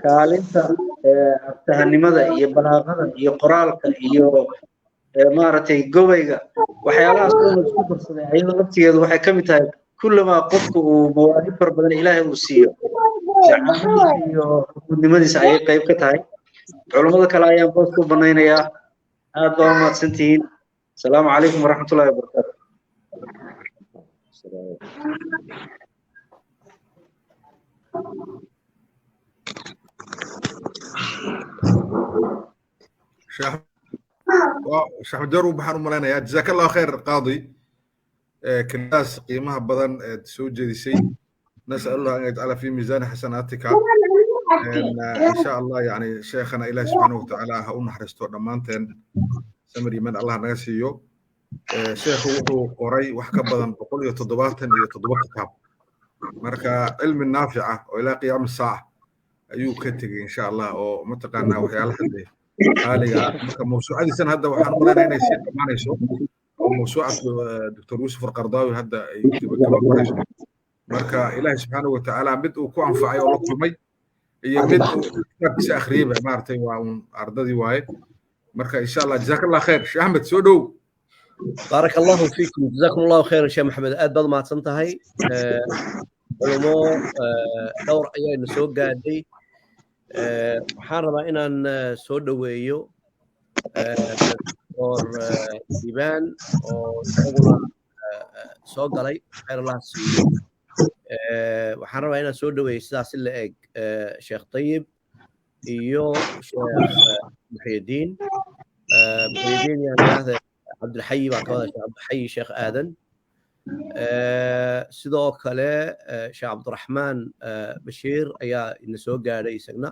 Kaalinta aftahanimada iyo balaaqada iyo qoraalka iyo maaragtay gobayga, waxyaalahaas dhan isku darsaday, ayada laftigeedu waxay ka mid tahay kullamaa qofku uu mawaahib fara badan Ilaahay uu siiyo, dacaamadiisa iyo xukuudnimadiisa ayay qayb ka tahay. Culummada kale ayaan boos ku banaynayaa. Aad baa umahadsantihiin. Asalaamu calaykum waraxmatullahi wabarakaatu. Sheekh Axmed Jaruub, waxaan u malaynayaa jazaaka Allahu khayr qaadi kelmadaas qiimaha badan eed soo jeedisay. Nasal Allah an yajcala fi miisaani xasanaatika insha Allah. Yani sheekhana Ilahi subxaanahu watacaala ha u naxariisto, dhammaanteen samir iman Allah naga siiyo. Sheekhu wuxuu qoray wax ka badan 177 kitaab, marka cilmi naafica oo ilaa qiyaami saaca ayuu ka tegey insha Allah, oo mataqaanaa waxyaalaha dee qaaliga ah. Marka mawsuucadiisana hadda waxaan u malaynaya inay sii dhammaanayso, oo mawsuucad Dr. Yuusuf Alqardaawi hadda ay gabagaba marayso. Marka Ilaahi subxaanahu watacaala mid uu ku anfacay oo la kulmay iyo mid uu kitaabkiisa akhriyeyba maaragtay waa uun ardadii waaye. Marka insha Allah jazaaka Allah khayr. Sheekh Axmed, soo dhow. بارك الله فيكم، جزاكم الله خيرا شيخ محمد. Aad baad mahadsan tahay. Culimo dhowr ayaynu soo gaadhay. Waxaan rabaa inaan soo dhoweeyo Doctor Diban oo isaguna soo galay, khayr Allah siiyo. Waxaan rabaa inaan soo dhoweeyo sidaas si la eg Sheekh Tayib iyo Sheekh Muxyidiin. Muxyidiin yaan idhaahda, Cabdilxayi baan ka wada, Sheekh Cabdilxayi Sheekh Aadan, sidoo kale Sheekh Cabdiraxmaan Bashiir ayaa ina soo gaadhay isagna,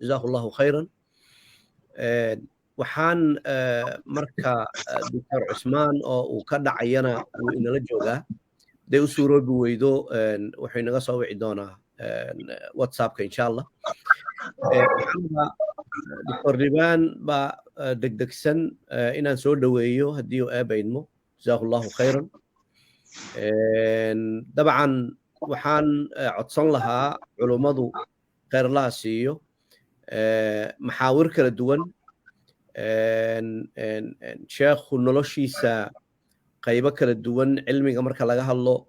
jazaahu Allahu khayran. Waxaan marka Doctor Cusmaan oo uu ka dhacayana wuu inala joogaa. Haday u suuroobi weydo, wuxuu inaga soo wici doonaa WhatsAppka insha Allah. Doctor Liban baa degdegsan inaan soo dhoweeyo haddii uu eebaydmo. Jazaahu Allahu khayran. Dabcan waxaan codsan lahaa culummadu, khayr Allaha siiyo, maxaawir kala duwan, sheekhu noloshiisa qaybo kala duwan, cilmiga marka laga hadlo,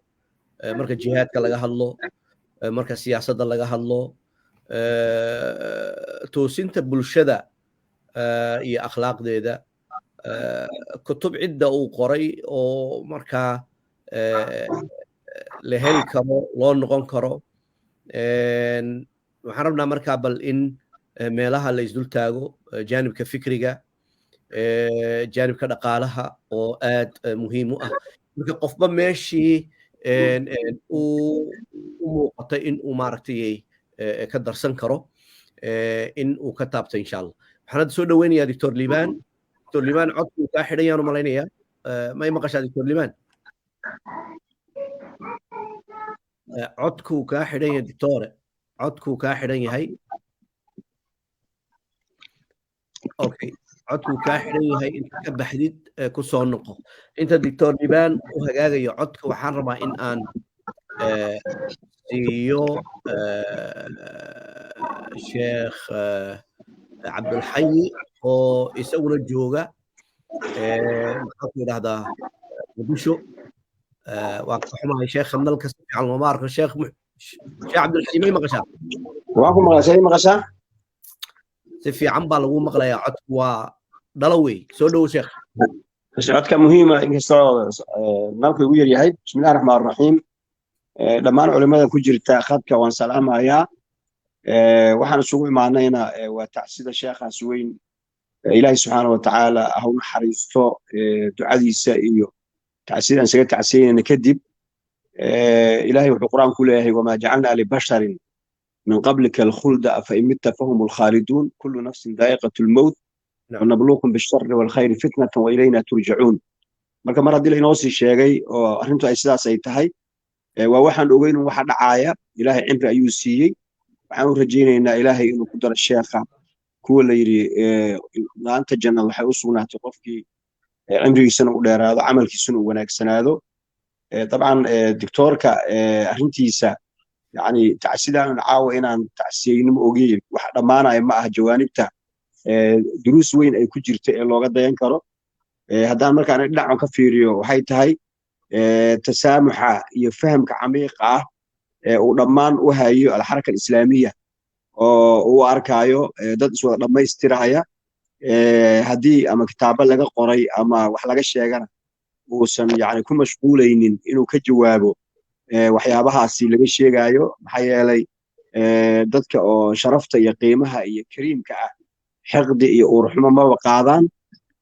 marka jihaadka laga hadlo, marka siyaasadda laga hadlo, toosinta bulshada iyo akhlaaqdeeda, kutub cidda uu qoray oo markaa la heli karo, loo noqon karo. Waxaan rabnaa markaa bal in meelaha la isdul taago, jaanibka fikriga, jaanibka dhaqaalaha oo aad muhiim u ah. Marka qofba meeshii uu u muuqato in uu maaragtay ka darsan karo in uu ka taabto insha Allah. Waxaan hadda soo dhoweynayaa Doctor Liban. Doctor Liban, codku kaa xidhan yaan u malaynayaa. Ma i maqashaa, Doctor Liban? Codkuu kaa xidhan yahay doctore, codkuu kaa xidhan yahay. Okay, codkuu kaa xidhan yahay, inta ka baxdid ku soo noqo. Inta Doctor Liban u hagaagayo codka, waxaan rabaa in aan siiyo Sheekh Cabdulxayi oo isaguna jooga, maxaa ku yidhahdaa, Muqdisho. Waan ka xumahay sheekha, nalka si fiican looma arko. Sheekh Cabdulxayi, may maqashaa? Waan ku maqlaa, say maqashaa? Si fiican baa lagu maqlayaa, codku waa dhalo wey. Soo dhowo sheekh. Codka muhiima inkastoo nalku igu yar yahay. Bismillahi raxmaan raxiim. Dhammaan culimada ku jirta khadka waan salaamayaa. Waxaan isugu imaanayna waa tacsida sheekhaas weyn. Ilaahay subxaana wa tacaala ha u naxariisto. Ducadiisa iyo tacsidaan isaga tacsiyanayna kadib, Ilaahay wuxuu Qur-aan ku leeyahay: "Wamaa jacalnaa libasharin min qablika alkhulda afa in mitta fahum alkhaaliduun, kullu nafsin daa'iqatu lmowt wanabluukum bishari walkhayri fitnatan wailayna turjacuun." Marka mar haddii lainoo sii sheegay oo arrintu ay sidaas ay tahay, waa waxaan ogeyn un waxa dhacaaya. Ilaahay cimri ayuu siiyey. Waxaan u rajaynaynaa Ilaahay inuu ku daro sheekha kuwa la yidhi laanta jannad waxay u sugnaatay qofkii cimrigiisana u dheeraado, camalkiisana uu wanaagsanaado. Dabcan doctoorka arrintiisa Yani tacsidaan caawa inaan tacsiyeyno ma ogeyn, wax dhammaanaya ma aha jawaanibta duruus weyn ay ku jirta ee looga dayan karo. Haddaan markaan dhinacan ka fiiriyo, waxay tahay tasaamuxa iyo fahamka camiiqa ah ee uu dhammaan u hayo alxaraka alislaamiya, oo uu arkaayo dad iswada dhammaystiraya, haddii ama kitaabo laga qoray ama wax laga sheegana uusan yani ku mashquulaynin inuu ka jawaabo waxyaabahaasi laga sheegayo, maxaa yeelay dadka oo sharafta iyo qiimaha iyo kariimka ah xiqdi iyo uurxumo maba qaadaan.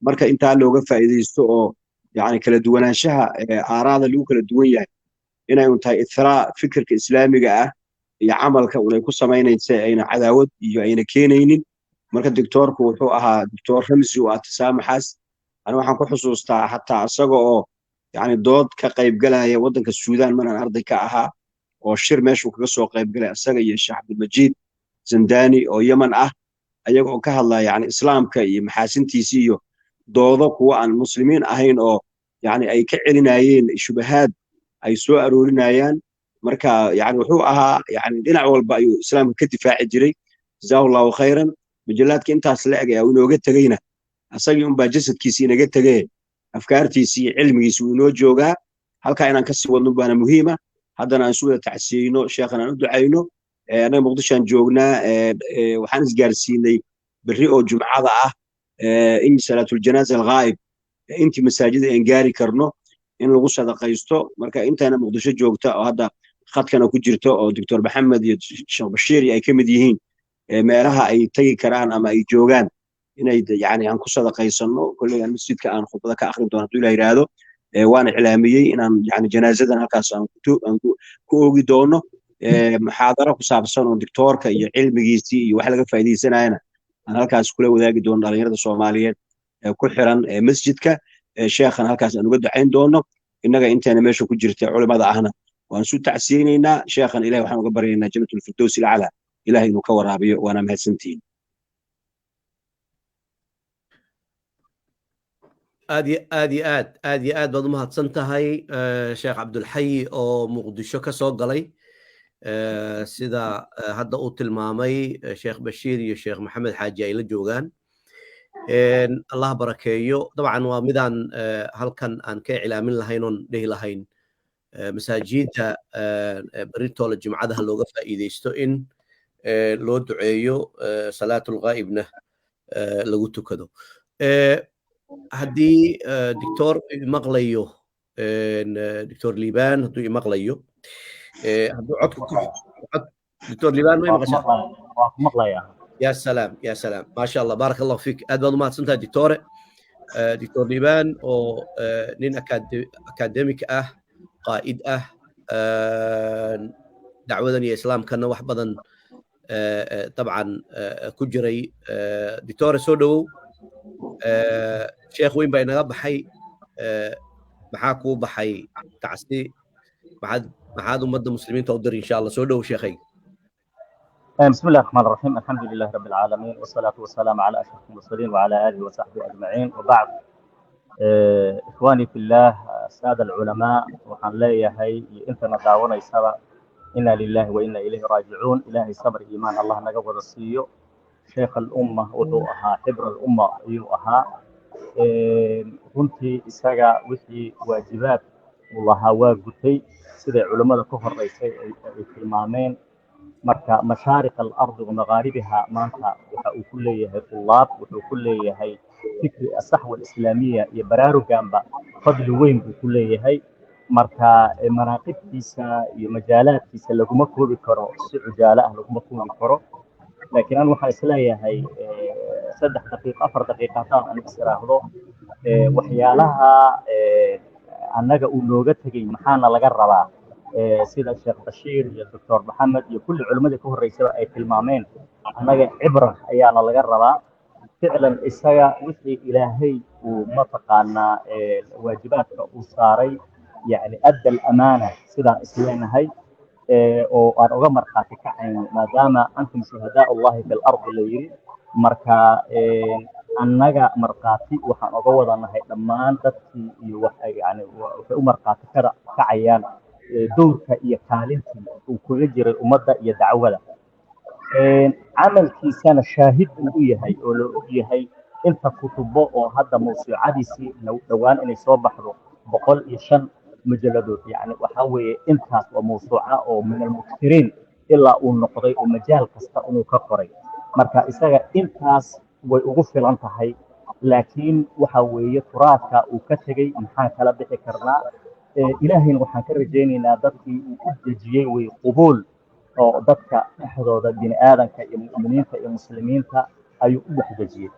Marka intaa looga faa'iidaysto oo yani kala duwanaanshaha aaraada lagu kala duwan yahay inay un tahay ithraa fikirka islaamiga ah iyo camalka unay ku samaynaysa, ayna cadaawad iyo ayna keenaynin. Marka doctoorku wuxuu ahaa doctor ramsi u ah tasaamuxaas. Ani waxaan ku xusuustaa xataa isaga oo yani dood ka qaybgalaya waddanka Suudaan maraan arday ka ahaa, oo shir meeshuu kaga soo qaybgalay isaga iyo Sheekh Cabdilmajiid Zandani oo Yemen ah, ayaga oo ka hadlaya yani islaamka iyo maxaasintiisi iyo doodo kuwa aan muslimiin ahayn oo yani ay ka celinayeen shubahaad ay soo aroorinayaan. Marka yani wuxuu ahaa yani dhinac walba ayuu islaamka ka difaaci jiray. Jazaahu Allahu khayran. Majallaadka intaas la eg ee uu inooga tegeyna, asagii unbaa jasadkiisii inaga tegee, afkaartiisii iyo cilmigiisi uu inoo joogaa. Halkaa inaan kasii wadno baana muhiima. Haddana aan isu wada tacsiyeyno, sheekhan aan u ducayno. Annaga Muqdishoan joognaa, waxaan isgaarsiinay berri oo jumcada ah in salaatuljanaaza alghaa'ib intii masaajida aan gaari karno in lagu sadaqaysto. Marka intayna Muqdisho joogta oo hadda khadkana ku jirto, oo Doctor Maxamed iyo Sheekh Bashiir ay ka mid yihiin, meelaha ay tegi karaan ama ay joogaan inay yani aan ku sadaqaysano. Kolley aan masjidka aan khudbada ka akhrin doono hadduu Ilaah yidhaahdo, waana iclaamiyey inaan yani janaazadan halkaas aan ku oogi doono, muxaadaro ku saabsan oo doctoorka iyo cilmigiisii iyo wax laga faa'iidaysanayana aan halkaas kula wadaagi doono dhalinyarada Soomaaliyeed ee ku xiran masjidka. Sheekhan halkaas aan uga ducayn doono. Innaga inteena meesha ku jirta culimada ahna waan isu tacsiyeynaynaa. Sheekhan Ilahi waxaan uga baryaynaa Janatulfirdows ilaclaa Ilahay inuu ka waraabiyo, waana mahadsantihiin. Aad iyo aad iyo aad aad iyo aad baad u mahadsan tahay, Sheekh Cabdulxayi oo Muqdisho ka soo galay. Sida hadda uu tilmaamay, Sheekh Bashiir iyo Sheekh Maxamed Xaaji ay la joogaan. Allah barakeeyo. Dabcan waa midaan halkan aan ka iclaamin lahayn oon dhihi lahayn masaajidda berritoola jimcadaha looga faa'iidaysto in loo duceeyo, salaatulghaa'ibna lagu tukado. Haddii doctor imaqlayo, Doctor Liban hadduu imaqlayo, hadduu codka ku doctor Liban ma imaqashaa? Waa ku maqlayaa. Ya salaam, ya salaam, maasha Allah, baaraka Allahu fiik. Aad baad u mahadsantahay doctore. Doctor Liban oo nin academic ah, qaa'id ah, dacwadan iyo islaamkana wax badan dabcan ku jiray. Doctore, soo dhowow. Sheekh weyn baa inaga baxay. Maxaa kuu baxay tacsi? Maxaad ummadda muslimiinta u diri insha Allah? Soo dhowow, sheekhayga. بسم الله الرحمن الرحيم، الحمد لله رب العالمين، والصلاة والسلام على أشرف المرسلين وعلى آله وصحبه أجمعين، وبعد. إخواني في الله، السادة العلماء، waxaan leeyahay iyo intana daawanaysaba: إنا لله وإنا إليه راجعون. إلهي صبر إيمان الله naga wada siiyo. Sheekh الأمة wuxuu ahaa, xibr الأمة ayuu ahaa runtii. Isaga wixii waajibaad uu lahaa waa gutay, siday culimmada ka horeysay ay tilmaameen. Marka mashaariq alardi wa magaaribiha maanta waxa uu ku leeyahay tullaab, wuxuu ku leeyahay fikri asaxwa alislaamiya iyo baraaruganba fadli weyn buu ku leeyahay. Marka manaaqibtiisa iyo majaalaadkiisa laguma koobi karo, si cujaalo ah laguma koobi karo. Laakiin an waxaan isleeyahay 3 daqiiqo, 4 daqiiqo haddaan an is iraahdo, waxyaalaha annaga uu nooga tegey maxaana laga rabaa? Sida Sheekh Bashiir iyo Doctor Maxamed iyo kulli culimmadii ka horreysaba ay tilmaameen, annaga cibra ayaana laga rabaa. Ficlan isaga wixii Ilaahay uu mataqaanaa waajibaadka uu saaray, yani adda alamaana sidaan isleenahay oo aan uga markhaati kacayno, maadaama antum shuhadaa Allahi fi lardi la yiri. Marka annaga markhaati waxaan oga wadanahay dhammaan dadkii iyo wax yani waxay u markhaati kacayaan Dowrka iyo kaalintii uu kaga jiray ummadda iyo dacwada, camalkiisana shaahid buu u yahay oo la og yahay inta kutubo oo hadda mawsuucadiisii dhowaan inay soo baxdo 105 mujaladood. Yani waxaa weeye intaas waa mawsuuca oo min almuktiriin ilaa uu noqday oo majaal kasta inuu ka qoray. Marka isaga intaas way ugu filan tahay, laakiin waxa weeye turaadka uu ka tegey maxaan kala bixi karnaa? Ilaahayna waxaan ka rajaynaynaa dadkii uu u dejiyey way qubuul oo dadka dhexdooda bini aadanka iyo mu'miniinta iyo muslimiinta ayuu u dhex dejiyey.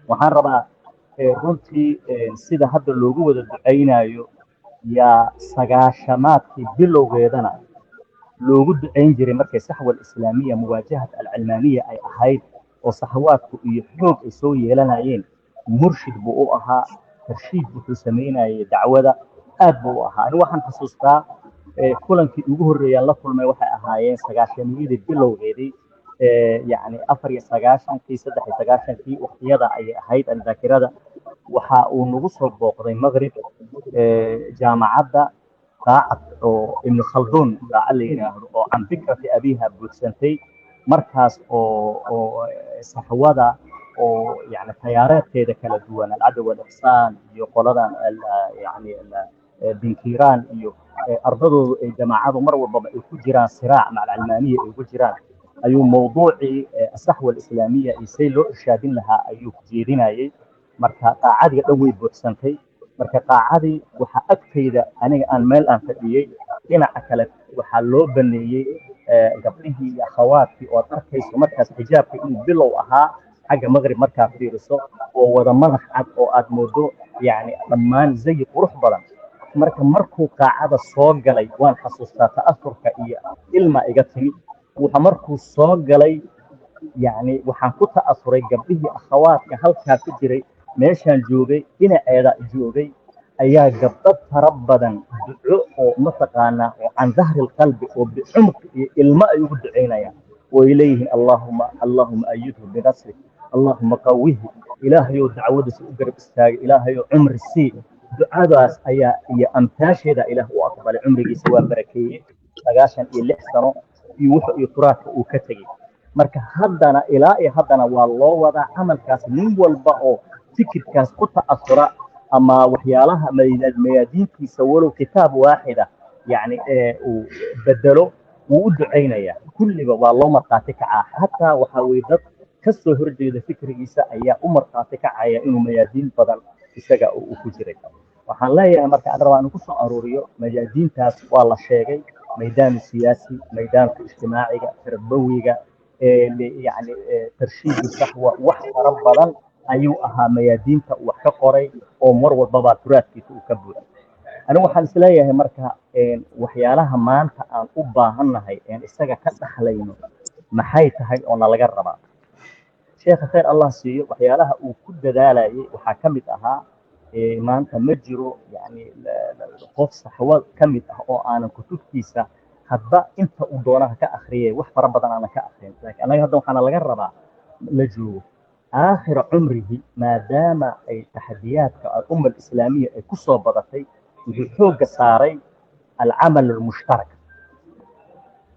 Waxaan rabaa runtii sida hadda loogu wada ducaynayo yaa sagaashamaadkii bilowgeedana loogu ducayn jiray, markay saxwa alislaamiya muwaajahat alcilmaaniya ay ahayd oo saxwaadku iyo xoog ay soo yeelanayeen. Murshid buu u ahaa, tarshiid wuxuu samaynayay dacwada aad buu u ahaa. Anigu waxaan xasuustaa kulankii ugu horreeyaan la kulmay waxay ahaayeen sagaashamiyadii bilowgeedii, yacni 94-kii, 93-kii, waqtiyada ayay ahayd aldaakirada. Waxa uu nagu soo booqday Maqrib, jaamacadda qaacad oo Ibnu Khalduun qaaca la yidhaahdo oo can bikrati abiiha buuxsantay markaas oo saxwada oo yani tayaareedkeeda kala duwan, alcadl walixsaan iyo qoladan yani binkiiraan iyo ardadoodu ay jamaacadu mar walbaba ay ku jiraan siraac maca alcilmaaniya ay ku jiraan, ayuu mawduucii asaxwa alislaamiya iyo say loo irshaadin lahaa ayuu jeedinayay. Marka qaacadii dhan way buuxsantay. Marka qaacadii waxaa agtayda aniga aan meel aan fadhiyey, dhinaca kale waxaa loo baneeyey gabdhihii iyo akhawaadkii oo aad arkayso markaas xijaabka inuu bilow ahaa xagga Maqrib markaa fiiriso, oo wada madax cad oo aad moodo yacni dhammaan zayi qurux badan. Marka markuu qaacada soo galay waan xasuustaa ta'asurka iyo ilma iga timi. Wuxa markuu soo galay yacni waxaan ku ta'asuray gabdhihii akhawaadka halkaa ku jiray, meeshaan joogay dhinaceeda joogay ayaa gabdho fara badan duco oo mataqaanaa oo can dahri alqalbi oo bicumq iyo ilmo ay ugu ducaynayaan oo ay leeyihiin: "Allahuma, allahuma ayidhu binasrik, allahuma qawihi, Ilaahayow dacwadiisa u garab istaagay, Ilaahayow cumri sii." Ducadaas ayaa iyo amtaasheeda Ilaah u aqbalay, cumrigiisa waa barakeeyey, 96 sano iyo wuxuu iyo turaadka uu ka tegey. Marka haddana ilaa iyo haddana waa loo wadaa camalkaas. Nin walba oo fikirkaas ku ta'asura ama waxyaalaha mayaadiintiisa walow kitaab waaxida yacni uu bedelo wuu u ducaynayaa. Kulliba waa loo markhaati kacaa, hataa waxaa weye dad ka soo horjeeda fikrigiisa ayaa u markhaati kacaya inuu mayaadiin badan isaga uu ku jiray. Waxaan leeyahay marka aan rabaa inuu ku soo aruuriyo mayaadiintaas waa la sheegay: maydaanu siyaasi, maydaanka ijtimaaciga, tarbawiga, yacni tarshiidu saxwa, wax fara badan ayuu ahaa mayaadiinta uu wax ka qoray oo mar walbaba turaadkiisa uu ka buuxay. Anigu waxaan isleeyahay marka waxyaalaha maanta aan u baahannahay een isaga ka dhaxlayno maxay tahay oo nalaga rabaa? Sheekha khayr Allah siiyo, waxyaalaha uu ku dadaalayay waxaa ka mid ahaa, maanta ma jiro yani qof saxwo ka mid ah oo aanan kutubtiisa hadba inta uu doonaha ka akhriyay wax fara badan aanan ka akhrin. Laakiin annaga hadda waxaana laga rabaa la joogo aakhira cumrihi, maadaama ay taxadiyaadka alumma alislaamiya ay ku soo badatay, wuxuu xoogga saaray alcamal almushtarak,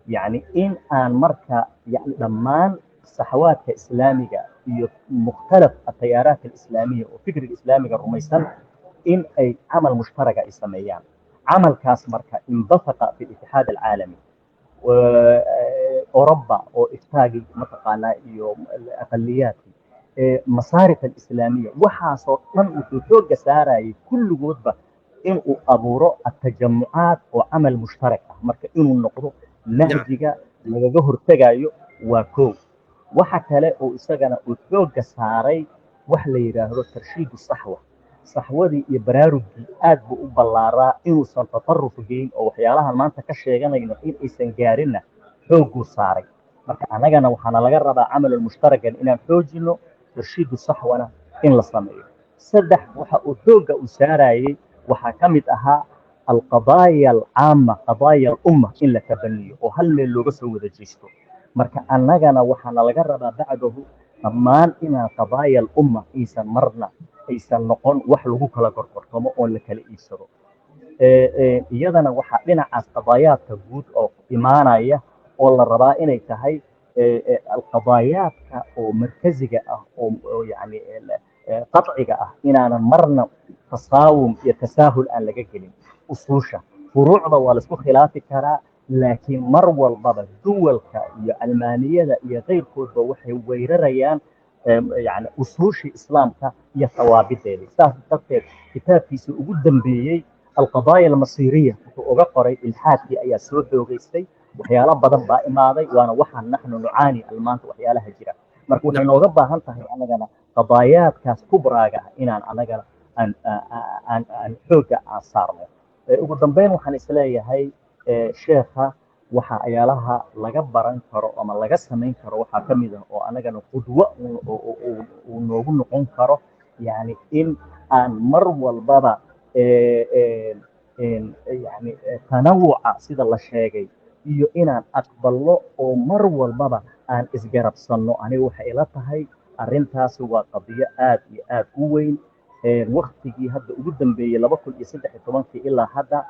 yacni in aan marka yani dhammaan saxwaadka islaamiga iyo mukhtalaf atayaaraat alislaamiya oo fikriga islaamiga rumaysan in ay camal mushtaraga ay sameeyaan. Camalkaas marka inbasaqa fi litixaad alcaalami, Oroba oo iftaagii mataqaanaa iyo aqaliyaadkii masaarif alislaamiya, waxaasoo dhan wuxuu xoogga saarayay kulligoodba inuu abuuro atajamucaat oo camal mushtarak ah. Marka inuu noqdo nahjiga lagaga hortegayo waa kow. Waxa kale oo isagana uu xoogga saaray wax la yidhaahdo tarshiidu saxwa. Saxwadii iyo baraarugii aad buu u ballaaraa, inuusan tataruf geyn oo waxyaalahan maanta ka sheeganayno in aysan gaarinna xoogguu saaray. Marka annagana waxaana laga rabaa camalul mushtarakan inaan xoojino, tarshiidu saxwana in la sameeyo. Saddex, waxa uu xoogga u saarayay waxaa ka mid ahaa alqadaaya alcaama, qadaaya alumma in la tabaniyo oo hal meel looga soo wada jeesto. Marka annagana waxaana laga rabaa bacdahu dhammaan inaan qadaaya alumma aysan marna aysan noqon wax lagu kala gorgortamo oo la kala iibsado. Iyadana waxaa dhinacaas qadaayaadka guud oo imaanaya oo la rabaa inay tahay alqadaayaadka oo markaziga ah oo yani qaطciga ah inaanan marna tasaawum iyo tasaahul aan laga gelin. Usuusha furuucda waa laisku khilaafi karaa, laakiin mar walbaba duwalka iyo almaaniyada iyo keyrkoodba waxay weerarayaan yani usuushii islaamka iyo thawaabideedii. Saas darteed kitaabkiisii ugu dambeeyey alqadaaya almasiiriya wuxuu uga qoray ilxaadkii ayaa soo xoogaystay, waxyaalo badan baa imaaday, waana waxaan naxnu nucaani almaanta waxyaalaha jira. Marka waxay nooga baahan tahay annagana qadaayaadkaas kubraaga ah inaan annagana aan xoogga aan saarno. Ugu dambeyn waxaan isleeyahay sheekha waxa ayaalaha laga baran karo ama laga samayn karo waxaa ka mid ah oo annagana qudwo uu noogu noqon karo, yani in aan mar walbaba yani tanawuca sida la sheegay iyo inaan aqbalno oo mar walbaba aan isgarabsanno. Aniga waxay ila tahay arrintaasi waa qadiyo aad iyo aad u weyn. Waktigii hadda ugu dambeeyey 2013-kii ilaa hadda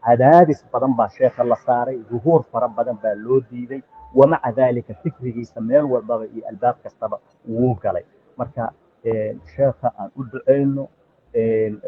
cadaadis badan baa sheekha la saaray, zuhuur fara badan baa loo diiday, wamaca daalika fikrigiisa meel walbaba iyo albaab kastaba wuu galay. Marka sheekha aan u duceyno,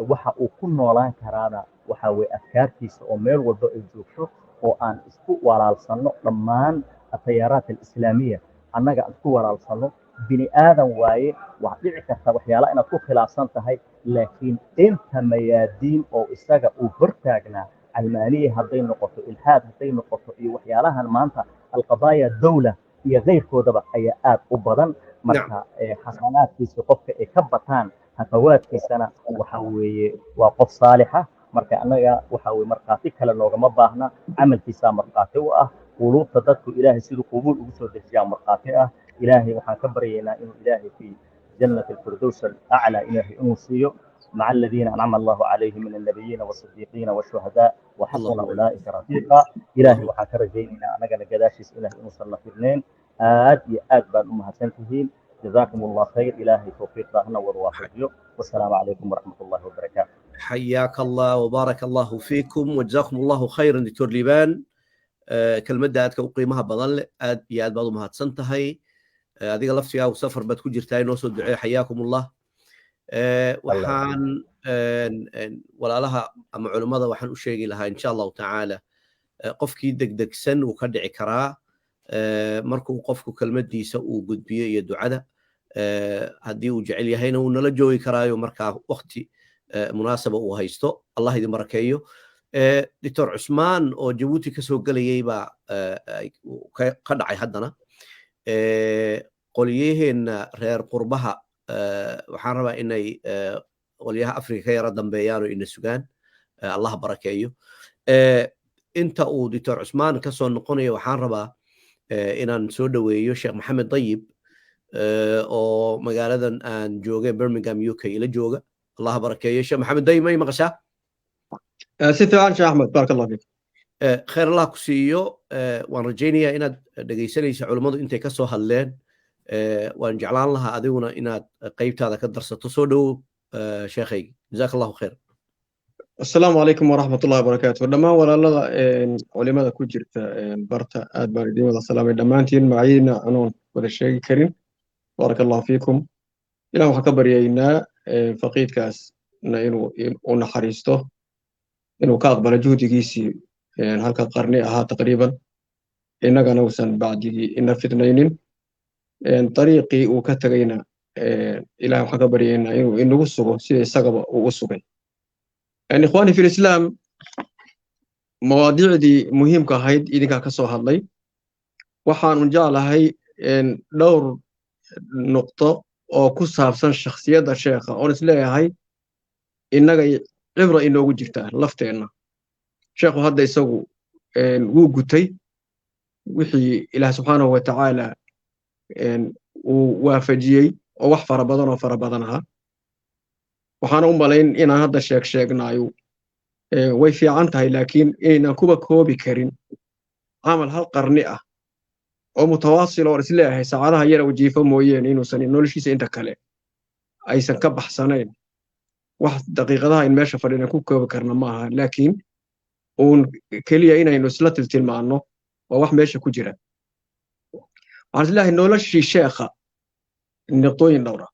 waxa uu ku noolaan karaana waxa weye afkaartiisa oo meel walba ay joogto oo aan isku walaalsanno dhammaan atayaaraat alislaamiya, annaga aan isku walaalsanno. Bini aadan waaye, waxaad dhici karta waxyaala inaad ku khilaafsan tahay, laakiin inta mayaadiin oo isaga uu hortaagnaa, calmaaniya hadday noqoto, ilxaad hadday noqoto, iyo waxyaalahan maanta alqadaaya dawla iyo keyrkoodaba ayaa aad u badan. Marka xasanaadkiisa qofka ay ka bataan hafawaadkiisana waxa weeye waa qof saalixa. Marka annaga waxa weye markhaati kale noogama baahna, camalkiisaa markhaati u ah, quluubta dadku ilaahay siduu qubuul ugu soo dejiyaa markhaati ah. Ilaahay waxaan ka baryaynaa inuu ilaahay fi jannati alfirdows alaclaa ilaahay inuu siiyo maca aladiina ancama allahu calayhim min annabiyiina waasidiiqiina washuhadaa waxasuna ulaa'ika rafiiqa. Ilaahay waxaan ka rajaynaynaa annagana gadaashiisa ilaahay inuusan la firnayn. Aad iyo aad baan u mahadsan tihiin, جزاكم الله خير، إلهي توفيق لنا ووافقه، والسلام عليكم ورحمة الله وبركاته. حياك الله وبارك الله فيكم وجزاكم الله خيرا دكتور ليبان. Kelmadda aadka u qiimaha badan leh aad iyo aad baad u mahadsan tahay. Adiga laftigaagu safar baad ku jirtaa, inoo soo duceeyo. Xayaakum allah. Waxaan walaalaha ama culummada waxaan u sheegi lahaa insha allahu tacaala, qofkii degdegsan wuu ka dhici karaa markuu qofku kelmaddiisa uu gudbiyo iyo ducada, haddii uu jecel yahayna wuu nala joogi karaayo markaa waqti munaasaba uu haysto. Allah idin barakeeyo. Doctor Cusmaan oo Jabuuti ka soo gelayay baa ka dhacay. Haddana qolyaheenna reer qurbaha waxaan rabaa inay qolyaha Afrika ka yara dambeeyaan oo ina sugaan. Allah barakeeyo. Inta uu Doctor Cusmaan ka soo noqonayo waxaan rabaa inaan soo dhoweeyo Sheekh Maxamed Dayib oo magaaladan aan joogay Birmingham, UK ila jooga. Allah barakeeyo. Sheekh Maxamed Dayib, may maqashaa? Si fiican, Sheekh Axmed, baaraka allah fiik. Khayr allah ku siiyo. Waan rajaynayaa inaad dhegaysanaysa culummadu intay ka soo hadleen. Waan jeclaan lahaa adiguna inaad qaybtaada ka darsato. Soo dhowow sheekhaygi, jazaaka allahu khayr. Asalaamu calaykum waraxmat ullahi wabarakaatu. Dhammaan walaalada culimada ku jirta barta aad baan idiin wada salaamay dhammaantiin, magacyadiina anoon wada sheegi karin. Baaraka allahu fiikum. Ilah waxaan ka baryaynaa faqiidkaasna inuu u naxariisto, inuu ka aqbalo juhdigiisii halka qarni ahaa taqriiban, innagana uusan bacdigii ina fitnaynin. Dariiqii uu ka tegayna ilaah waxaan ka baryaynaa inuu inagu sugo sida isagaba uu u sugay. Ikhwaani fi lislaam, mawaadiicdii muhiimka ahayd idinkaa ka soo hadlay. Waxaanu jeclahay dhowr nuqto oo ku saabsan shakhsiyadda sheekha oon isleeyahay innagay cibra inoogu jirtaa lafteenna. Sheekhu hadda isagu wuu gutay wixii ilaah subxaanahu wa tacaala uu waafajiyey oo wax fara badan oo fara badan ahaa. Waxaana u malayn inaan hadda sheeg sheegnaayo way fiican tahay, laakiin inaynan kuba koobi karin camal hal qarni ah oo mutawaasil oo isleeyahay saacadaha yara wajiifo mooyeen inuusan noloshiisa inta kale aysan ka baxsanayn. Wax daqiiqadaha in meesha fadhina ku koobi karna ma aha, laakiin uun keliya inaynu isla tiltilmaanno waa wax meesha ku jira. Waxaan isleeyahay noloshii sheekha niqdooyin dhowra.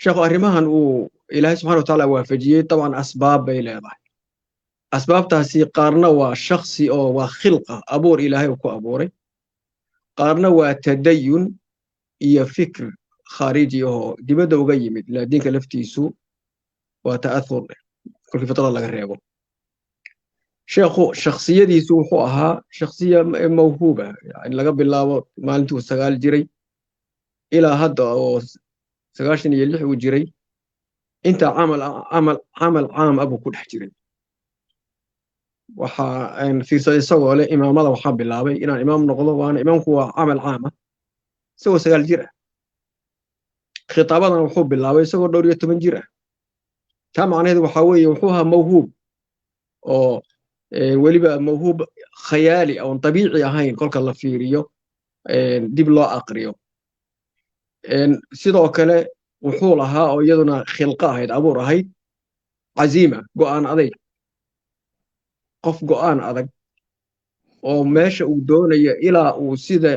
Sheekhu arrimahan uu Ilaahay subxana watacaala waafajiyey, dabcan asbaab bay leedahay. Asbaabtaasi qaarna waa shakhsi oo waa khilqa, abuur Ilaahay uu ku abuuray, qaarna waa tadayun iyo fikr khaariji oo dibadda uga yimid. Ilaa diinka laftiisu waa ta'athur kolkii fitrada laga reebo. Sheekhu shakhsiyadiisu wuxuu ahaa shakhsiya mawhuuba, yani laga bilaabo maalintuu 9 jiray ilaa hadda oo 96 uu jiray, inta camal camal camal caam ah buu ku dhex jiray. Waxa aan fiirsaday isagoo leh imaamada waxaa bilaabay inaan imaam noqdo, waana imaamku waa camal caam ah, isagoo 9 jir ah. Khitaabadan wuxuu bilaabay isagoo dhowr iyo toban jir ah. Taa macnaheedu waxaa weeye wuxuu ahaa mawhuub, oo weliba mawhuub khayaali oon dabiici ahayn kolka la fiiriyo, dib loo aqriyo. Sidoo kale wuxuu lahaa oo iyaduna khilqa ahayd, abuur ahayd, caziima, go'aan adayg, qof go'aan adag oo meesha uu doonayo ilaa uu sida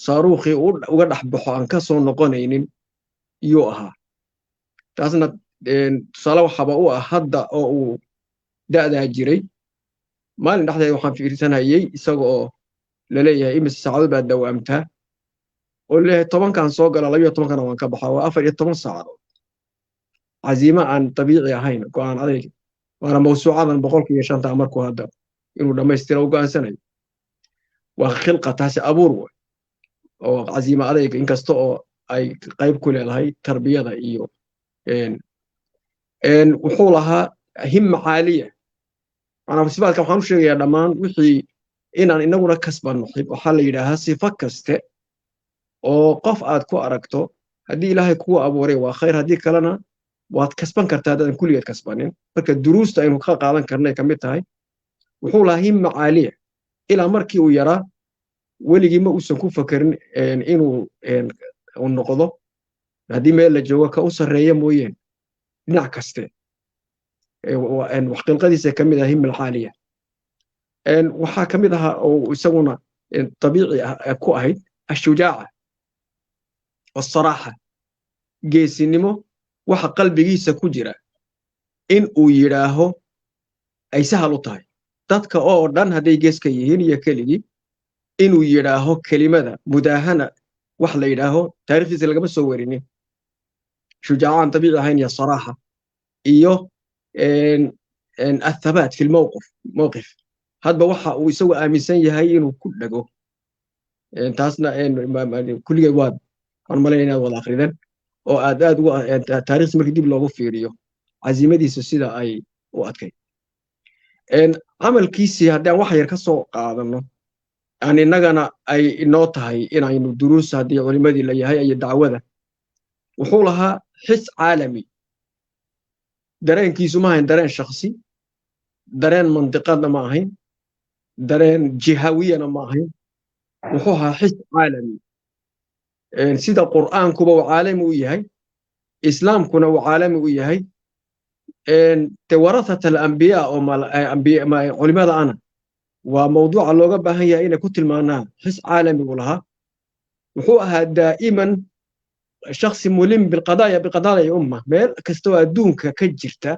saaruukhii uga dhex baxo aan ka soo noqonaynin yuu ahaa. Taasna tusaale waxaaba u ah hadda oo uu da'daa jiray, maalin dhexdeeda waxaan fiirsanayey isaga oo laleeyahay imise saacadood baad dawaamtaa, oo laleeyahay 10-kan soo gala, 12-kana waan ka baxaa, waa 14 saacadood. Caziimo aan dabiici ahayn, go'aan adayg, waana mawsuucadan 105-ta markuu hadda inuu dhammaystiro u go'aansanayo. Waa khilqa taasi, abuur wey oo caziimo adayg, inkasta oo ay qayb ku leedahay tarbiyada. Iyo wuxuu lahaa himma caaliya. Macnaa sifaadka waxaan u sheegayaa dhammaan wixii inaan inaguna kasbanno. Waxaa la yidhaahaa sifo kaste oo qof aad ku aragto, haddii Ilaahay kugu abuuray waa khayr, haddii kalena waad kasban kartaa haddaadan kulligeed kasbanin. Marka duruusta aynu ka qaadan karnay ka mid tahay. Wuxuu lahaa himma caaliya ilaa markii uu yaraa, weligii ma uusan ku fakerin inuu noqdo haddii meel la joogo ka u sarreeya mooyeen dhinac kaste. Wax khilqadiisa ka mid ah himma alcaaliya. Waxaa ka mid ahaa oo isaguna dabiici ku ahayd ashujaaca wasaraaxa, geesinimo, waxa qalbigiisa ku jira in uu yidhaaho ay sahal u tahay dadka oo dhan hadday geeska yihiin iyo keligii inuu yidhaaho kelimada mudaahana wax la yidhaaho taariikhdiisa lagama soo warinin. Shujaaca aan dabiici ahayn iyo saraaxa iyo athabaat fi lmowqif, mowqif hadba waxa uu isagu aaminsan yahay inuu ku dhego. Taasna kulligeed waad waxaan malaynaya inaad wada akrideen oo aad aad ugu taariikhda markii dib loogu fiiriyo cazimadiisa sida ay u adkay. Camalkiisii haddii aan wax yar ka soo qaadano, aan innagana ay inoo tahay inaynu duruus haddii culimadii la yahay iyo dacwada, wuxuu lahaa xis caalami. Dareenkiisu ma ahayn dareen shakhsi, dareen mandiqadna ma ahayn, dareen jihawiyana ma ahayn, wuxuu ahaa xis caalami. Sida Qur'aankuba uu caalami u yahay, islaamkuna uu caalami u yahay, de warathat alambiyaa oo culimada ana waa mawduuca looga baahan yahay inay ku tilmaanaan. Xis caalami uu lahaa. Wuxuu ahaa daa'iman shakhsi mulim bilqadaaya, biqadaaya umma, meel kasta oo adduunka ka jirta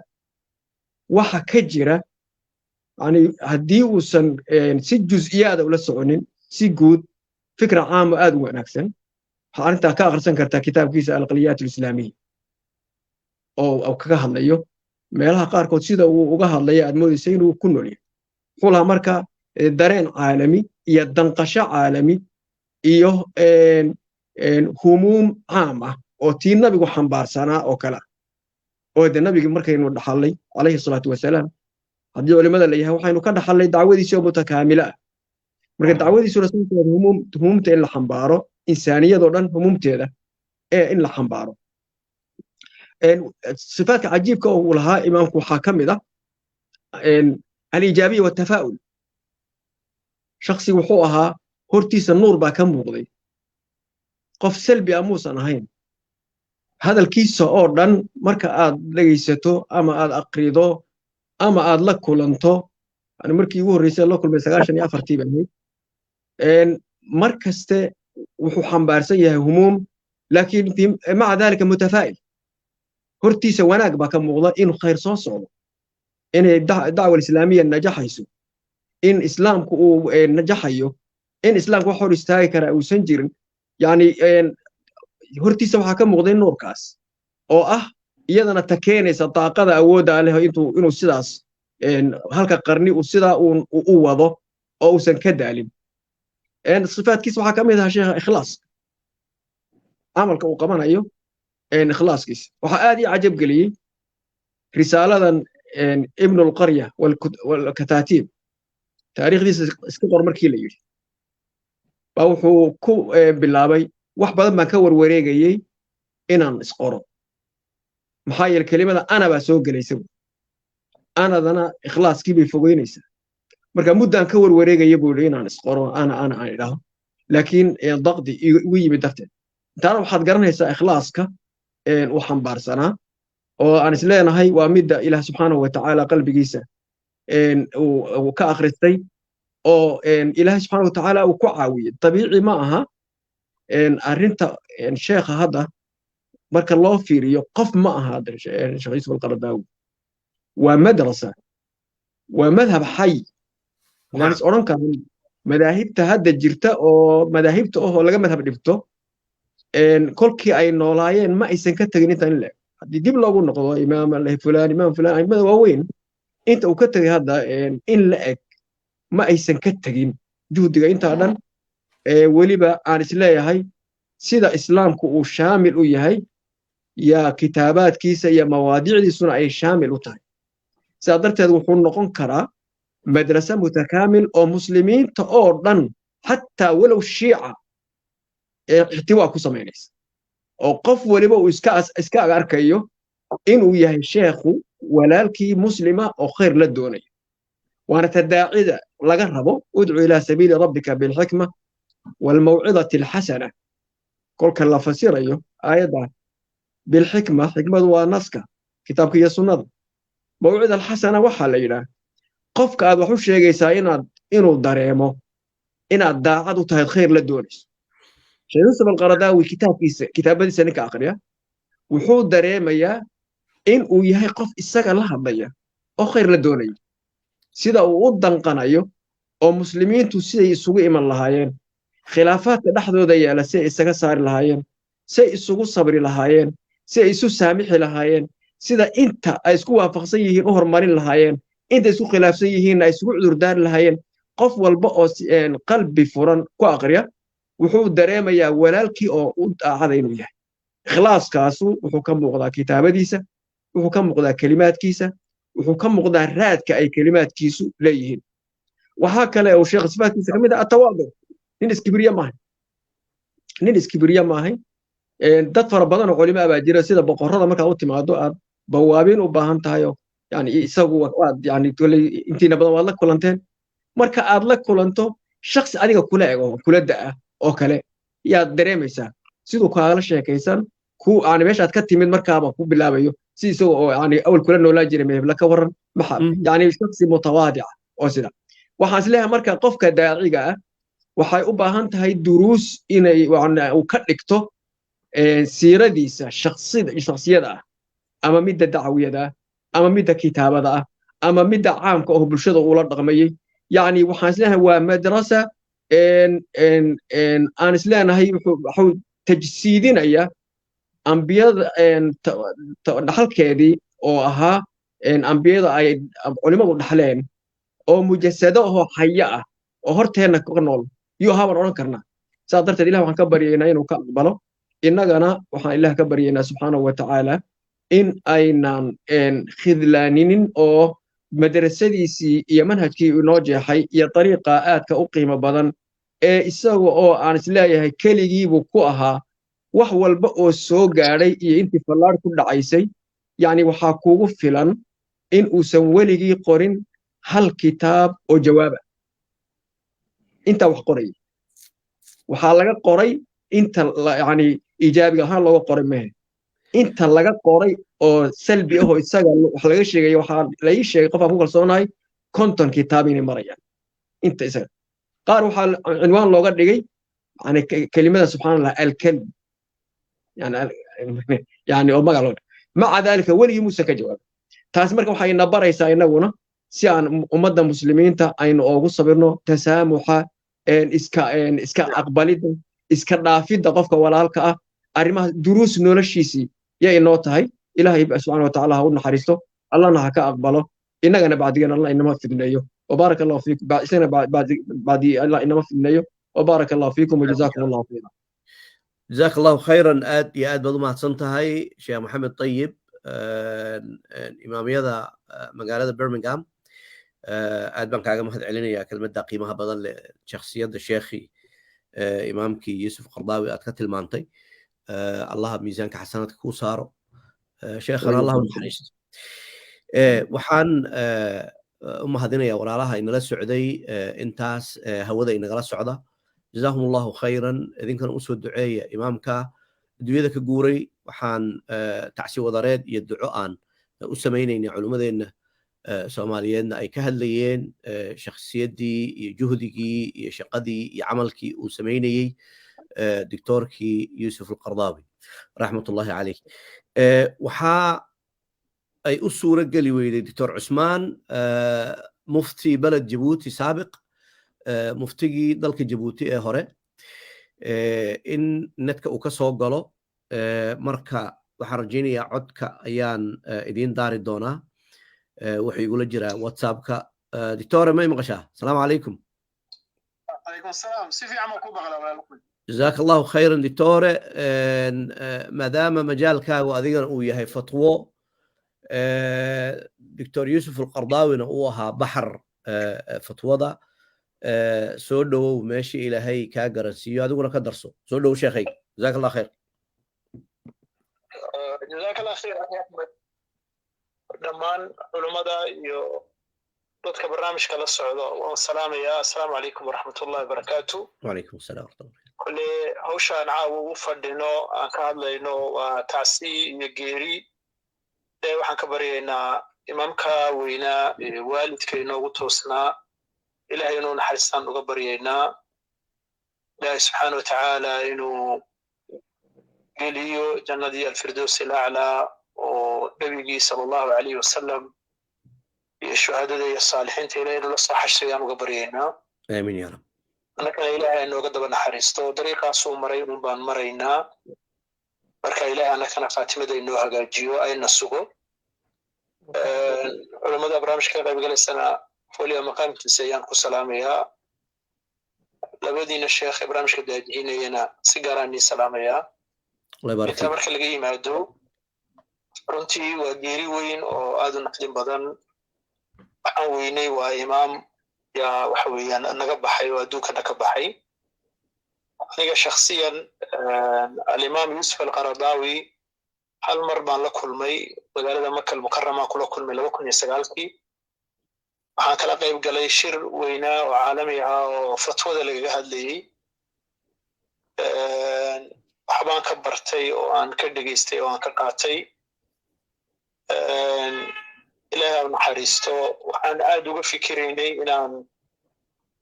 waxa ka jira. Yani haddii uusan si juz'iyaada ula soconin, si guud fikra caama aad u wanaagsan waxaad arrintaa ka akhrisan kartaa kitaabkiisa Alaqliyaat Alislaamiya oo kaga hadlayo meelaha qaarkood sida uu uga hadlaya aad moodaysa inuu ku nool yahay. Wuxuu lahaa marka dareen caalami iyo danqasho caalami iyo humuum caam ah oo tii nabigu xambaarsanaa oo kale ah, oo de nabigi markaynu dhaxallay calayhi salaatu wasalaam, haddii culimada la yahay waxaynu ka dhaxallay dacwadiisii oo mutakaamila ah. Marka dacwadiisu rasuulkeeda humuumta in la xambaaro, insaaniyadoo dhan humuumteeda ee in la xambaaro. Sifaadka cajiibka uu lahaa imaamku waxaa ka mid ah alijaabiya watafaa'ul. Shaksi wuxuu ahaa hortiisa nuur baa ka muuqday, qof salbi ah muusan ahayn. Hadalkiisa oo dhan marka aad dhegaysato ama aad aqrido ama aad la kulanto, yani markii ugu horreysay la kulmay 94-tii bay ahayd, mar kaste wuxuu xambaarsan yahay humuum, laakiin maca dalika mutafaa'il. Hortiisa wanaag baa ka muuqda, inuu khayr soo socdo, inay dacwa islaamiya najaxayso, in islaamku uu najaxayo, in islaamku wax hor istaagi karaa uusan jirin. Yani hortiisa waxaa ka muuqday nuurkaas oo ah iyadana ta keenaysa daaqada awoodda leh intuu inuu sidaas halka qarni uu sidaa u wado oo uusan ka daalin. Sifaadkiisa waxaa ka mid ahaa sheekha ikhlaas, camalka uu qabanayo ikhlaaskiisa. Waxaa aad ii cajab geliyey risaaladan Ibnu Alqarya Walkataatiib, taariikhdiisa iska qor markii la yidhi baa wuxuu ku bilaabay: "Wax badan baan ka warwareegayey inaan isqoro, maxaa yeele kelimada ana baa soo gelaysa, anadana ikhlaaskii bay fogeynaysaa. Marka muddaan ka warwareegaya," buu yidhi, "inaan isqoro, ana ana aan idhaho, laakiin daqdi igu yimid darteed." Intaana waxaad garanaysaa ikhlaaska uu xambaarsanaa oo aan isleenahay waa midda Ilaah subxaanahu wa tacaala qalbigiisa uu ka akhristay oo Ilaahay subxaanahu wa tacaala uu ku caawiyey. Dabiici ma aha arrinta sheekha hadda marka loo fiiriyo. Qof ma aha Sheekh Yuusuf Alqaradaawi, waa madrasa, waa madhab xay. Waxaan is odhan karaa madaahibta hadda jirta oo madaahibta ahoo laga madhab dhigto, kolkii ay noolaayeen ma aysan ka tegin intan in leeg. Haddii dib loogu noqdo imaam fulaan, imaam fulaan, aimada waaweyn inta uu ka tegay hadda in la eg ma aysan ka tegin juhdiga intaa dhan. Weliba aan isleeyahay sida islaamku uu shaamil u yahay yaa kitaabaadkiisa iyo mawaadiicdiisuna ay shaamil u tahay. Sidaa darteed wuxuu noqon karaa madrasa mutakaamil oo muslimiinta oo dhan, xataa walow shiica, ee ixtiwaa ku samaynaysa oo qof waliba uu iska ag arkayo inuu yahay sheekhu walaalkii muslima oo khayr la doonayo. Waana tadaacida laga rabo: udcu ilaa sabiili rabbika bilxikma waalmawcidati alxasana. Kolka la fasirayo aayadda bilxikma, xikmadu waa naska kitaabka iyo sunnada. Mawcida alxasana waxaa la yidhaah qofka aad wax u sheegaysaa inaad inuu dareemo inaad daacad u tahay, khayr la doonayso. Sheekh Yuusuf Alqaradaawi kitaabkiisa, kitaabadiisa ninka aqriya wuxuu dareemayaa in uu yahay qof isaga la hadlaya oo khayr la doonaya, sida uu u danqanayo oo muslimiintu siday isugu iman lahaayeen, khilaafaadka dhexdooda yaala siay isaga saari lahaayeen, say isugu sabri lahaayeen, si ay isu saamixi lahaayeen, sida inta ay isku waafaqsan yihiin u horumarin lahaayeen, inta isku khilaafsan yihiinna ay isugu cudurdaari lahaayeen. Qof walba oo qalbi furan ku aqriya wuxuu dareemayaa walaalkii oo u daacada inuu yahay. Ikhlaaskaasu wuxuu ka muuqdaa kitaabadiisa, wuxuu ka muuqdaa kelimaadkiisa, wuxuu ka muuqdaa raadka ay kelimaadkiisu leeyihiin. Waxaa kale uu sheekh sifaadkiisa ka mid ah atawaadu. Nin iskibriye maahay, nin iskibriye maahay. Dad fara badan oo culimo baa jira, sida boqorrada markaad u timaado aad bawaabiin u baahan tahay oo yani isagu waad yani koley intiina badan waad la kulanteen. Marka aad la kulanto shaksi adiga kula eg oo kula da'a oo kale yaad dareemaysaa siduu kaagala sheekaysan ku yani meeshaad ka timid markaaba ku bilaabayo, si isaga oo yani awal kula noolaan jiray, mehebla ka waran maxa. Yani shaksi mutawaadica oo sida waxaan isleeyahay marka qofka daaciga ah waxay u baahan tahay duruus inay uu ka dhigto siiradiisa shaksida shaksiyada ah, ama midda dacwiyada ah, ama midda kitaabada ah, ama midda caamka oo bulshada uula dhaqmayey. Yani waxaan isleeyahay waa madrasa aan isleenahay wuxuu tajsiidinaya ambiyada dhaxalkeedii oo ahaa ambiyada ay culimmadu dhaxleen oo mujasado ahoo xayo ah oo horteenna ka nool yuu ahaa baan odhan karnaa. Saas darteed Ilah waxaan ka baryaynaa inuu ka aqbalo, innagana waxaan Ilah ka baryaynaa subxaanahu wa tacaala in aynan khidlaaninin oo madrasadiisii iyo manhajkii inoo jeexay iyo dariiqa aadka u qiimo badan ee isaga oo aan isleeyahay keligiibuu ku ahaa wax walba oo soo gaadhay iyo intii fallaadh ku dhacaysay. Yacni waxaa kugu filan in uusan weligii qorin hal kitaab oo jawaaba. Intaa wax qoraya waxaa laga qoray inta yani iijaabiga ahaan looga qoray mehe. Inta laga qoray oo salbi ah oo isaga wax laga sheegay, waxaa la ii sheegay qof aan ku kalsoonahay 50 kitaab inay marayaan inta isaga. Qaar waxaa cinwaan looga dhigay yani kelimada subxaan Allah alkalb, yani oo magac loo. Maca daalika weligii muuse ka jawaabay taas. Marka waxay ina baraysaa inaguna si aan ummadda muslimiinta aynu oogu sabirno tasaamuxa, iska aqbalidda, iska dhaafidda qofka walaalka ah. Arrimaha duruus noloshiisii yay inoo tahay. Ilaahay subxaana watacaala ha u naxariisto, Allahna ha ka aqbalo, innagana bacdigeena Allah inama fidneeyo. وبارك الله فيكم. isagana bacdi Allah inama fidneeyo. وبارك الله فيكم وجزاكم الله خيرا. جزاك الله خيرا. Aad iyo aad baad u mahadsan tahay, Sheekh Maxamed Tayib, imaamyada magaalada Birmingham. Aad baan kaaga mahad celinayaa kelmadda qiimaha badan leh, shakhsiyadda sheekhi imaamkii Yuusuf Qardaawi aad ka tilmaantay. Allaha miisaanka xasanaadka kuu saaro, sheekhana Allah u naxariisto. Waxaan u mahadinayaa walaalaha inala socday intaas hawada inagala socda. Jazaahum Allahu khayran. Idinkana usoo duceeya imaamka adduunyada ka guuray. Waxaan tacsi wadareed iyo duco aan u samaynayna, culimmadeenna Soomaaliyeedna ay ka hadlayeen shakhsiyaddii iyo juhdigii iyo shaqadii iyo camalkii uu samaynayey doctoorkii Yuusuf Alqardaawi raxmatullahi caleyh. Waxaa ay u suuro geli weyday Doctor Cusmaan, mufti beled Jabuuti saabiq, muftigii dalka Jabuuti ee hore, in netka uu ka soo galo. Marka waxaan rajaynayaa codka ayaan idiin daari doonaa. Wuxuu igula jiraa WhatsAppka. Doctore, may maqashaa? Asalaamu calaykum. Calaykum salaam, si fiican baan ku maqlaa, walaalkay. Jazaaka Allahu khayran, doctore. Maadaama majaalkaagu adigana uu yahay fatwo, Doctor Yuusuf Alqardaawina uu ahaa baxar fatwada, soo dhowow. Meeshii Ilaahay kaa garansiiyo adiguna ka darso. Soo dhowow, sheekhay. Jazaaka Allah khayr. Jazaaka Allah khayr, akhi Axmed. Dhammaan culummada iyo dadka barnaamijka la socda waan salaamayaa. Assalaamu calaykum waraxmatullahi wabarakaatu. Wacalaykum assalam waraxmatullah. Kole hawshaan caawa ugu fadhino aan ka hadlayno waa tacsi iyo geeri. Ee waxaan ka baryaynaa imaamka weynaa ee waalidka inoogu toosnaa, Ilahay inuu naxariistaan uga baryaynaa. Ilaahay subxaana watacaala inuu geliyo jannadii alfirdows alaclaa oo nebigii sala Allahu alayhi wasalam iyo shuhadada iyo saalixiinta Ilahay inuu la soo xashriyaan uga baryaynaa. Aamin ya rab. Annagana Ilaahay inooga daba naxariisto. Dariiqaasuu maray un baan maraynaa. Marka Ilahay annagana khaatimada inoo hagaajiyo, ayna sugo. Culammada barnaamijka ka qaybgalaysana folia maqaamkiisa ayaan ku salaamayaa. Labadiina sheekh ee barnaamijka daadihinayana si gaaraan nii salaamayaa. Intaa marka laga yimaado, runtii waa geeri weyn oo aad u naqdin badan. Waxaan weynay waa imaam yaa waxa weeyaan naga baxay oo adduunkana ka baxay. Aniga shakhsiyan alimaam Yuusuf Alqaradaawi hal mar baan la kulmay, magaalada Maka Almukarama kula kulmay 2009-kii. Waxaan kala qayb galay shir weynaa oo caalami ahaa oo fatwada lagaga hadlayey. Waxbaan ka bartay oo aan ka dhegaystay oo aan ka qaatay. Ilaahay ha naxariisto. Waxaan aad uga fikiraynay inaan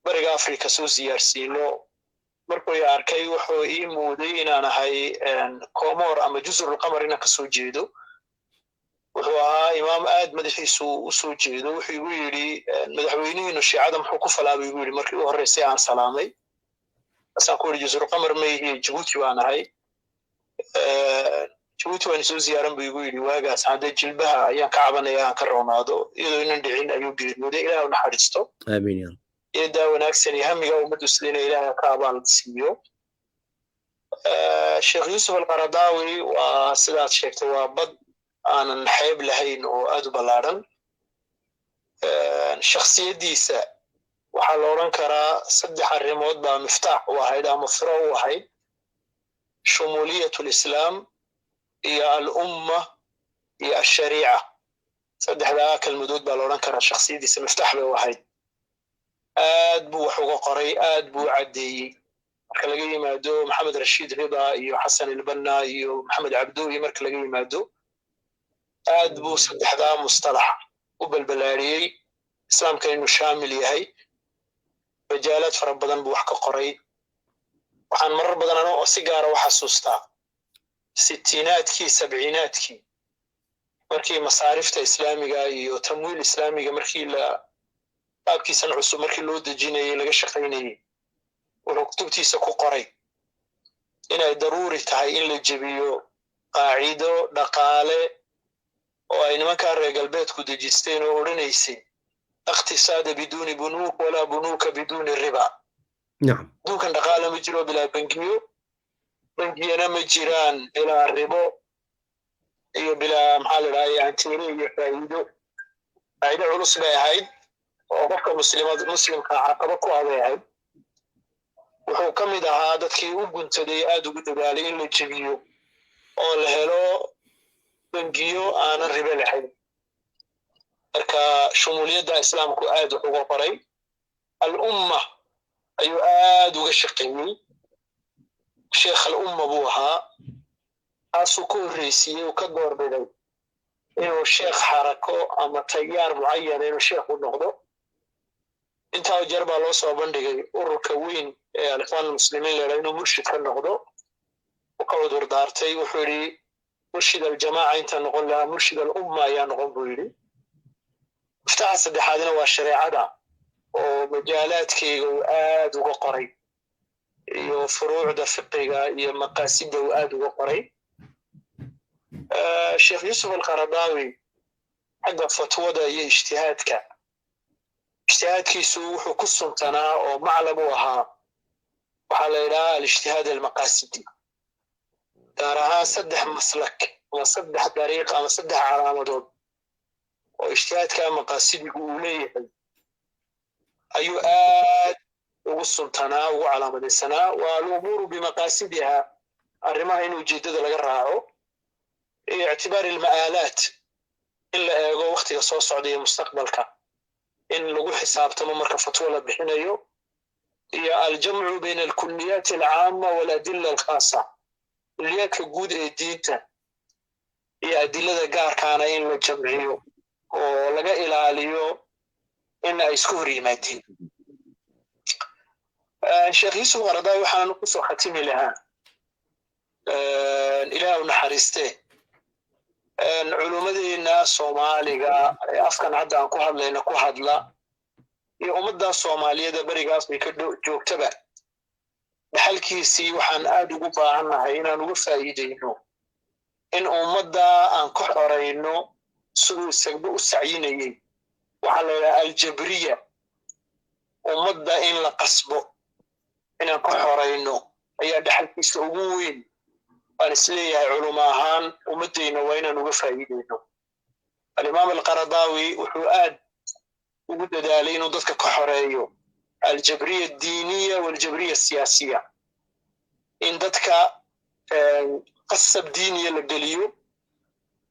Bariga Africa soo siyaarsiino. Markuu i arkay wuxuu ii muuday inaan ahay Comor ama Juzur Qamar inaan kasoo jeedo. Wuxuu ahaa imaam aad madaxiisu u soo jeedo. Wuxuu igu yidhi, "Madaxweynihiinu Shiicada muxuu ku falaa?" buu igu yidhi markii u horreysay aan salaamay. Asaan ku yidhi, "Juzur Qamar mayhi, Jabuuti baan ahay. Jabuuti waan soo ziyaaran," buu igu yidhi. Waagaas haddee jilbaha ayaan ka cabanaya aan ka roonaado. Iyadoo inan dhicin ayuu geeriyooday. Ilaah u naxariisto. Aamin ya. Eedaa wanaagsan iyo hamiga ummaddu sidina Ilaah ka abaal siiyo. Sheekh Yuusuf Alqaradaawi waa sidaad sheegtay, waa bad aanan xeeb lahayn oo aad u ballaadhan. Shakhsiyaddiisa waxaa la odhan karaa saddex arrimood baa miftaax u ahayd ama firo u ahayd: shumuuliyat lislaam iyo alumma iyo alshariica. Saddexdaa kelmadood baa la odhan karaa shakhsiyaddiisa miftaax bay u ahayd. Aad buu wax uga qoray, aad buu u caddeeyey. Marka laga yimaado Maxamed Rashiid Rida iyo Xasan Ilbanna iyo Maxamed Cabdo iyo marka laga yimaado, aad buu saddexdaa mustalax u balbalaariyey islaamka inuu shaamil yahay. Majaalaad fara badan buu wax ka qoray. Waxaan marar badan anoo si gaara u xasuustaa sitiinaadkii, sabciinaadkii, markii masaarifta islaamiga iyo tamwiil islaamiga, markii la qaabkiisan cusub markii loo dejinayey laga shaqaynayey, wuxuu kutubtiisa ku qoray inay daruuri tahay in la jebiyo qaacido dhaqaale oo ay nimankaa reer galbeedku dejisteen oo odhanaysay iqtisaada biduuni bunuuk walaa bunuuka biduuni riba. Adduunkan dhaqaale ma jiro bilaa bangiyo, bangiyana ma jiraan bilaa ribo iyo bilaa, maxaa la dhahay, antiire iyo faa'iido. Faa'iido culus bay ahayd oo qofka muslimad muslimka caqabo ku abay ahayd. Wuxuu ka mid ahaa dadkii u guntaday, aad ugu dadaalay in la jebiyo oo la helo bangiyo aanan ribo lahayn. Marka shumuuliyadda islaamku aad wax uga qoray. Al-umma ayuu aad uga shaqeeyey, sheekh al-umma buu ahaa. Taasuu ka horreysiiyey, uu ka doorbiday inuu sheekh xarako ama tayaar mucayana inuu sheekh u noqdo. Intaa jeer baa loo soo bandhigay ururka weyn ee Alikhwaan Almuslimiin leela inuu murshid ka noqdo, uu ka cudur daartay. Wuxuu yidhi, murshid aljamaaca intaan noqon lahaa, murshid alumma ayaa noqon, buu yidhi. Miftaxa saddexaadina waa shareecada oo majaalaadkeyga uu aad uga qoray iyo furuucda fiqiga iyo maqaasidda uu aad uga qoray. Sheekh Yuusuf Alqaradaawi xagga fatwada iyo ijtihaadka, ijtihaadkiisu wuxuu ku suntanaa oo maclam u ahaa waxaa la yidhahaa alijtihaad almaqaasidi, gaar ahaan saddex maslak ama saddex dariiq ama saddex calaamadood oo ijtihaadka maqaasidigu uu leeyahay ayuu aad ugu suntanaa, ugu calaamadaysanaa. Waa alumuuru bimaqaasidiha, arrimaha in ujeeddada laga raaco, iyo ictibaari alma'aalaat, in la eego wakhtiga soo socda iyo mustaqbalka in lagu xisaabtamo marka fatwo la bixinayo, iyo aljamcu bayna alkuliyaat alcaama waladila alkhaasa, kuliyaadka guud ee diinta iyo adilada gaarkaana in la jamciyo oo laga ilaaliyo in ay isku hor yimaadiin. Sheekh Yuusuf Qaradawi waxaan kusoo khatimi lahaa, Ilaah u naxariistee, culummadeena Soomaaliga ee afkan hadda aan ku hadlayna ku hadla iyo ummadda Soomaaliyeed ee bariga Afrika joogtaba, dhaxalkiisii waxaan aad ugu baahannahay inaan uga faa'iideyno in ummadda aan ka xorayno siduu isagba u sacyinayey. Waxaa la yidhaha aljabriya, ummadda in la qasbo inaan ka xorayno ayaa dhaxalkiisa ugu weyn baan isleeyahay. Culimo ahaan ummaddeyna waa inaan uga faa'iideyno. Alimaam Alqaradaawi wuxuu aad ugu dadaalay inuu dadka ka xoreeyo aljabriya addiiniya waljabriya asiyaasiya, in dadka qasab diiniya la geliyo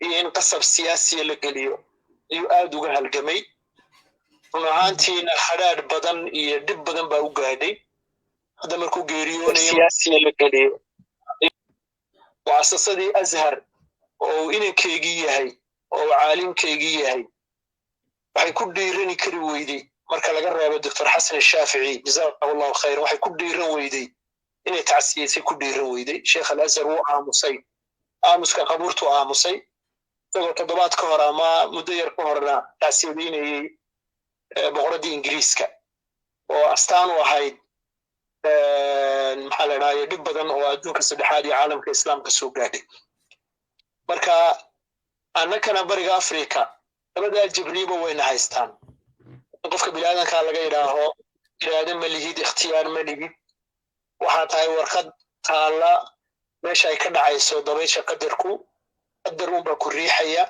iyo in qasab siyaasiya la geliyo ayuu aad uga halgamay. Run ahaantiina khadhaadh badan iyo dhib badan baa u gaadhay. Hadda markuu geeriyoonayo siyaasiya la geliyo, muasasadii Azhar oo uu inankeygii yahay oo uu caalimkeygii yahay waxay ku dhiirani kari weyday, marka laga reebo Doctor Xasan Shaafici jazaahu Allahu khayran, waxay ku dhiiran weyday inay tacsiyeysay, ku dhiiran weyday. Sheekh Alazhar wuu aamusay, aamuska qabuurtuu aamusay, isagoo toddobaad ka hor ama muddo yar ka horna tacsiyadaynayey boqoraddii Ingiriiska oo astaan u ahayd, maxaa la dhahaye, dhib badan oo adduunka saddexaad iyo caalamka islaamka soo gaadhay. Marka annakana bariga Afrika labadaa jabriiba wayna haystaan, in qofka biniaadankaa laga yidhaaho iraade ma lihid, ikhtiyaar ma lihid, waxaa tahay warqad taalla meesha ay ka dhacayso dabaysha qadarku, qadar unbaa ku riixaya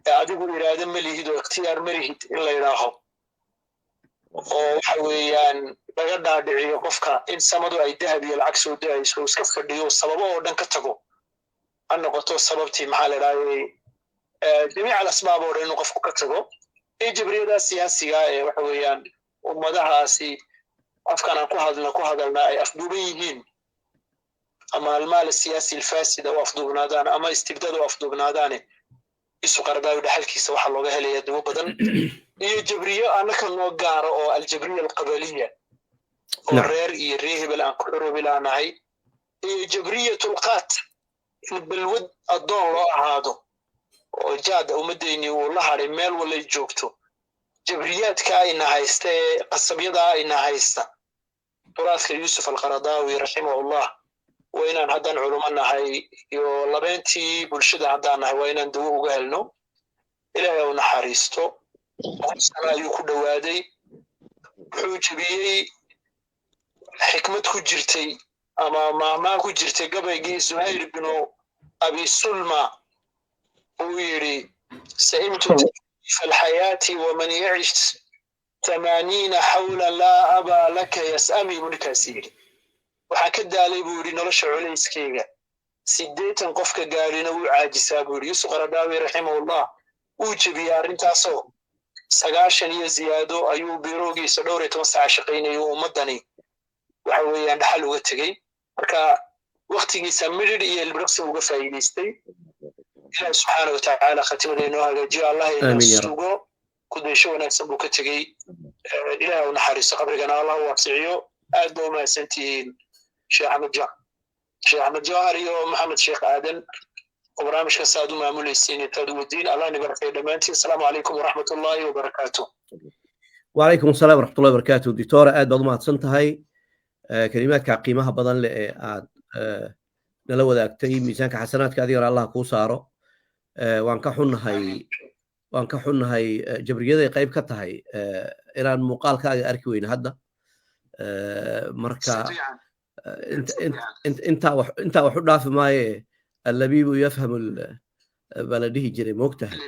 ee adigu iraade ma lihid oo ikhtiyaar ma lihid in la yidhaaho, oo waxa weeyaan laga dhaadhiciyo qofka in samadu ay dahab iyo lacag soo da'ayso, iska fadhiyo, sababo oo dhan ka tago, ha noqoto sababtii, maxaa la dhahayay, jamiic alasbaab oo dhan inuu qofku ka tago, iyo jabriyada siyaasiga ee waxa weeyaan ummadahaasi Afkan aan ku hadlna ku hadalnaa ay afduuban yihiin, ama almaal siyaasi alfaasida u afduubnaadaan ama istibdaad u afduubnaadaane, Yusuf Qardaawi dhaxalkiisa waxaa looga helayaa dawo badan iyo jabriyo annaka noo gaara oo aljabriya alqabaliya oo reer iyo reer hebel aan ku xoroobi laanahay, iyo jabriyatulqaat, in balwad addoon loo ahaado oo jaada ummaddeennii uu la hadhay meel walay joogto. Jabriyaadka ayna haysta ee qasabyadaa ayna haysta, turaadka Yuusuf Alqaradaawi raximahullah waa inaan haddaan culumo nahay iyo labeentii bulshada haddaan nahay waa inaan dawo uga helno. Ilaahay u naxariisto. 100 sano ayuu ku dhowaaday. Wuxuu jebiyey xikmad ku jirtay ama maahmaah ku jirtay gabaygii Zuhayr binu Abi Sulma uu yidhi: "Sa'imtu takliif alxayaati waman yacish 80 xawla laa abaa laka yas'ami." Buu ninkaasi yidhi. Waxaan ka daalay, buu yidhi, nolosha culayskeyga, 80 qofka gaadhina wuu caajisaa, buu yidhi. Yusuf Qaradaawi raximahullah wuu jebiyey arrintaasoo 90 iyo ziyaado ayuu biroogiisa dhowr iyo toban saaca shaqaynayay oo ummaddani waxa weeyaan dhaxal uga tegey. Marka waktigiisa midhidh iyo ilbiriqsi uga faa'iidaystay. Ilaah subxaana watacaala khatimada inoo hagaajiyo, Allah inoo sugo. Kudaysho wanaagsan buu ka tegey. Ilaah u naxariisto, qabrigana Allah u waasiciyo. Aad ba u mahadsantihiin, Sheekh Axmed, Sheekh Axmed Jawhar iyo Maxamed Sheekh Aadan, oo barnaamijka saad u maamulaysiin intaad u wadiin. Allah ni barakeeyo dhammaantiin. Asalaamu calaykum waraxmat ullaahi wabarakaatu. وعليكم السلام ورحمة الله وبركاته. دكتورة, aad baad u mahadsan tahay kelimaadka qiimaha badan leh ee aad nala wadaagtay. Miisaanka xasanaadka adigana Allah kuu saaro. Waan ka xunnahay jabriyaday qayb ka tahay inaan muuqaalkaaga arki weyne hadda. Marka intaa wax u dhaafi maaye, "Allabiibu yafhamu" baa la dhihi jiray, moogtahay?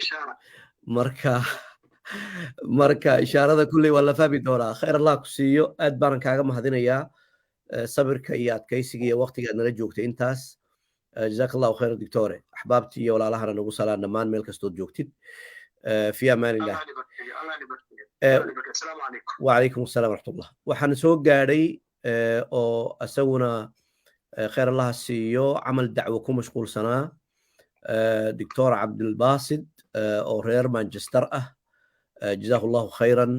Marka ishaarada kulley waa la fahmi doonaa. Khayr Allah ku siiyo. Aad baanan kaaga mahadinayaa sabirka iyo adkaysiga iyo waqtiga aad nala joogtay intaas. Jazaaka Allahu khayra, doctore. Axbaabtii iyo walaalahana nagu salaan dhammaan meel kastood joogtid. Fi amaan illah. Wacalaykum asalaam waraxmatullah. Waxaan soo gaadhay oo isaguna khayr Allaha siiyo camal dacwo ku mashquulsanaa, Doctor Cabdilbasid oo reer Manchester ah. Jazaahu Allahu khayran.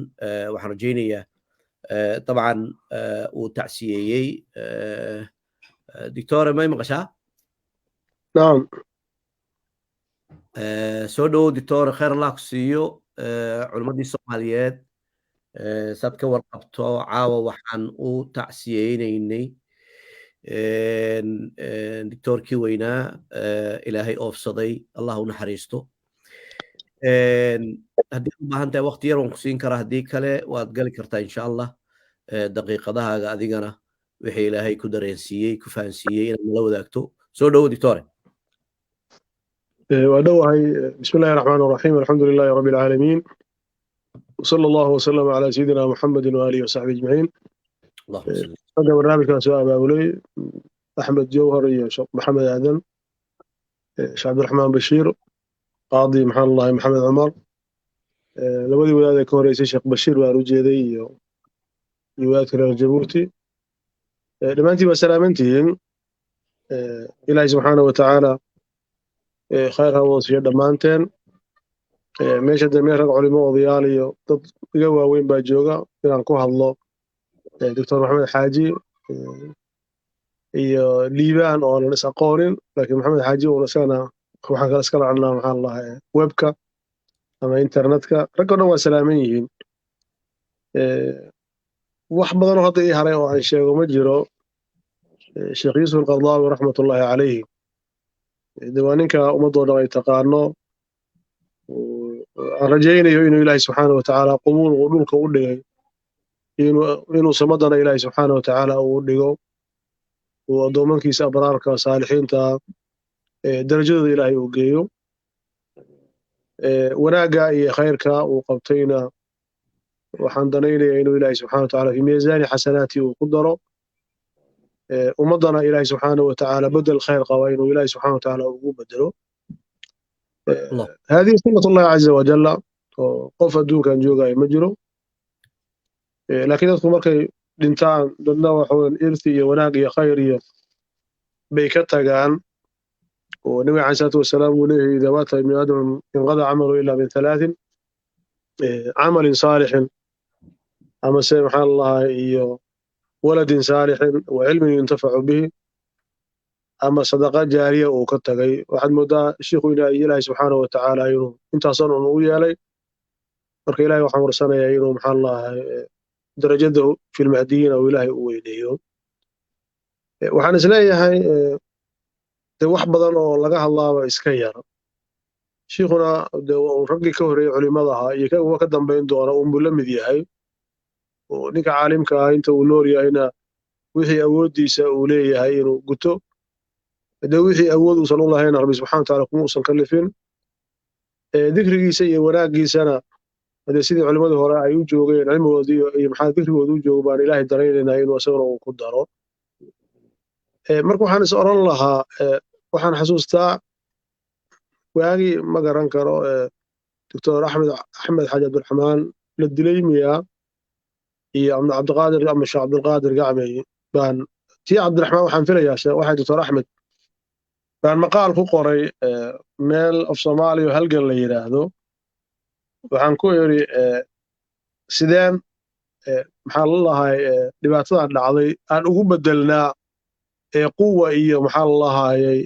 Waxaan rajaynayaa dabcan uu tacsiyeeyey. Doctore, may maqashaa? نعم. Soo dhowow, doctor. Khayr Allah ku siiyo. Culimmadii Soomaaliyeed, saad ka warqabto, caawa waxaan u tacsiyeynaynay doctoorkii weynaa Ilaahay oofsaday, Allah u naxariisto. Haddii u baahan tahay waqti yar waan ku siin karaa, haddii kale waad gali kartaa insha Allah daqiiqadahaaga, adigana wixii Ilaahay ku dareensiiyey, ku fahansiiyey inaad nala wadaagto. Soo dhowo, doctore. Waa dhowahay. بسم الله الرحمن الرحيم، الحمد لله رب العالمين، وصلى الله وسلم على سيدنا محمد وآله وصحبه أجمعين. اللهم صل. Ragga barnaamijkan soo abaabulay, Axmed Jawhar iyo Sheekh Maxamed Aadan, Sheekh Cabdiraxmaan Bashiir, Qaadi maxaan lahay Maxamed Cumar, labadii wadaad ee ka horeysay, Sheekh Bashiir baan u jeeday iyo wadaadka reer Jabuuti, dhammaantiin waa salaamantihiin. Ilaahay subxaana wa tacaala khayr ha wada siiyo dhammaanteen. Meesha dee meel rag culimo, odayaal iyo dad iga waaweyn baa jooga. Inaan ku hadlo, Doctor Maxamed Xaaji iyo Liibaan oonan is aqoonin, laakiin Maxamed Xaaji uun isagana waxaan kala iskala cunaa maxaan lahaa webka ama internetka. Rag o dhan waa salaaman yihiin. Wax badanoo hadda ii haray oo aan sheego ma jiro. Sheekh Yuusuf Alqardaawi raxmatullaahi calayhi de waa ninka ummaddoo dhan ay taqaano. Aan rajaynayo inuu Ilaahay subxaana wa tacaala qubuul uu dhulka u dhigay, inuu samadana Ilaahay subxaana wa tacaala uu dhigo, uu addoomankiisa abraarka saalixiinta darajadooda Ilaahay uu geeyo. Wanaagga iyo khayrka uu qabtayna waxaan danaynayaa inuu Ilaahay subxana wa tacaala fi miisaani xasanaati uu ku daro, ummaddana Ilaahay subxaana wa tacaala bedel khayr qaba inuu Ilaahay subxana wa tacaala ugu bedelo. هذه سنة الله عز وجل, oo qof adduunkan joogayo ma jiro, laakiin dadku markay Dhintaan dadna waxaweyan irthi iyo wanaag iyo khayr iyo bay ka tagaan, oo nabiga calayhi salaatu wasalaam uu leeyahay: idaa maata ibnu aadam inqada camalu ilaa min thalaatin, camalin saalixin ama se maxaa lalahay iyo waladin saalixin wa cilmin yuntafacu bihi ama sadaqa jaariya uu ka tagay. Waxaad moodaa shiikhu ilaahay subxaanahu watacaala inuu intaasan un u yeelay. Marka ilahay waxaan warsanayaa inuu maxaa lalahay darajada filmahdiyiina uu ilaahay u weyneeyo. Waxaan isleeyahay de wax badan oo laga hadlaaba iska yar. Shiikhuna de raggii ka horreeyey culimada ahaa iyo kuwa ka dambayn doona unbuu la mid yahay, oo ninka caalimka ah inta uu nool yahayna wixii awooddiisa uu leeyahay inuu guto, de wixii awood uusan u lahayna Rabbi subxana wataala kuma uusan kalifin. Dikrigiisa iyo wanaaggiisana dee sidii culimmadii hore ay u joogeen cilmigoodii iyo maxaa dikrigooda u joogo baan ilaahay daraynaynaa inuu isaguna uu ku daro. Marka waxaan is oran lahaa, waxaan xasuustaa waagii, ma garan karo, Doctor Axmed Xaaji Cabdiraxmaan la dilay miyaa iyo Cabdiqaadir ama Sheekh Cabdilqaadir Gacmey baan tii Cabdiraxmaan waxaan filayaa waxay Doctor Axmed baan maqaal ku qoray meel of Soomaaliya halgan la yidhaahdo. Waxaan ku iri, sideen maxaa la lahay dhibaatadan dhacday aan ugu bedelnaa quwa iyo maxaa la lahayay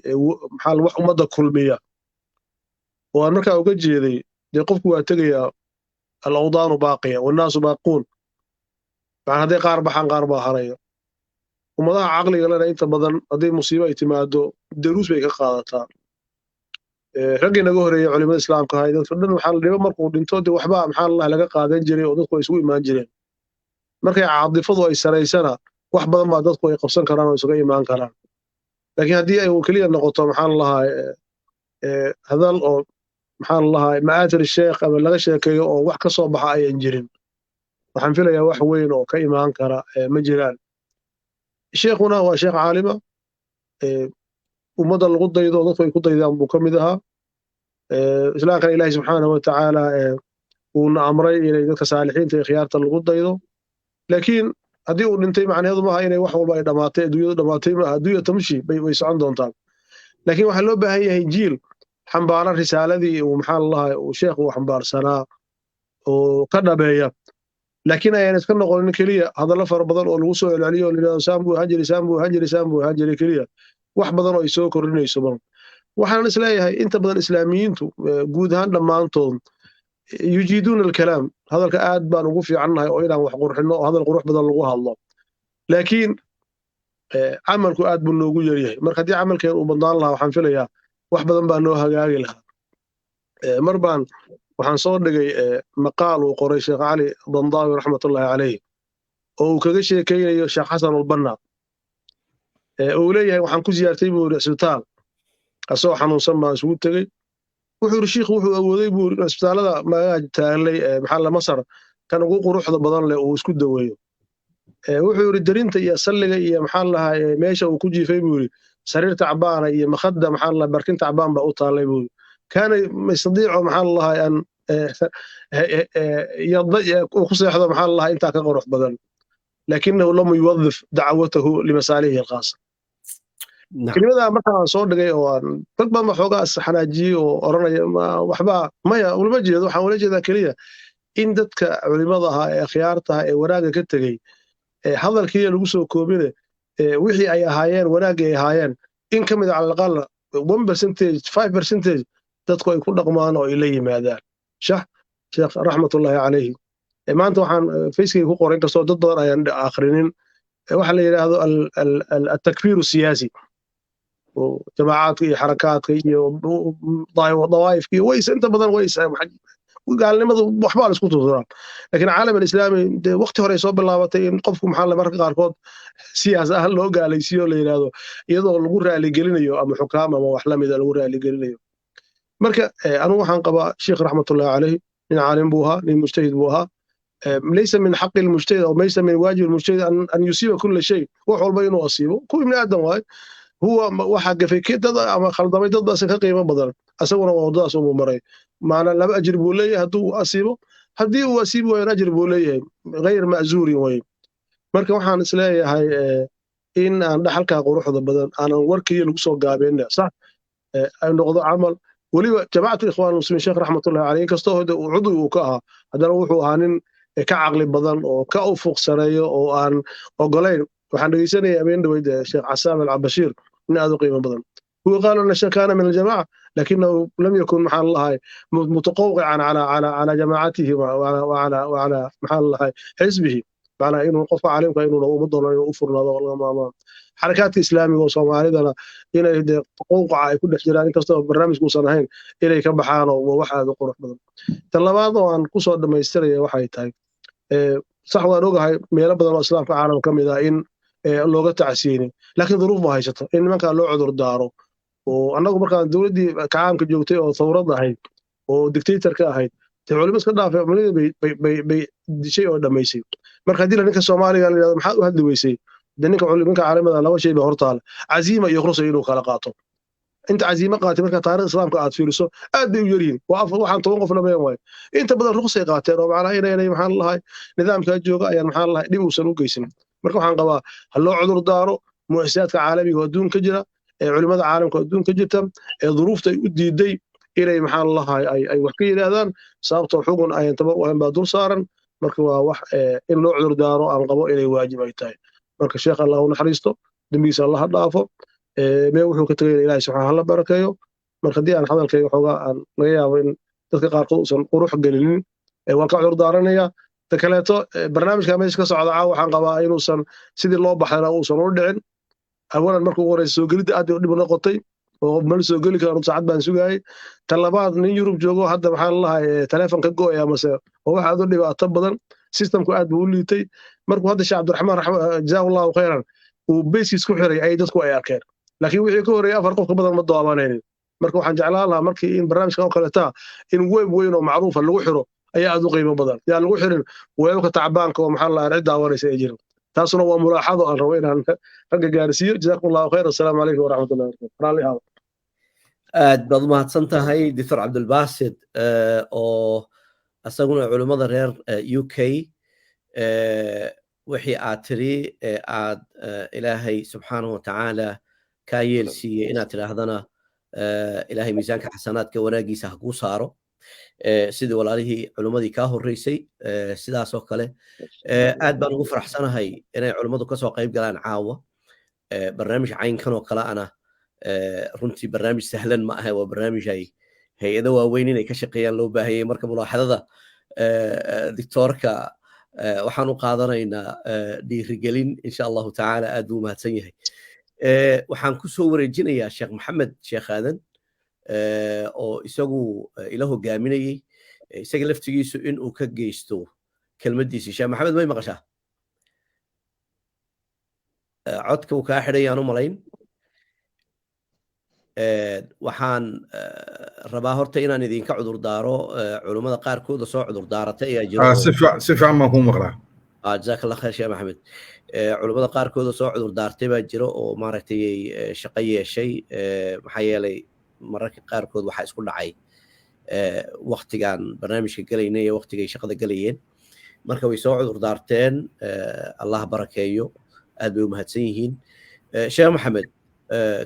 maxaa wax ummadda kulmiya? Oo aan markaa uga jeeday dee qofku waa tegayaa, alawdaanu baaqiya wannaasu baaquun, macnaa hadday qaar baxaan qaar baa haraya. Ummadaha caqliga lena inta badan hadday musiibo ay timaado daruus bay ka qaadataa. Raggii naga horreeyey culimada islaamka ahay dadka dhan waxaa la dhibo markuu dhinto dee waxbaa maxaa la laga qaadan jiray oo dadku ay isugu imaan jireen. Markay caadifadu ay saraysana wax badan baa dadku ay qabsan karaan oo isuga imaan karaan, laakiin haddii ay keliya noqoto maxaa la lahaa hadal oo maxaa la lahaa ma'aatir sheekh ama laga sheekeeyo oo wax ka soo baxa ayan jirin, waxaan filayaa wax weyn oo ka imaan kara ma jiraan. Sheekhuna waa sheekh caalima ummadda lagu daydo, dadku ay ku daydaan buu ka mid ahaa. Islaamkana ilaahi subxaanahu watacaala uuna amray inay dadka saalixiinta iyo khiyaarta lagu daydo. Laakiin haddii uu dhintay macnaheedu maaha inay wax walba ay dhamaatay, adduunyadu dhamaatay maaha. Adduunya tamshi bay socon doontaa, laakiin waxaa loo baahan yahay jiil xambaara risaaladii uu maxaa lalahay uu sheekh uu xambaarsanaa oo ka dhabeeya, laakiin ayaan iska noqonin keliya hadallo fara badan oo lagu soo celceliyo oo layidhahdo saan buu ahaan jiray, saan buu ahaan jiray, saan buu ahaan jiray keliya, wax badan oo ay soo kordhinayso mar. Waxaan isleeyahay inta badan islaamiyiintu guud ahaan dhammaantood yujiiduuna alkalaam, hadalka aad baan ugu fiicannahay oo inaan wax qurxinno oo hadal qurux badan lagu hadlo, laakiin camalku aad buu noogu yaryahay. Marka haddii camalkeen uu badnaan lahaa waxaan filayaa wax badan baa noo hagaagi lahaa. Mar baan waxaan soo dhigay maqaal uu qoray Sheekh Cali Dandaawi raxmatullaahi caleyh oo uu kaga sheekaynayo Sheekh Xasan Albanna. Uu leeyahay waxaan ku siyaartay buu yidhi isbitaal asagoo xanuunsan baan isugu tegey. Wuxuu yidhi shiikhu wuxuu awooday buu yidhi isbitaallada magaca taallay maxaa la Masar kan ugu quruxda badan leh uu isku daweeyo. Wuxuu yidhi darinta iyo salliga iyo maxaa lahaa meesha uu ku jiifay buu yidhi sariirta cabaana iyo makhadda maxaa la barkinta cabaan baa u taallay buu yidhi. Kaana yastadiicu maxaa lahaa an uu ku seexdo maxaa lahaa intaa ka qurux badan, laakinahu lam yuwadif dacwatahu limasaalihi alkhaasa. Kelimada markaan aan soo dhigay oo aan dad badan baa xoogaa xanaajiyey oo oranaya waxba maya ulama jeedo. Waxaan ula jeedaa keliya in dadka culimada ahaa ee akhyaarta ee wanaagga ka tegey hadalkiiya lagu soo koobine wixii ay ahaayeen wanaaggii ay ahaayeen in ka mid a cala alaqal 1%, 5% dadku ay ku dhaqmaan oo ay la yimaadaan. Sheekh raxmatullaahi calayhi maanta waxaan facekayga ku qoray, inkastoo dad badan ayaan akhrinin, waxa la yidhaahdo altakfiiru siyaasi jamacaadka iyo xarakaadka iyo dawaa'ifka iyo ways inta badan ways gaalnimadu waxbaa la isku tuturaa, laakiin caalam alislaami dee waqti hore ay soo bilaabatay in qofku maxaa la mararka qaarkood siyaas ahaan loo gaalaysiiyo la yidhaahdo iyadoo lagu raaligelinayo ama xukaam ama wax lamida lagu raaligelinayo. Marka anigu waxaan qabaa sheekh raxmatullahi caleyhi nin caalim buu ahaa, nin mujtahid buu ahaa. Laysa min xaqi almujtahid aw laysa min waajib almujtahid an yusiiba kulla shay, wax walba inuu asiibo ku ibni aadam waaye. Huwa waxaa gafay dad ama khaldamay dad baa ka qiimo badan, asaguna waa waddadaas unbuu maray. Maana laba ajir buu leeyahay hadduu asiibo, haddii uu asiibi waayona ajir buu leeyahay, غayr ma'zuurin way. Marka waxaan isleeyahay in aan dhaxalkaa quruxda badan aanan warkii lagu soo gaabeenna sax ay noqdo camal. Weliba Jamacat Ikhwaan Muslimiin, Sheekh raxmatullahi caleyh, inkastoo hode uu cudwi uu ka ahaa, haddana wuxuu ahaa nin ka caqli badan oo ka ufuq sareeyo oo aan ogolayn. Waxaan dhegeysanayay habeen dhaweyd Sheekh Casaam Alcabashiir, nin aad u qiimo badan. هو قالوا ان الشيخ كان من الجماعه لكنه لم يكن محل الله متقوقعا على جماعته وعلى محل الله حزبه، معنaa inuu qofka caalimka inuu ummaddoona inuu u furnaado lagama maarmaan. Xarakaadka islaamiga oo Soomaalidana inay dee qowqaca ay ku dhex jiraan, inkastoo barnaamijku uusan ahayn, inay ka baxaan oo wax aad u qurux badan. Tan labaad oo aan kusoo dhammaystiraya waxay tahay, sax waan ogahay meelo badan oo islaamka caalam ka mid ah in looga tacsiyeynin, laakiin duruuf baa haysato in nimankaa loo cudur daaro. Oo annagu markaan dowladdii kacaamka joogtay oo thawrad ahayd oo dictatorka ahayd, dee culimo iska dhaafay, culimadii bay dishay oo dhammaysay. Marka haddii la ninka Soomaaliga la yidhahdo maxaad u hadli weysay, dee ninka caalimada laba shay ba hortaala, caziima iyo rusa inuu kala qaato. Inta caziimo qaatay marka taariikhda islaamka aad fiiriso aad bay u yaryihiin, waa afar, waxaan 10 qof dhameyn waayo. Inta badan ruqsay qaateen oo macnaha inaynay maxaan lahay nidaamkaa jooga ayaan maxaan lahay dhib uusan u geysan. Marka waxaan qabaa ha loo cudur daaro mu'asasaadka caalamiga oo adduunka jira, ee culimada caalamka oo adduunka jirta ee duruufta ay u diiday inay maxaan lahay ay wax ka yidhaahdaan, sababtoo xugun ayan tabar u ahayn baa dul saaran. Marka waa wax in loo cudur daaro aan qabo inay waajib ay tahay. Marka Sheekh Allah u naxariisto, dembigiisa Allah ha dhaafo, mee wuxuu ka tegay Ilaahay subxaana hala barakeeyo. Marka haddii aan hadalkayga xoogaa aan laga yaabo in dadka qaarkood uusan qurux gelinin, waan ka cudur daaranayaa. Ta kaleeto, barnaamijka meesha ka socda caawa waxaan qabaa inuusan sidii loo baxdana uusan u dhicin. Awalan, marka ugu horeysa soo gelidda aad bay u dhib noqotay oo mal soo geli karo, saacad baan sugaayay. Tan labaad, nin Yurub joogo hadda maxaa lalahay taleefon ka go'aya mase oo wax aad u dhibaato badan, systemku aad buu u liitay. Markuu hadda Sheekh Cabdiraxmaan jazaahu Allahu khayran uu beyskiis ku xiray ay dadku ay arkeen, laakiin wixii ka horreeyay afar qof ka badan ma doobanaynin. Marka waxaan jeclaan lahaa markii in barnaamijkan oo kaleeta in web weyn oo macruufa lagu xiro ayaa aad u qiimo badan, yaa lagu xirin weebabka tacbaanka oo maxaa la cid daawanaysa ay jirin. Taasuna waa mulaaxado aan rabo inaan ragga gaarsiiyo. Jazaakum Allahu khayr, assalaamu calaykum waraxmatullahi wabarakatu. Raalli ahaada. Aad baad umahadsan tahay, Doctor Cabdulbasid, oo isaguna culimmada reer UK. Wixii aad tiri aad Ilaahay subxaanahu watacaala kaa yeelsiiyey inaad tidhaahdana, Ilaahay miisaanka xasanaadka wanaagiisa ha kuu saaro, sidii walaalihii culimmadii kaa horreysay sidaas oo kale. Aad baan ugu faraxsanahay inay culimmadu kasoo qayb galaan caawa barnaamij caynkan oo kale ana. Runtii barnaamij sahlan ma aha, waa barnaamij ay hay-ado waaweyn inay ka shaqeeyaan loo baahayay. Marka mulaaxadada doctoorka waxaan u qaadanaynaa dhiirigelin insha Allahu tacaala. Aad buu umahadsan yahay. Waxaan ku soo wareejinayaa Sheekh Maxamed Sheekh Aadan oo isagu ila hogaaminayey, isaga laftigiisu in uu ka geysto kelmaddiisii. Sheekh Maxamed, may maqashaa? Codka uu kaa xidhay aan u malayn. Waxaan rabaa horta inaan idinka cudur daaro, culummada qaarkooda soo cudur daaratay ayaa jiro. Si fiican baan kuu maqlaa. Jazaak Allah khayr, Sheekh Maxamed. Culummada qaarkooda soo cudur daartay baa jiro oo maaragtay shaqo yeeshay, maxaa yeelay mararka qaarkood waxaa isku dhacay waktigaan barnaamijka gelaynay iyo waktigay shaqada gelayeen. Marka way soo cudur daarteen, Allah barakeeyo, aad bay u mahadsan yihiin. Sheekh Maxamed,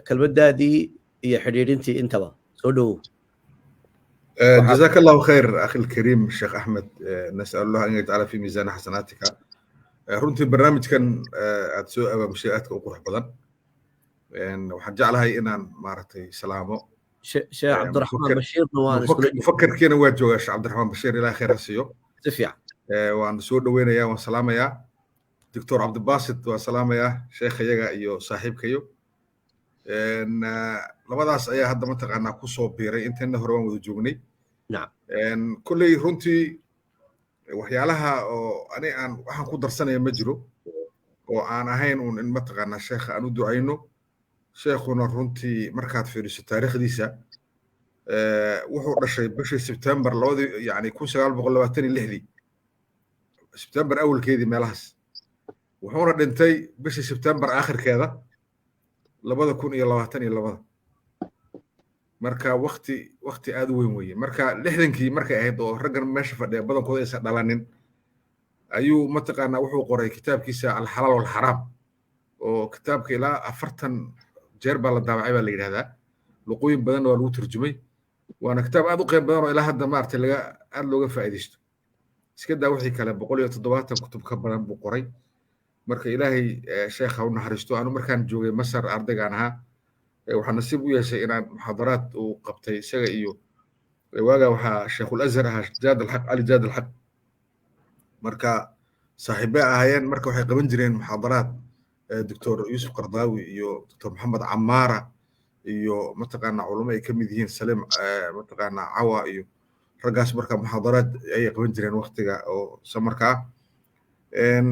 kelmaddaadii iyo xidhiidhintii intaba soo dhowow. جزاك الله خير أخي الكريم الشيخ أحمد، نسأل الله أن يجعل في ميزان حسناتك. Runtii barnaamijkan aad soo abaamushay aadka u qurux badan, waxaan jeclahay inaan maaragtay salaamo Sheekh Cabdiraxmaan Bashiirna waan Mufakarkiina waa joogaa, Sheekh Cabdiraxmaan Bashiir, Ilaah khayr ha siiyo. Si fiican. Waan soo dhoweynayaa, waan salaamayaa Doctor Cabdibasit, waan salaamayaa sheekhayaga iyo saaxiibkayo. Labadaas ayaa hadda mataqaanaa ku soo biiray, inteenna hore waan wada joognay. Kolley runtii waxyaalaha oo ani aan waxaan ku darsanaya ma jiro oo aan ahayn uun in mataqaanaa sheekha aan u ducayno. Sheekhuna runtii markaad fiiriso taariikhdiisa, wuxuu dhashay bishii Sebtembar labadii, yani 1926-dii Sebtembar awalkeedii meelahaas, wuxuuna dhintay bishii Sebtembar aakhirkeeda 2022-da. Marka wakti aad u weyn weeye. Marka 60-kii markay ahayd oo raggan meesha fadhiya badankooda aysan dhalanin. Ayuu mataqaanaa wuxuu qoray kitaabkiisa Alxalaal Walxaraam, oo kitaabka ilaa 40 jeer baa la daabacay baa la yidhahdaa, luqooyin badanna waa lagu turjumay, waana kitaab aad u qiimo badan oo ilaa hadda maaragtay laga aad looga faa'iidaysto. Iska daa wixii kale, 170 kutub ka badan buu qoray. Marka Ilaahay sheekha u naxariisto. Anu markaan joogay Masar ardaygaan ahaa, waxaa nasiib u yeeshay inaan muxaadaraad uu qabtay isaga iyo waagaa waxaa Sheekhul Azhar ahaa Jaad Alxaq, Cali Jaad Alxaq. Marka saaxiibbay ahaayeen. Marka waxay qaban jireen muxaadaraad Doctor Yuusuf Qardaawi iyo Doctor Maxamed Camaara iyo mataqaanaa culamo ay ka mid yihiin Saliim mataqaanaa Cawa iyo raggaas. Marka muxaadaraad ayay qaban jireen waqtiga oo samarka ah.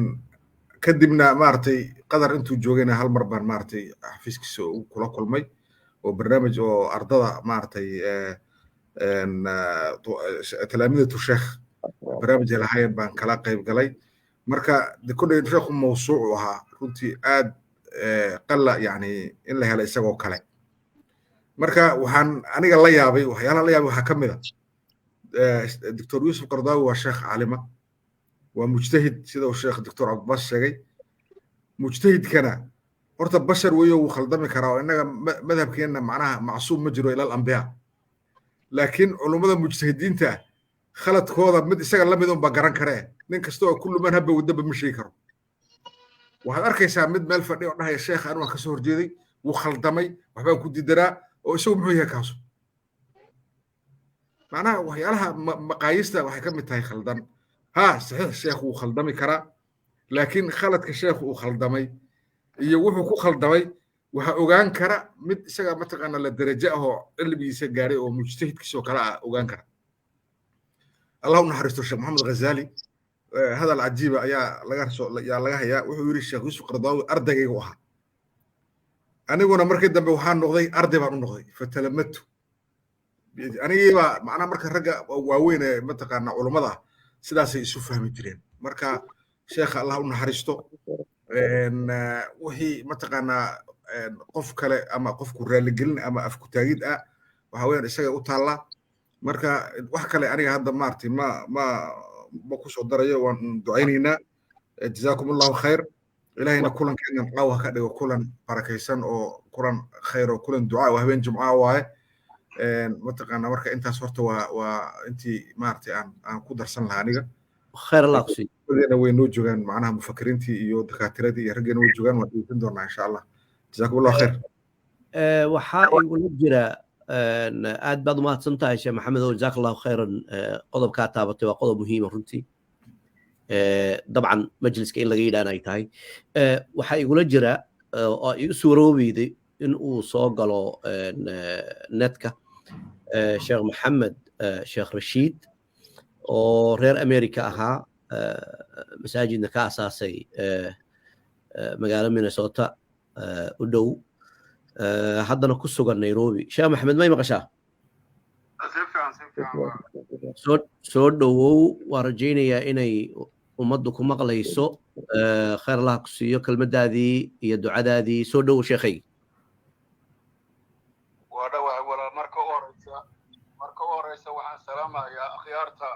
Kadibna maaragtay Qadar intuu joogayna hal mar baan maaragtay xafiiskiisa kula kulmay oo barnaamij oo ardada maaragtay talaamidatu sheekh barnaamij ay lahaayeen baan kala qayb galay. Marka de kolley sheekhu mawsuuc u ahaa runtii, aad qalla yani in la helo isagoo kale. Marka waxaan aniga la yaabay, waxyaalaha la yaabay waxaa ka mid a, Doctor Yuusuf Qardaawi waa sheekh caalima, waa mujtahid, sida uu sheekh Doctor Cabdibaas sheegay. Mujtahidkana horta bashar weeyo, wuu khaldami karaa, oo innaga madhabkeenna macnaha macsuum ma jiro ila alambiyaa. Laakiin culummada mujtahidiinta ah khaladkooda mid isaga la mid unbaa garan karee, nin kasta oo kullu man habba wadaba ma sheegi karo. Waxaad arkaysaa mid meel fadhi oo dhahaya sheekha anu waan kasoo horjeeday, wuu khaldamay, waxbaan ku diidanaa, oo isagu muxuu yahay kaasu? Macnaha waxyaalaha maqaayista waxay ka mid tahay khaldan. Ha saxiix, sheekhu wuu khaldami karaa, laakiin khaladka sheekhu uu khaldamay iyo wuxuu ku khaldamay waxaa ogaan kara mid isaga mataqaana la derajo ah oo cilmigiisa gaaray oo mujtahidkiisa oo kale ah ogaan kara. Allah u naxariisto Sheekh Maxamed Ghazali, hadal cajiiba ayaa laga soo ayaa laga hayaa. Wuxuu yidhi Sheekh Yuusuf Qardaawi ardaygaygu ahaa, aniguna markii dambe waxaan noqday arday baan u noqday, fatalamadtu anigiibaa macnaha. Marka ragga waaweyn ee mataqaana culummada ah sidaasay isu fahmi jireen. Marka sheekha Allah u naxariisto. Wixii mataqaanaa qof kale ama qofku raaligelin ama afkutaagid ah waxa weeyaan isaga u taallaa. Marka wax kale aniga hadda maaragtay ma kusoo darayo, waan ducaynaynaa. Jazaakum Allahu khayr. Ilaahayna kulankeennan caawa ka dhigo kulan barakaysan oo kulan khayr oo kulan ducaa oo habeen jumca waaye mataqaana. Marka intaas horta waa intii maaragtay aan ku darsan lahaa aniga. Khayr Allah ku siiyo. Way noo joogaan macnaha mufakiriintii iyo dakaatiradii iyo raggeena way joogaan, waan dhegeysan doonaa insha Allah. Jazaakum Allahu khayr. Waxaa igula jira, aad baad umahadsan tahay Sheekh Maxamed oo jazaak Allahu khayran. Qodobkaa taabatay waa qodob muhiima runtii, dabcan majliska in laga yidhaana ay tahay. Waxaa igula jira oo igu suuroobeyday in uu soo galo netka Sheekh Maxamed Sheekh Rashiid oo reer America ahaa, masaajidna ka asaasay magaalo Minnesota u dhow, haddana ku sugan Nairobi. Sheekh Maxamed, may maqashaa? Soo dhowow. Waan rajaynayaa inay ummaddu ku maqlayso. Khayr Allah ku siiyo kelmaddaadii iyo ducadaadii. Soo dhowow, sheekhay. Waa dhawahay walaal. Marka u horeysa waxaan salaamayaa akhyaarta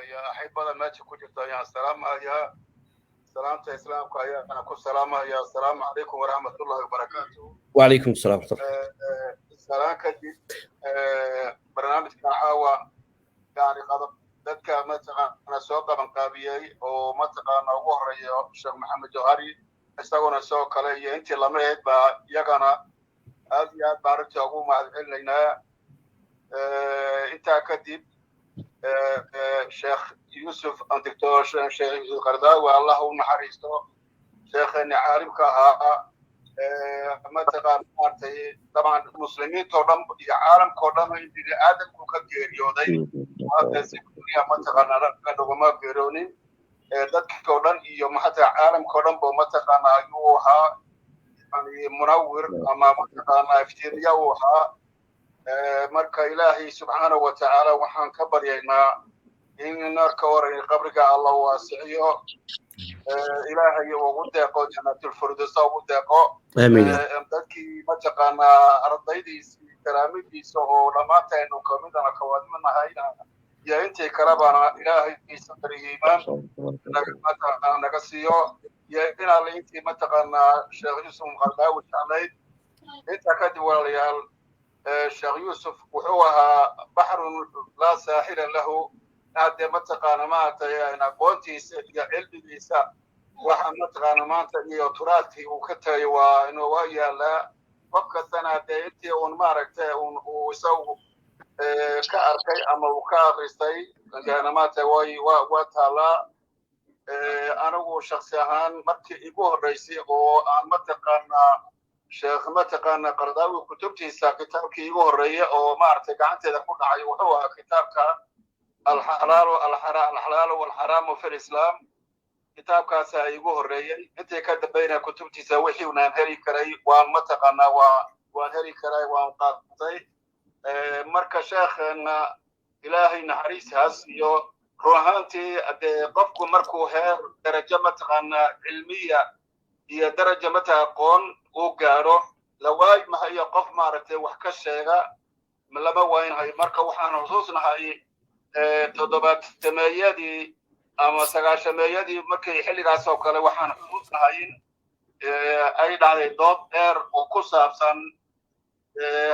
iyo axibada meesha ku jirta ayaan salaamayaa. Salaamta islaamka ayaana ku salaamayaa. Asalaamu calaykum waraxmatullahi wabarakaatuh. Wacalaykum asalaam. Salaan kadib, barnaamijkan caawa yani qadab dadka mataqaana soo qaban qaabiyey oo mataqaana ugu horeeyo Sheekh Maxamed Jawhari, isaguna sidoo kale iyo intii lamaheed baa iyagana aad iyo aad baan runtii ugu mahadcelinaynaa. Intaa kadib, Sheekh Yuusuf, Doctor Sheekh Yuusuf Qardaawi, Allah u naxariisto, sheekheeni caalimka ahaa, mataqaan maartay dabcan muslimiintoo dhan iyo caalamkoo dhan in bini aadamku ka geeriyooday hadda si dunya mataqaana naguma geeriyoonin, dadkoo dhan iyo maxataa caalamkoo dhan bo mataqaana ayuu ahaa yani munawir ama mataqaana iftiimiya uu ahaa. Marka Ilaahay subxaanahu wa tacaala waxaan ka baryaynaa in marka hore qabriga Alla waasiciyo, Ilaahay ugu deeqo Janatulfirdowsa ugu deeqo. Dadkii mataqaanaa ardaydiisii, talaamidiisa oo dhammaantaynu kamidana kawadmanahay. Iyo intii kalebana Ilaahay sabir iyo iimaan mataqaana naga siiyo, iyo in Alle intii mataqaanaa Sheekh Yuusuf Qardaawi jeclayd. Intaa kadib, walaalayaal, Sheekh Yuusuf wuxuu ahaa baxrun laa saaxila lahu. Haddee mataqaana maaragtay aqoontiisa iyo cilmigiisa waxa mataqaana maanta iyo turaadkii uu ka tagay waa inuu waa yaalaa. Qof kastana dee intii uun maaragtay uun uu isagu ka arkay ama uu ka akhristay maanta way waa taalaa. Anigu shaksi ahaan markii igu horreysay oo aan mataqaanaa Sheekh mataqaana Qardaawi kutubtiisa, kitaabkii igu horreeyay oo maaragtay gacanteeda ku dhacay wuxuu ahaa kitaabka Alxalaalu Alxalaalu Walxaraamu fi Lislaam. Kitaabkaasaa igu horreeyey. Intii ka dambayna kutubtiisa wixii unaan heli karay waan mataqaanaa waan heli karay, waan qaatay. Marka sheekheena Ilaahay naxariis ha siiyo. Run ahaantii dee qofku markuu heer darajo mataqaanaa cilmiya iyo daraja mata aqoon uu gaadho, la waayi mahayo qof maaragtay wax ka sheega, lama waynhayo. Marka waxaan xusuusnahay 70-meeyadii ama 90-meeyadii, markii xilligaas oo kale, waxaan xusuusnahay in ay dhacday dood dheer oo ku saabsan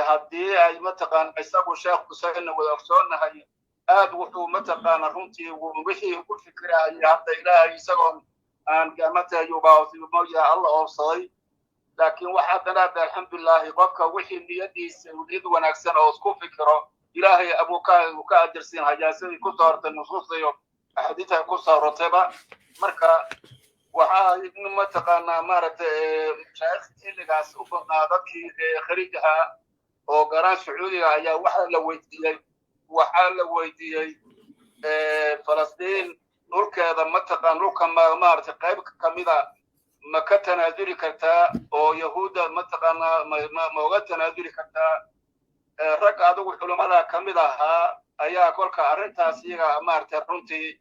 haddii ay mataqaana isagu Sheekh Xuseenna wada ogsoonahay aad wuxuu mataqaana runtii wixii ugu fikirayay. Hadda Ilaahay isagoon aan gamatayubamoya Alla oobsaday, laakiin waxa haddana hadda alxamdulilaahi qofka wixii niyadiisa niyad wanaagsan oo isku fikiro, Ilaahay abuuka uu ka ajarsiin hayaa, sidii ku soo hortay nusuusta iyo axaadiista ku soo arortayba. Marka waxaa mataqaanaa maaragtay mashaayikh xilligaas u badnaa dadkii khariij ahaa oo garaan Sacuudiga ayaa waxaa la weydiiyey Falastiin dhulkeeda mataqaan dhulka maaragtay qayb kamida ma ka tanaasuli kartaa oo Yahuudda mataqaanaa ma uga tanaasuli kartaa? Rag adigu culimmada kamid ahaa ayaa kolka arrintaas iyaga maaragtay runtii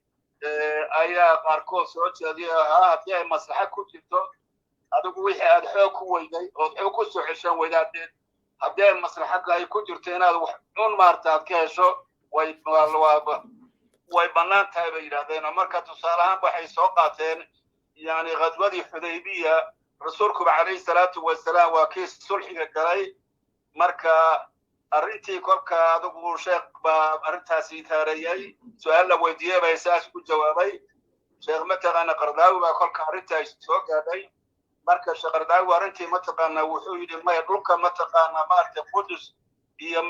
ayaa qaarkood soo jeediya haa, haddii ay maslaxa ku jirto, adigu wixii aad xoog ku weyday ood xoog ku soo ceshan weydaadeen, haddii ay maslaxad ay ku jirto inaad wax cun maarata aad ka hesho, way bannaan tahay bay yidhahdeen. Marka tusaale ahaan waxay soo qaateen yani ghazwadii Xudaybiya, rasuulkuba calayhi salaatu wasalaam waa kii sulxiga galay. Marka arrintii kolka adigu sheekh baa arrintaasi itaareeyey, su-aal la weydiiyey bay saas ku jawaabay Sheekh mataqaana Qardaawi baa kolka arrintii ay soo gaadhay. Marka Sheekh Qardaawi arrintii mataqaana wuxuu yidhi maya, dhulka mataqaana maaragtay Qudus iyo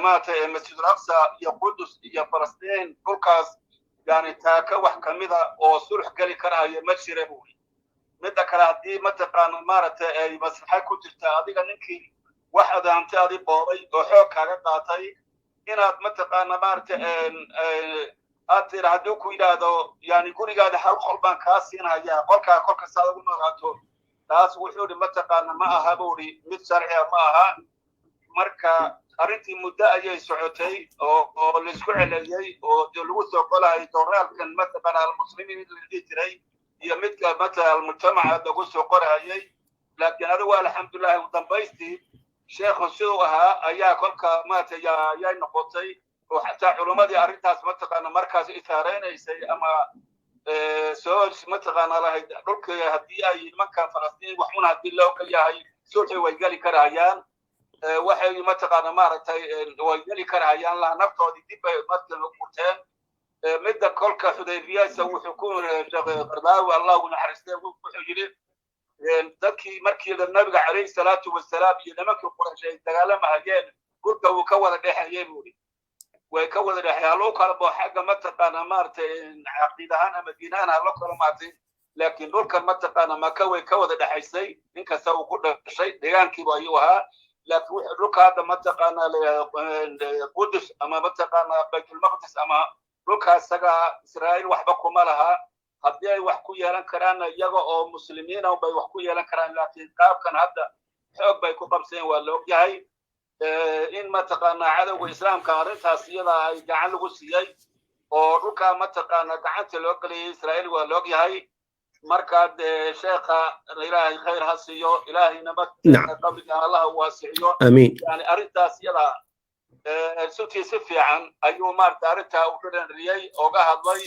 maaragtay Masjidul Aqsa iyo Qudus iyo Falastiin, dhulkaas yani taaka wax kamida oo sulx geli karaayo ma jira buuri. Midda kale, haddii mataqaana maaragtay ay maslaxa ku jirta, adiga ninkii wax adaante adi boobay oo xoog kaaga qaatay inaad mataqaana maaragtay aad tira, hadduu ku yidhaahdo yani gurigaada hal qol baan kaa siinhayaa, qolkaa kolka saad ugu noolaato, taas wuxuu ihi mataqaana ma aha buu ihi, mid sharciga ma aha. Marka arrintii muddo ayay socotay oo laisku celeliyey oo dee lagu soo qolahay joornaalkan mataqaana Almuslimiin la dhihi jiray iyo midka matala Almujtamaca lagu soo qorahayay. Laakiin adigu alxamdulillahi ugu dambaystii sheekhu siduu ahaa ayaa kolka maaragtay ayay noqotay, oo xataa culummadii arrintaas mataqaana markaas isaareynay ama soo mataqaana lahayd dhulka haddii ay nimanka Falastiin wax un haddii loo ogol yahay sulxi way geli karahayaan, waxay mataqaana maaragtay way geli karahayaan laha, naftoodii dib bay marka gurteen. Midda kolka Xudaybiyasa wuxuu ku Sheekh Qardaawi, Allah ugu naxariistay, wuxuu yidhi dadkii markii nabiga calayhi salaatu wasalaam iyo nimankii Quraysh ay dagaalamahayeen, dhulka wuu ka wada dhexeeyey buuri, way ka wada dhexeey, haloo kala bao xagga mataqaana maaragtay caqiid ahaan ama diin ahaan haloo kala maaragtay, laakiin dhulkan mataqaana Maka way ka wada dhexaysay. Inkasta uu ku dhashay deegaankiiba ayuu ahaa, laakiin wuxuu dhulka hadda mataqaana la Qudus ama mataqaana Baytulmaqdis ama dhulka isaga Israa'iil waxba kuma laha. Haddii ay wax ku yeelan karaanna iyaga oo muslimiina bay wax ku yeelan karaan, laakiin qaabkan hadda xoog bay ku qabseen. Waa la ogyahay in mataqaana cadowga islaamka arrintaas iyada ay gacan lagu siiyey oo dhulka mataqaana gacanta loo geliyay Israa'iil, waa la ogyahay. Marka dee sheekha Ilaahay khayr ha siiyo, Ilaahayna qabriga Allah waasiciyo. Amiin. Yani arrintaas iyada Sutii si fiican ayuu maaragtay arrintaa u dhadhanriyey, oga hadlay.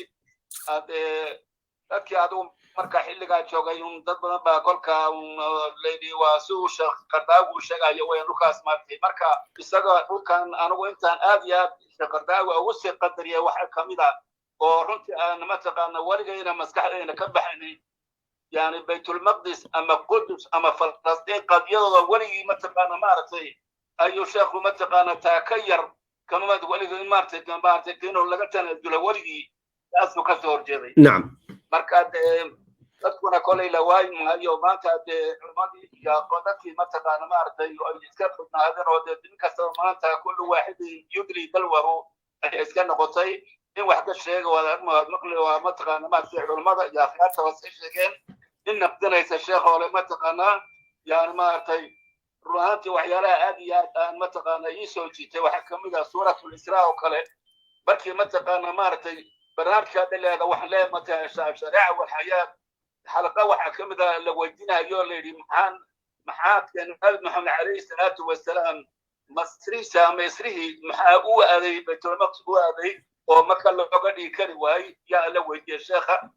Dadkii adigu marka xilligaa joogay un dad badan baa kolka un layidhi waa si uu Sheekh Qardaawi uu sheegayo weyan dhulkaas maaragtay. Marka isaga dhulkan anigu intaan aad iyo aad Sheekh Qardaawi ugu sii qadariyay waxaa kamid ah oo runtii aan mataqaana weligayna maskaxdayna ka baxaynin, yani Baytulmaqdis ama Qudus ama Falastiin qadiyadooda weligii mataqaana maaragtay ayuu sheekhu mataqaana taa ka yar kama weligii maaragtay inuu laga tanaazulo weligii taasuu kasoo horjeeday. Marka dadkuna kolay la waayi maayo maanta dee culimadii iyo dadkii mataqaana maaragtay ay iska fudnaadeen oo dee nin kastaba maanta kullu waaxidin yudli dalwahu ay iska noqotay in wax ka sheega waad maqli waa mataqaana maaragtay culimada iyo akhyaarta hoose sheegeen in naqdinaysa sheekhoole mataqaana yani maaragtay. Run ahaantii waxyaalaha aad iyo aad aan mataqaana ii soo jiitay waxaa kamid ah Suuratul Israa oo kale, markii mataqaana maaragtay barnaamijka dhaleeda waxaan leeyahay mataqaana Shareeca Walxayaat xalaqa waxaa kamid ah la weydiinayo, la yidhi maxaa keenay Nabi Maxamed calayhi salaatu wasalaam masriisa ama isrihii maxaa u aaday Baytulmaqdis u aaday oo Maka looga dhigi kari waayey, yaa la weydiiyey sheekha.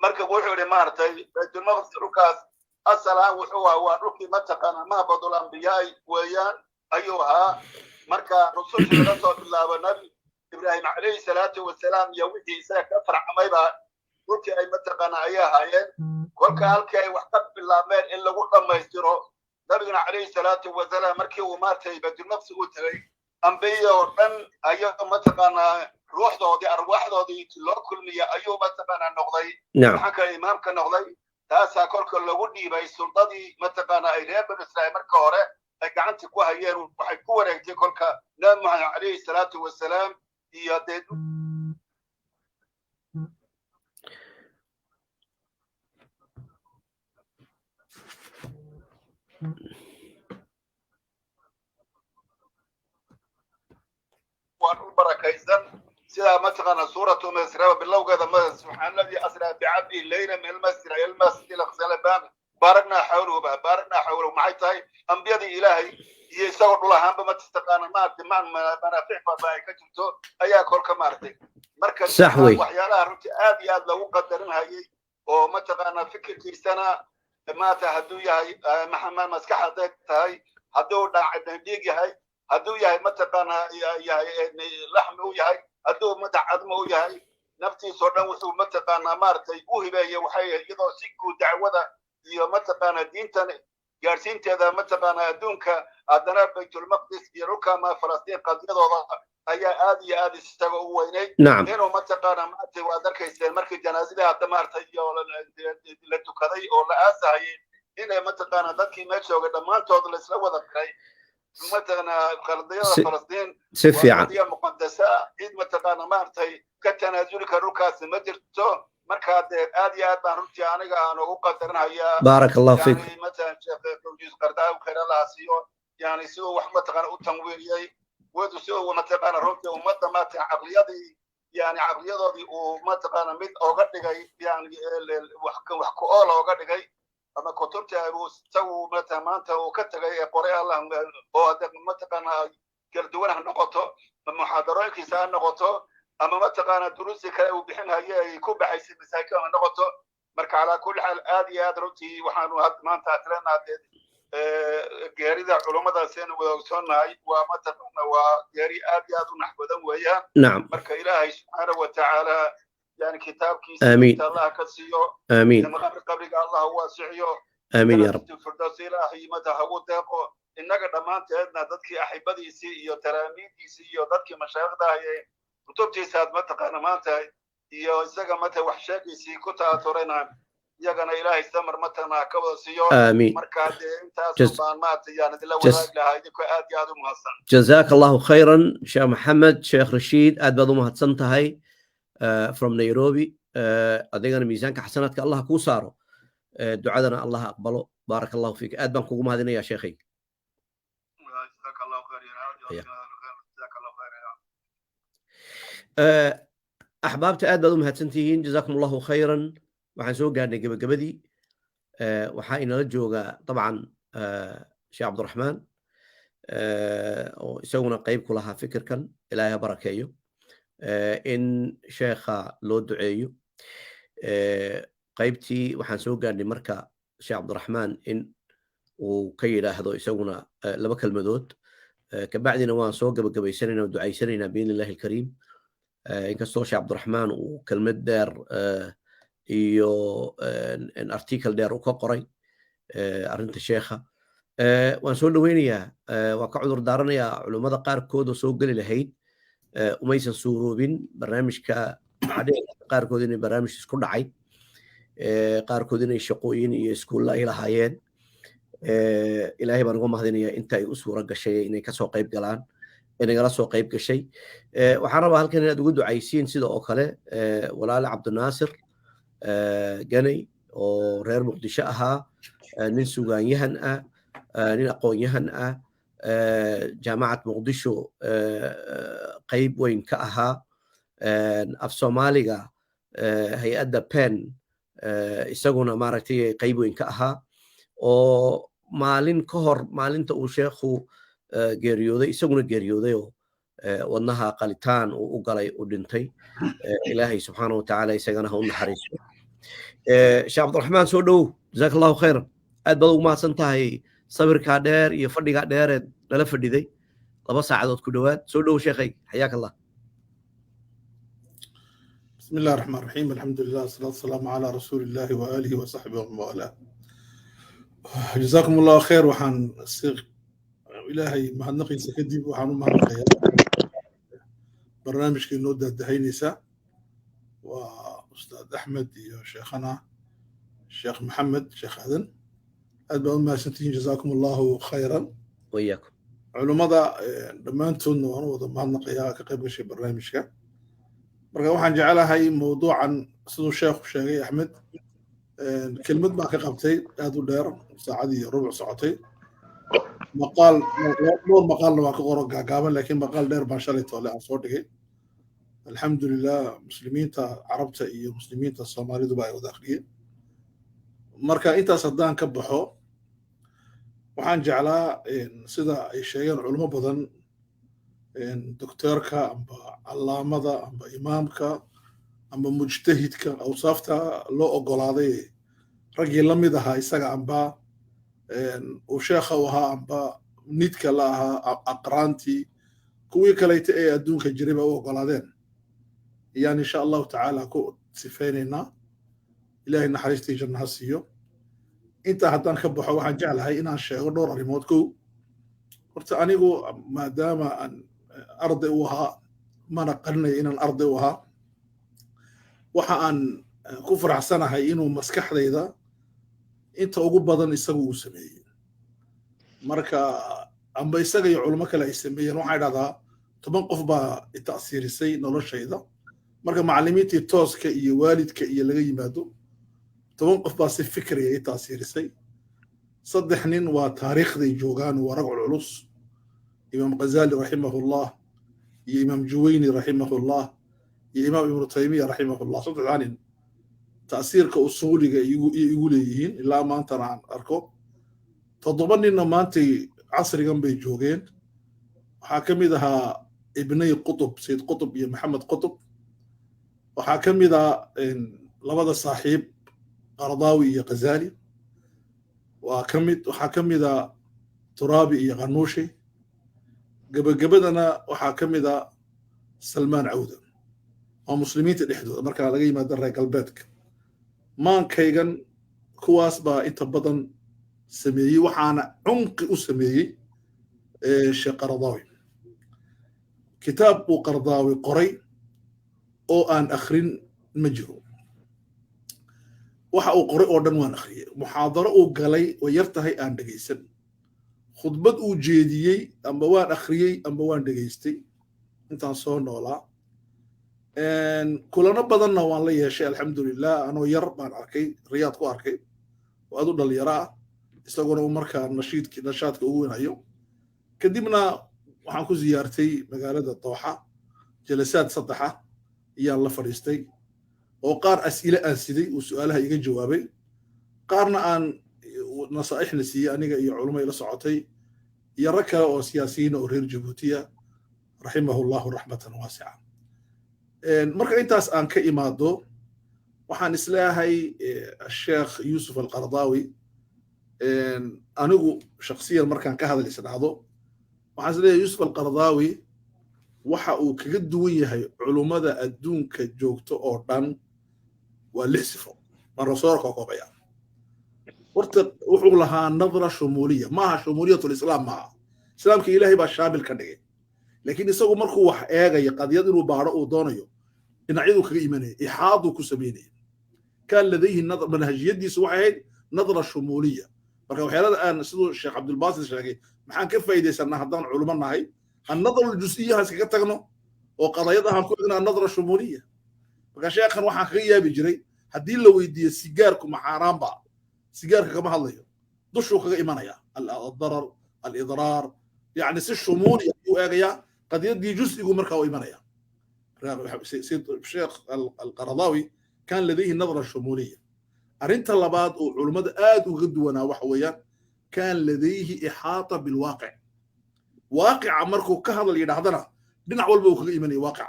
Marka wuxuu yidhi maaragtay Baytulmaqdis dhulkaas asalaan wuxuu ahaa waa dhulkii mataqaana mahbadul ambiyaai weeyaan ayuu ahaa. Marka rusushii laga soo bilaabo Nabi Ibraahim calayhi salaatu wasalaam iyo wixii isaga ka farcamayba dhulkii ay mataqaana ayay ahaayeen. Kolka halkii ay wax ka bilaabmeen in lagu dhammaystiro, nabiguna calayhi salaatu wasalaam markii uu maaragtay Baytulmaqdis uu tegey, ambiya oo dhan ayuu mataqaanaa ruuxdoodii arwaaxdoodii loo kulmiya ayuu mataqaanaa noqday. Maxaa kale imaamka noqday, taasaa kolka lagu dhiibay suldadii mataqaana ay reer Banu Israa'iil marka hore ay gacanta ku hayeen, waxay ku wareegtay kolka Nabi Maxamed calayhi salaatu wasalaam iyo dee waa dhul barakaysan sidaa mataqaana suuratu Masra bilowgeeda ma subxaan alladii asraa bicabdihi leyla min almasjid ila almasjid alaqsa baaraknaa xawlahu baaraknaa xawlahu. Maxay tahay ambiyadii Ilaahay iyo isagoo dhul ahaanba mataqaana maaragtay manaafic baaba ay ka jirto ayaa kolka maaragtay marka waxyaalaha runtii aad iyo aad loogu qadarin hayay oo mataqaana fikirkiisana maanta hadduu yahay maxamed maskax hadday tahay, hadduu dhiig yahay, hadduu yahay mataqaana yahay laxmi u yahay, hadduu madax cadmo u yahay, naftiisoo dhan wuxuu mataqaanaa maaragtay u hibeeyey waxay iyadoo si guud dacwada iyo mataqaana diintan gaadhsiinteeda mataqaana adduunka, haddana Baytulmaqdis iyo dhulka ama Falastiin qadiyadooda ayaa aad iyo aad isaga u weynayd. Inuu mataqaana maaragtay waad arkayseen markii janaazadii hadda maaragtay iyo la tukaday oo la aasahayay inay mataqaana dadkii meel joogay dhammaantood laisla wada qiray mataqaana qadiyada Falastiin si fiican qadiya muqadasa, cid mataqaana maaragtay ka tanaasuli kara dhulkaasi ma jirto. Marka dee aad iyo aad baan runtii aniga aan ugu qadarinhayaa. Baaraka Allahu fiikum. Yani matalan Sheekh Tawjiis Qardaawi khayr Allah siiyo, yani siduu wax mataqaana u tanwiiriyey wadu si uu mataqaana runtii ummadda maaragtay caqliyadii yani caqliyadoodii uu mataqaana mid oga dhigay, yani wax ku ool oga dhigay ama kutubta uu isagu mata maanta uu ka tagay ee qoray Allah oo hadda mataqaana kala duwan ha noqoto ama muxaadarooyinkiisa ha noqoto ama mataqaana duruusi kale uu bixin haye ay ku baxaysay masaakiin ha noqoto. Marka calaa kulli xaal aad iyo aad runtii waxaanu maanta atleenaa dee geerida culummadaas aynu wada ogsoonnahay waa mataqaana waa geeri aad iyo aad u nax badan weeyaan. Marka Ilaahay subxaana wa tacaala yani kitaabkiisa Allah ka siiyo. Aamiin. Qabriga Allah u waasiciyo. Aamiin ya rab. Firdaws Ilaahay mata hagu deeqo. Innaga dhammaanteedna dadkii axibadiisii iyo talaamiidiisii iyo dadkii mashaayikhda ahayee kutubtiisaad mataqaana maanta iyo isaga mata wax sheegiisii ku ta'aturayna iyagana Ilaahay samar matana ka wada siiyo. Aamiin. Marka dee intaas baan maanta yaan idinla wadaagi lahaa, idinkoo aad iyo aad u mahadsan. Jazaaka Allahu khayran Sheekh Maxamed Sheekh Rashiid, aad baad u mahadsan tahay from Nairobi. Adigana miisaanka xasanaadka Allah kuu saaro, ducadana Allah aqbalo. Baaraka Allahu fiik, aad baan kugu mahadinayaa sheekhay. Jazaaka Allahu khayr. Jazaaka Allahu khayr. Axbaabta aad baad u mahadsantihiin, jazaakum Allahu khayran. Waxaan soo gaadhnay gebagabadii. Waxaa inala jooga dabcan Sheekh Cabdiraxmaan. Oo isaguna qayb ku lahaa fikirkan. Ilaahay ha barakeeyo. In sheekha loo duceeyo. Qaybtii waxaan soo gaadhnay marka Sheekh Cabdiraxmaan in uu ka yidhaahdo isaguna laba kelmadood. Kabacdina waan soo gabagabaysanayna oo ducaysanaynaa biidni illahi alkariim, inkastoo Sheekh Cabdiraxmaan uu kelmad dheer iyo article dheer u ka qoray arrinta sheekha. Waan soo dhoweynayaa, waan ka cudur daaranayaa culummada qaarkood oo soo geli lahayd umaysan suuroobin barnaamijka. Waxaa dhici karta qaarkood inay barnaamij isku dhacay, qaarkood inay shaqooyin iyo iskuulla ay lahaayeen. Ilaahay baan uga mahadinayaa inta ay u suura gashay inay kasoo qayb galaan, inagala soo qayb gashay. Waxaan rabaa halkan inaad ugu ducaysiin sida oo kale walaale Cabdinaasir Ganay oo reer Muqdisho ahaa, nin sugaanyahan ah, nin aqoon-yahan ah, Jaamacad Muqdisho qayb weyn ka ahaa, af Soomaaliga hay-adda PEN isaguna maaragtay qayb weyn ka ahaa, oo maalin ka hor maalinta uu sheekhu geeriyooday isaguna geeriyooday oo wadnaha qalitaan uu u galay u dhintay. Ilaahay subxaana wa tacaala isagana ha u naxariisto. Sheekh Cabdiraxmaan, soo dhowow. Jazaaka Allahu khayran. Aad baad ugu mahadsan tahay sawirkaa dheer iyo fadhigaa dheereed nala fadhiday 2 saacadood ku dhowaad. Soo dhowow, sheekhay, xayaaka Allah. بسم الله الرحمن الرحيم، الحمد لله والصلاة والسلام على رسول الله وآله وصحبه ومن والاه. جزاكم الله خير. Waxaan Ilaahay mahadnaqiisa kadib waxaan u mahadnaqayaa barnaamijka inoo daadahaynaysa, waa Ustaad Axmed iyo sheekhana Sheekh Maxamed Sheekh Aadan. Aad baa u mahadsantihiin, jazaakum Allahu khayran. وإياكم. Culummada dhammaantoodna waan u wada mahadnaqayaa ka qayb gashay barnaamijka. Marka waxaan jecelahay mawduucan, siduu sheekhu sheegay Axmed, kelmad baan ka qabtay aad u dheer, saacadii rubuc socotay. Maqaal, dhowr maqaalna waan ka qoro gaagaaban, laakiin maqaal dheer baan shalay toole aan soo dhigay. Alxamdulilah, muslimiinta Carabta iyo muslimiinta Soomaaliduba ay wada akhriyeen. Marka intaas haddaan ka baxo, waxaan jeclaa, sida ay sheegeen culimo badan, doctoorka amba calaamada amba imaamka amba mujtahidka, awsaafta loo ogolaaday raggii la mid ahaa isaga, amba uu sheekha u ahaa, amba nidka la ahaa, aqraantii, kuwii kaleyta ee adduunka jiray ba u ogolaadeen, ayaan insha Allahu tacaala ku sifaynaynaa. Ilaahay naxariistii janna ha siiyo. Intaa haddaan ka baxo, waxaan jeclahay inaan sheego dhowr arrimood. Kow, horta anigu maadaama aan arday u ahaa, mana qarinayo inaan arday u ahaa, waxa aan ku faraxsanahay inuu maskaxdayda inta ugu badan isagu uu sameeyey. Marka amba isaga iyo culimo kale ay sameeyeen, waxaan idhahdaa 10 qof baa ita'siirisay noloshayda. Marka macallimiintii tooska iyo waalidka iyo laga yimaado, 10 qof baa si fikriya i ta'siirisay. Saddex nin waa taariikhday joogaan, waa rag culculus: Imaam Ghazali raximahullah, iyo Imaam Juwayni raximahullah, iyo Imaam Ibnu Taymiya raximahullah. Saddexdaa nin ta'siirka usuuliga igu leeyihiin ilaa maantana aan arko. Toddoba ninna maantay casrigan bay joogeen. Waxaa ka mid ahaa ibnay Qutub, Sayid Qutub iyo Maxamed Qutub. Waxaa ka mid ah labada saaxiib, Qaradaawi iyo Ghazali waa ka mid. Waxaa ka mid a Turaabi iyo Qanuushi. Gebagabadana waxaa ka mid a Salmaan Cawda. Waa muslimiinta dhexdooda marka laga yimaado reer galbeedka. Maankaygan kuwaas baa inta badan sameeyey, waxaana cumqi u sameeyey Sheekh Qaradaawi. Kitaab uu Qaradaawi qoray oo aan akhrin ma jiro. Waxa uu qoray oo dhan waan akhriyey. Muxaadaro uu galay way yar tahay aan dhegaysan. Khudbad uu jeediyey amba waan akhriyey amba waan dhegaystay intaan soo noolaa. Kulano badanna waan la yeeshay, alxamdulilah. Anoo yar baan arkay, Riyaad ku arkay, oo aad u dhalinyaro ah, isaguna uu markaa nashiidki nashaadka ugu weynayo. Kadibna waxaan ku ziyaartay magaalada Dooxa, jalasaad saddexa ayaan la fadhiistay, oo qaar as'ile aan siday uu su'aalaha iga jawaabay, qaarna aan nasaa'ixna siiyey aniga iyo culimo ila socotay. Iyo rag kale oo siyaasiyiin oo reer Jabuutiya, raximahu Llahu raxmatan waasica. Marka intaas aan ka imaado, waxaan isleeyahay Sheekh Yuusuf Alqardaawi, anigu shaksiyan markaan ka hadal isdhahdo, waxaan isleeyahay Yuusuf Alqardaawi waxa uu kaga duwan yahay culummada adduunka joogto oo dhan waa lix sifo. Baan soo koobaya. Horta wuxuu lahaa nadra shumuuliya. Maaha shumuuliyat lislaam, maaha, islaamka Ilaahay baa shaamil ka dhigay, laakiin isagu markuu wax eegayo, qadiyad inuu baadho uu doonayo, dhinacyaduu kaga imanaya, ixaaduu ku samaynaya. Kaan ladayhi manhajiyadiisu waxay ahayd nadra shumuuliya. Marka waxyaalada aan, siduu Sheekh Cabdulbaasit sheegay, maxaan ka faa'iidaysanaa haddaan culimo nahay? Annadra aljus'iya ha iskaga tagno oo qadayad ahaan ku egna annadra shumuuliya. Marka sheekhan waxaan kaga yaabi jiray, haddii la weydiiyo sigaarku ma xaaraan ba, sigaarka kama hadlayo, dushuu kaga imanaya, aldarar, alidraar, yani si shumuuli ayuu eegayaa qadiyaddii, jus'igu markaa u imanaya. Sheekh Alqaradaawi kan ladayhi nadra shumuuliya. Arrinta labaad oo culummada aad uga duwanaa waxa weeyaan, kan ladayhi ixaata bilwaaqic. Waaqica markuu ka hadal yidhaahdana, dhinac walba uu kaga imanaya waaqica.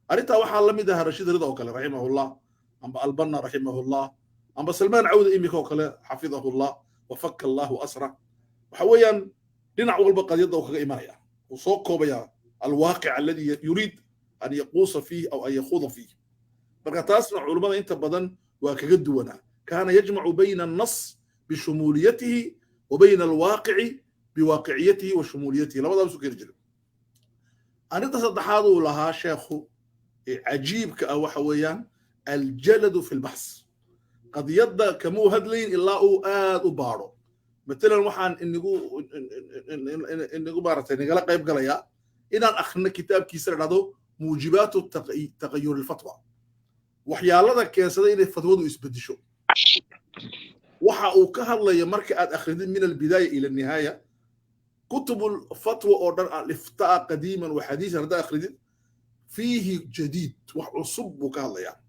Arrintaa waxaa la mid ahaa Rashiid Rida oo kale, raximahullah, amba Albanna, raximahullah, amba Salmaan Cawda imika oo kale, xafidahullah wafaka Allahu asra. Waxa weeyaan dhinac walba qadiyadda uu kaga imanaya, uu soo koobaya alwaaqic alladii yuriid an yaquusa fiih aw an yakhuuda fiih. Marka taasna culummada inta badan waa kaga duwanaa. Kaana yajmacu bayna annas bishumuuliyatihi wa bayna alwaaqici biwaaqiciyatihi wa shumuuliyatihi, labadaas u keeni jiray. Arrinta saddexaad uu lahaa sheekhu cajiibka ah waxa weeyaan aljaladu fi lbaxs. Qadiyadda kamuu hadlayn ilaa uu aad u baadho. Matalan, waxaan inagu maaragtay nagala qayb galayaa inaan akhrino kitaabkiisa la dhahdo Muujibaatu Taqayur Alfatwa, waxyaalada keensaday inay fatwadu isbedisho. Waxa uu ka hadlaya marka aad akhridid min albidaaya ila nihaaya, kutub fatwa oo dhan, aliftaa qadiiman wa xadiisan, haddaad akhridid, fiihi jadiid, wax cusub buu ka hadlayaa.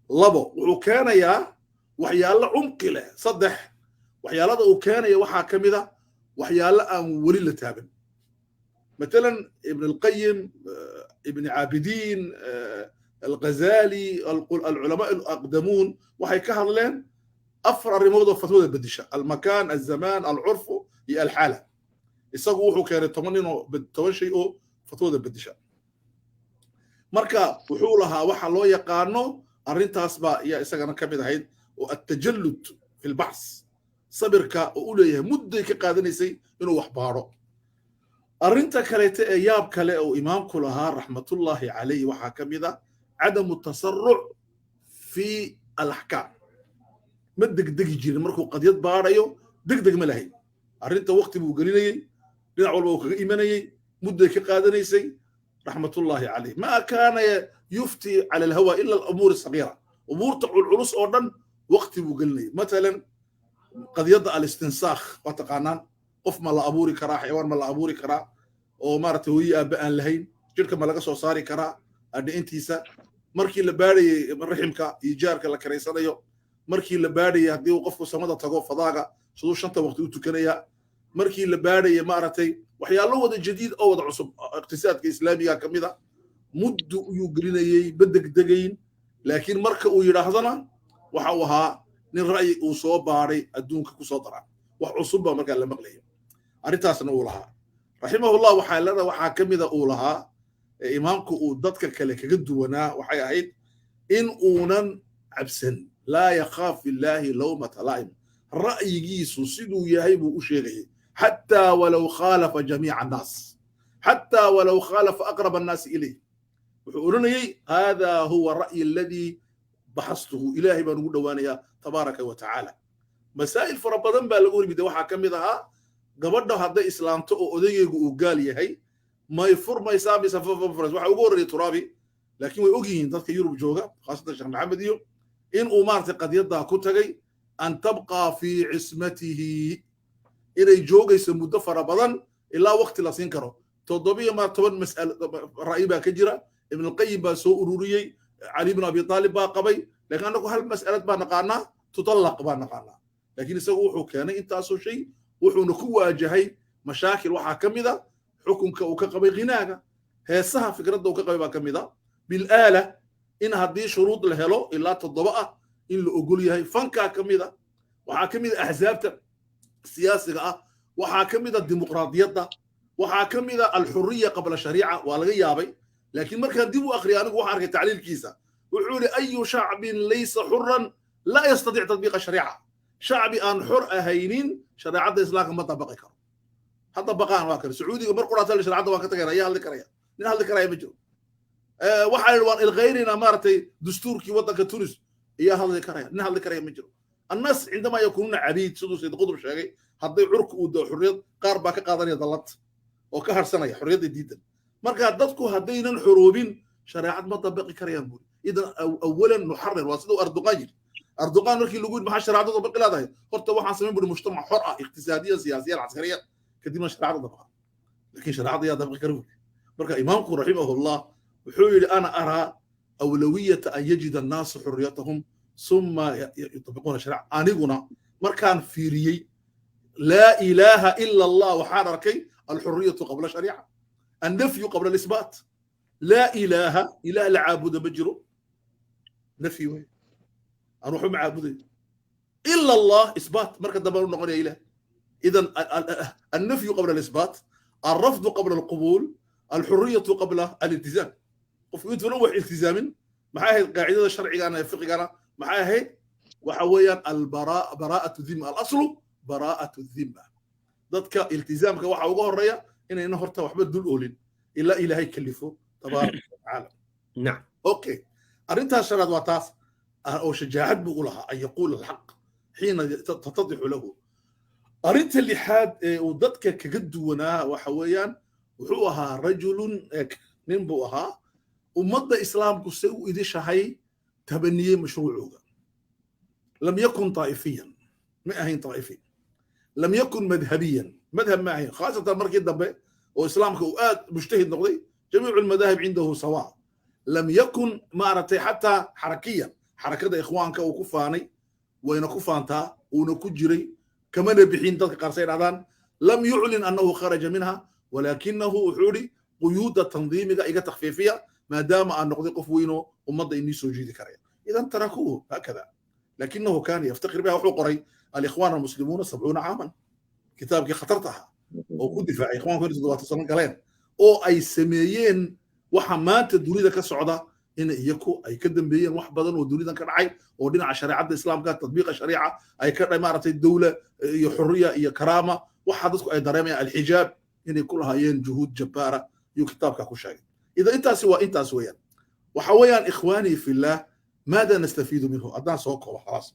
Labo, wuxuu keenayaa waxyaalo cumqi leh. Saddex, waxyaalada uu keenaya waxaa ka mid a waxyaalo aan weli la taaban. Matalan, Ibn Alqayim, Ibn Caabidiin, Alghazali, alculamaa alaqdamuun waxay ka hadleen afar arrimood oo fatwada bedisha: almakaan, alzamaan, alcurfu iyo alxaala. Isagu wuxuu keenay 10 nin oo 10 shay oo fatwada bedisha. Marka wuxuu lahaa waxa loo yaqaano arrintaas baa iyaa isagana ka mid ahayd, oo altajallud fi lbaxs, sabirka oo u leeyahay, mudday ka qaadanaysay inuu wax baadho. Arrinta kaleete ee yaab kale oo imaamku lahaa, raxmatullaahi calayh, waxaa ka mid a cadamu tasaruc fi alaxkaam. Ma degdegi jirin markuu qadiyad baadhayo, degdeg ma lahayn. Arrinta waqti buu gelinayey, dhinac walba uu kaga imanayey, mudday ka qaadanaysay, raxmatullaahi calayh. Ma kaana yufti cala alhawa ila alumuur asagiira. Umuurta culculus oo dhan waqti buu gelinayay. Matalan, qadiyadda alistinsaakh waa taqaanaan: qof ma la abuuri karaa, xayawaan ma la abuuri karaa oo maaragtay hooyi aabba aan lahayn, jirka ma laga soo saari karaa adhicintiisa? Markii la baadhayey raximka iyo jaarka la karaysanayo, markii la baadhayay haddii uu qofku samada tago, fadaaga, siduu shanta waqti u tukanaya, markii la baadhayay, maaragtay, waxyaalo wada jadiid oo wada cusub iqtisaadka islaamiga ka mid a, muddu ayuu gelinayey, ma degdegayn. Laakiin marka uu yidhaahdana, waxa uu ahaa nin ra'yi uu soo baadhay adduunka ku soo dara, wax cusub baa markaa la maqlaya. Arrintaasna uu lahaa, raximahullah. Waxaa lada waxaa ka mida uu lahaa imaamku uu dadka kale kaga duwanaa waxay ahayd in uunan cabsan, laa yakhaaf illaahi lawmata laa'im. Ra'yigiisu siduu yahay buu u sheegayay, xataa walow khaalafa jamiica annaas, xataa walow khaalafa aqrab annaasi ilayh. Wuxuu odhanayey: hada huwa ra'yi aladii baxastuhu, Ilaahay baan ugu dhowaanayaa tabaaraka wa tacaala. Masaa'il fara badan baa lagu hormida. Waxaa ka mid ahaa: gabadha hadday islaamto oo odaygeegu uu gaal yahay, may furmaysaa mise furmaysa? Waxa ugu horreeyay Turaabi, laakiin way og yihiin dadka Yurub jooga, khaasatan Sheekh Maxamed iyo in uu maaragtay qadiyaddaa ku tagay an tabqaa fii cismatihi, inay joogayso muddo fara badan ilaa waqti la siin karo. 17 mas'alo ra'yi baa ka jira. Ibn Alqayim baa soo ururiyey, Cali ibn Abi Taalib baa qabay, laakiin annagu hal mas'alad baa naqaanaa, tutallaq baa naqaanaa. Laakiin isagu wuxuu keenay intaasoo shay, wuxuuna ku waajahay Mashaakil waxaa ka mid a xukunka uu ka qabay ghinaaga, heesaha fikradda uu ka qabay baa ka mid a, bilaala in haddii shuruud la helo ilaa 7 ah in la ogol yahay, fankaa ka mid a, waxaa ka mid a axsaabta siyaasiga ah, waxaa ka mid a dimuqraadiyadda, waxaa ka mid a alxuriya qabla shariica. Waa laga yaabay, laakiin markaan dib u akhriyay anigu waxaan arkay tacliilkiisa. Wuxuu yidhi: ayu shacbin laysa xuran laa yastadiic tatbiiqa shariica. Shacbi aan xor ahaynin shareecadda islaamka ma dabaqi karo. Hadda baqaan waa kale Sacuudiga mar quraata shareecadda waan ka tagayna, ayaa hadli karaya? Nin hadli karaya ma jiro. Waxaa yidhi waan ilqaynaynaa maaragtay dastuurkii waddanka Tunis, ayaa hadli karaya? Nin hadli karaya ma jiro. Annaas cindamaa yakunuuna cabiid, siduu Sayid Qutb sheegay, hadday curku uu dao xurriyad, qaar baa ka qaadanaya dallad oo ka harsanaya xurriyadda diidan. Marka dadku haddaynan xoroobin shareecad ma dabaqi karayaan buuri. Idan awalan nuxarir, waa siduu Erdogan yidhi. Erdogan markii lagu yidhi maxaa shareecada dabaqi leedahay, horta waxaan samayn buuri mujtamac xor ah, iqtisaadiyan, siyaasiyan, caskariyan, kadibna shareecada dabaqa. Laakiin shareecada yaa dabaqi kara buuri? Marka imaamku raximahullah wuxuu yidhi: ana araa awlawiyata an yajida annaasu xurriyatahum summa yutabiquuna shariica. Aniguna markaan fiiriyey laa ilaaha ila Allah waxaan arkay alxurriyatu qabla shariica, annafyu qabla alisbaat. Laa ilaaha, ilaah la caabuda ma jiro, nafyi wey, aan waxba ma caabudayo ila Allah, isbaat marka dambe u noqonaya ilaah. Idan annafyu qabla alisbaat, alrafdu qabla alqubuul, alxurriyatu qabla aliltizaam. Qofku intuuna wax iltizaamin, maxay ahayd qaacidada sharcigana ee fiqigana? Maxay ahayd? Waxa weeyaan baraa'atu dhimma, alaslu baraa'atu dhimma. Dadka iltizaamka waxa uga horeeya inayna horta waxba dul oolin ilaa Ilaahay kalifo tabaaraka watacaala. Nacam. Okay, arrintaas shanaad waa taas oo shajaacad buu u lahaa an yaquula alxaq xiina tatadixu lahu. Arrinta lixaad ee uu dadka kaga duwanaa waxa weeyaan wuxuu ahaa rajulun, nin buu ahaa ummadda islaamku se u idishahay tabaniyey mashruucooga. Lam yakun طaa'ifiyan, ma ahayn طaa'ifi. Lam yakun madhabiyan, madhab ma ahayn, khaasatan markii dambe oo islaamka uu aad mujtahid noqday, jamiicu almadaahib cindahu sawa. Lam yakun maaragtay xataa xarakiyan, xarakada ikhwaanka uu ku faanay wayna ku faantaa, uuna ku jiray kamana bixin, dadka qaar say dhahdaan lam yuclin annahu kharaja minha, walaakinahu wuxuu idhi quyuuda tandiimiga iga takhfiifiya maadaama aan noqday qof weynoo ummadda inii soo jiidi karaya. Idan tarakuuhu hakada, lakinahu kaana yaftakir biha. Wuxuu qoray alikhwaan almuslimuuna 70 caaman, kitaabkii khatarta ahaa oo ku difaacay ikhwaanku inay 70 sano galeen oo ay sameeyeen waxa maanta dunida ka socda, in iyaku ay ka dambeeyeen wax badan oo dunidan ka dhacay oo dhinaca shareecadda islaamka, tatbiiqa shariica ay ka maaragtay dowla iyo xurriya iyo karaama, waxa dadku ay dareemayaan, alxijaab, inay ku lahaayeen juhuud jabbaara yuu kitaabka ku sheegay. Idan intaasi waa intaas weeyaan. Waxa weeyaan, ikhwaanii fillah, maada nastafiidu minhu? Haddaan soo koobo, khalaas,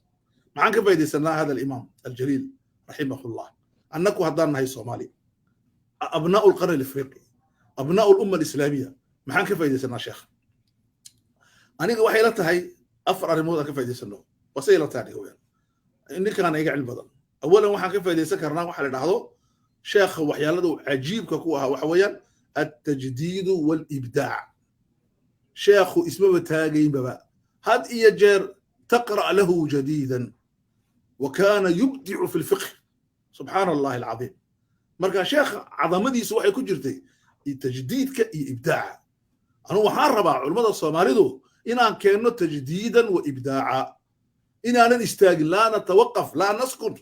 maxaan ka faaidaysanaa hada alimaam aljaliil raximahullah? Annaku haddaan nahay Soomaaliya, abnaa'u alqarni alifriqi, abnaa'u alumma alislaamiya, maxaan ka faaidaysanaa sheekh? Aniga waxay la tahay 4 arrimood aan ka faa'idaysano. Waa say la tahay aniga weyaan, ninkaan iga cilmi badan. Awalan, waxaan ka faa'iidaysan karnaa waxa la dhahdo sheekha waxyaalada uu cajiibka ku ahaa waxa weeyaan altajdiidu waalibdaac. Sheekhu ismaba taagaynbaba, had iyo jeer taqra' lahu jadiidan, wa kaana yubdicu fi lfiqh, subxaana allahi alcadiim. Marka sheekha cadamadiisu waxay ku jirtay tajdiidka iyo ibdaaca. Anugu waxaan rabaa culimmada Soomaalidu inaan keenno tajdiidan wa ibdaaca, inaanan istaagin, laa natawaqaf, laa naskut,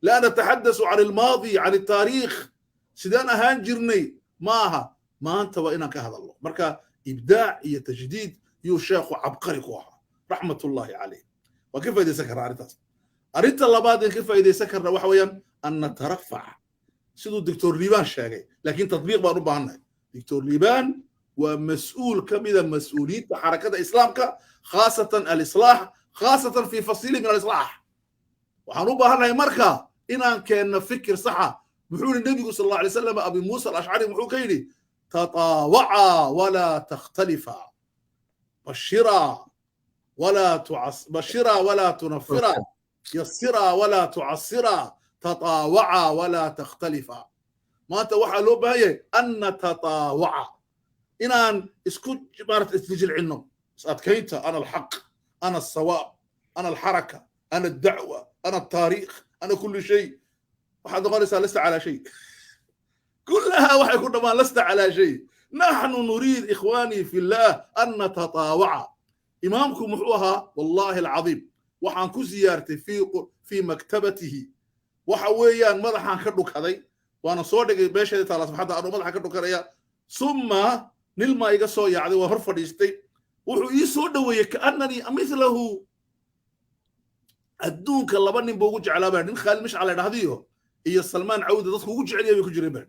laa nataxaddasu can almaadi, can altaariikh, sidaan ahaan jirnay maaha, maanta waa inaan ka hadalno. Marka ibdaac iyo tajdiid yuu sheekhu cabqari ku ahaa raxmatullahi calayh. Waan ka faaidaysan karnaa arrintaas. Arrinta labaad aan ka faa'iidaysan karna waxa weeyaan an natarafac, siduu Doctor Liibaan sheegay, laakiin tatbiiq baan u baahannahay. Doctor Liibaan waa mas-uul ka mida mas-uuliyiinta xarakada islaamka, khaasatan alislaax, khaasatan fi fasili min alislaax. Waxaan u baahannahay marka inaan keenno fikir saxa. Muxuu yidhi nebigu sal alla alay wasalam? Abi Muusa Alashcari muxuu ka yidhi? Tataawaca walaa takhtalifa, bashira walaa tunafira, yasira walaa tucasira, tataawaca walaa takhtalifa. Maanta waxaa loo baahan yahay an natataawaca, inaan isku maarata isjilcinno, is adkaynta, ana alxaq, ana alsawaab, ana alxaraka, ana aldacwa, ana altaariikh, ana kulli shay, waxaad noqonaysaa lasta calaa shay. Kullaha waxay ku dhammaan lasta calaa shay. Naxnu nuriid, ikhwaanii fillah, an natataawaca. Imaamku muxuu ahaa? Wallaahi alcadiim, waxaan ku siyaartay fii maktabatihi. Waxa weeyaan madaxaan ka dhukaday, waana soo dhigay meesheeda taala safxadda, anuu madaxa ka dhukanaya, summa nilmaa iga soo yaacday. Waa hor fadhiistay, wuxuu ii soo dhoweeyey kaannanii mithlahu. Adduunka laba nin buu ugu jeclaa baa, nin Khaalid Mishcal la dhahdiyo iyo Salmaan Cawda, dadku ugu jecel yahay bay ku jireen baa.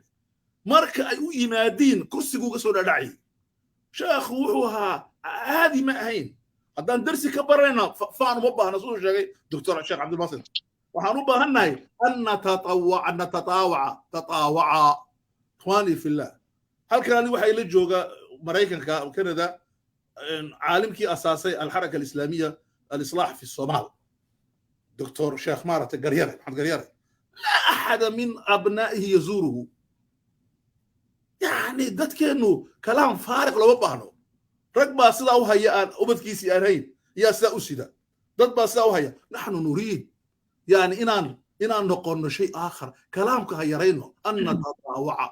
Marka ay u yimaadiin kursigu uga soo dhadhacayay. Sheekhu wuxuu ahaa caadi ma ahayn. Haddaan darsi ka baranayna, faan uma baahna, siduu sheegay Doctor Sheekh Cabdilbasit. Waxaan u baahannahay an natatawaca, natataawaca, tataawaca. Ikhwaanii fillah, halkan ani waxaa ila jooga Maraykanka, Canada, caalimkii asaasay alxaraka alislaamiya alislaax fi Somaal, Doctor Sheekh maaragtay Garyare, Maxamed Garyare. Laa axada min abnaa'ihi yazuuruhu. Yani dadkeennu kalaam faariq looma baahno. Rag baa sidaa u haya aan ubadkiisii aan hayn, yaa sidaa u sida, dad baa sidaa u haya. Naxnu nuriid yani inaan noqonno shay aakhar. Kalaamka ha yarayno, an natataawaca,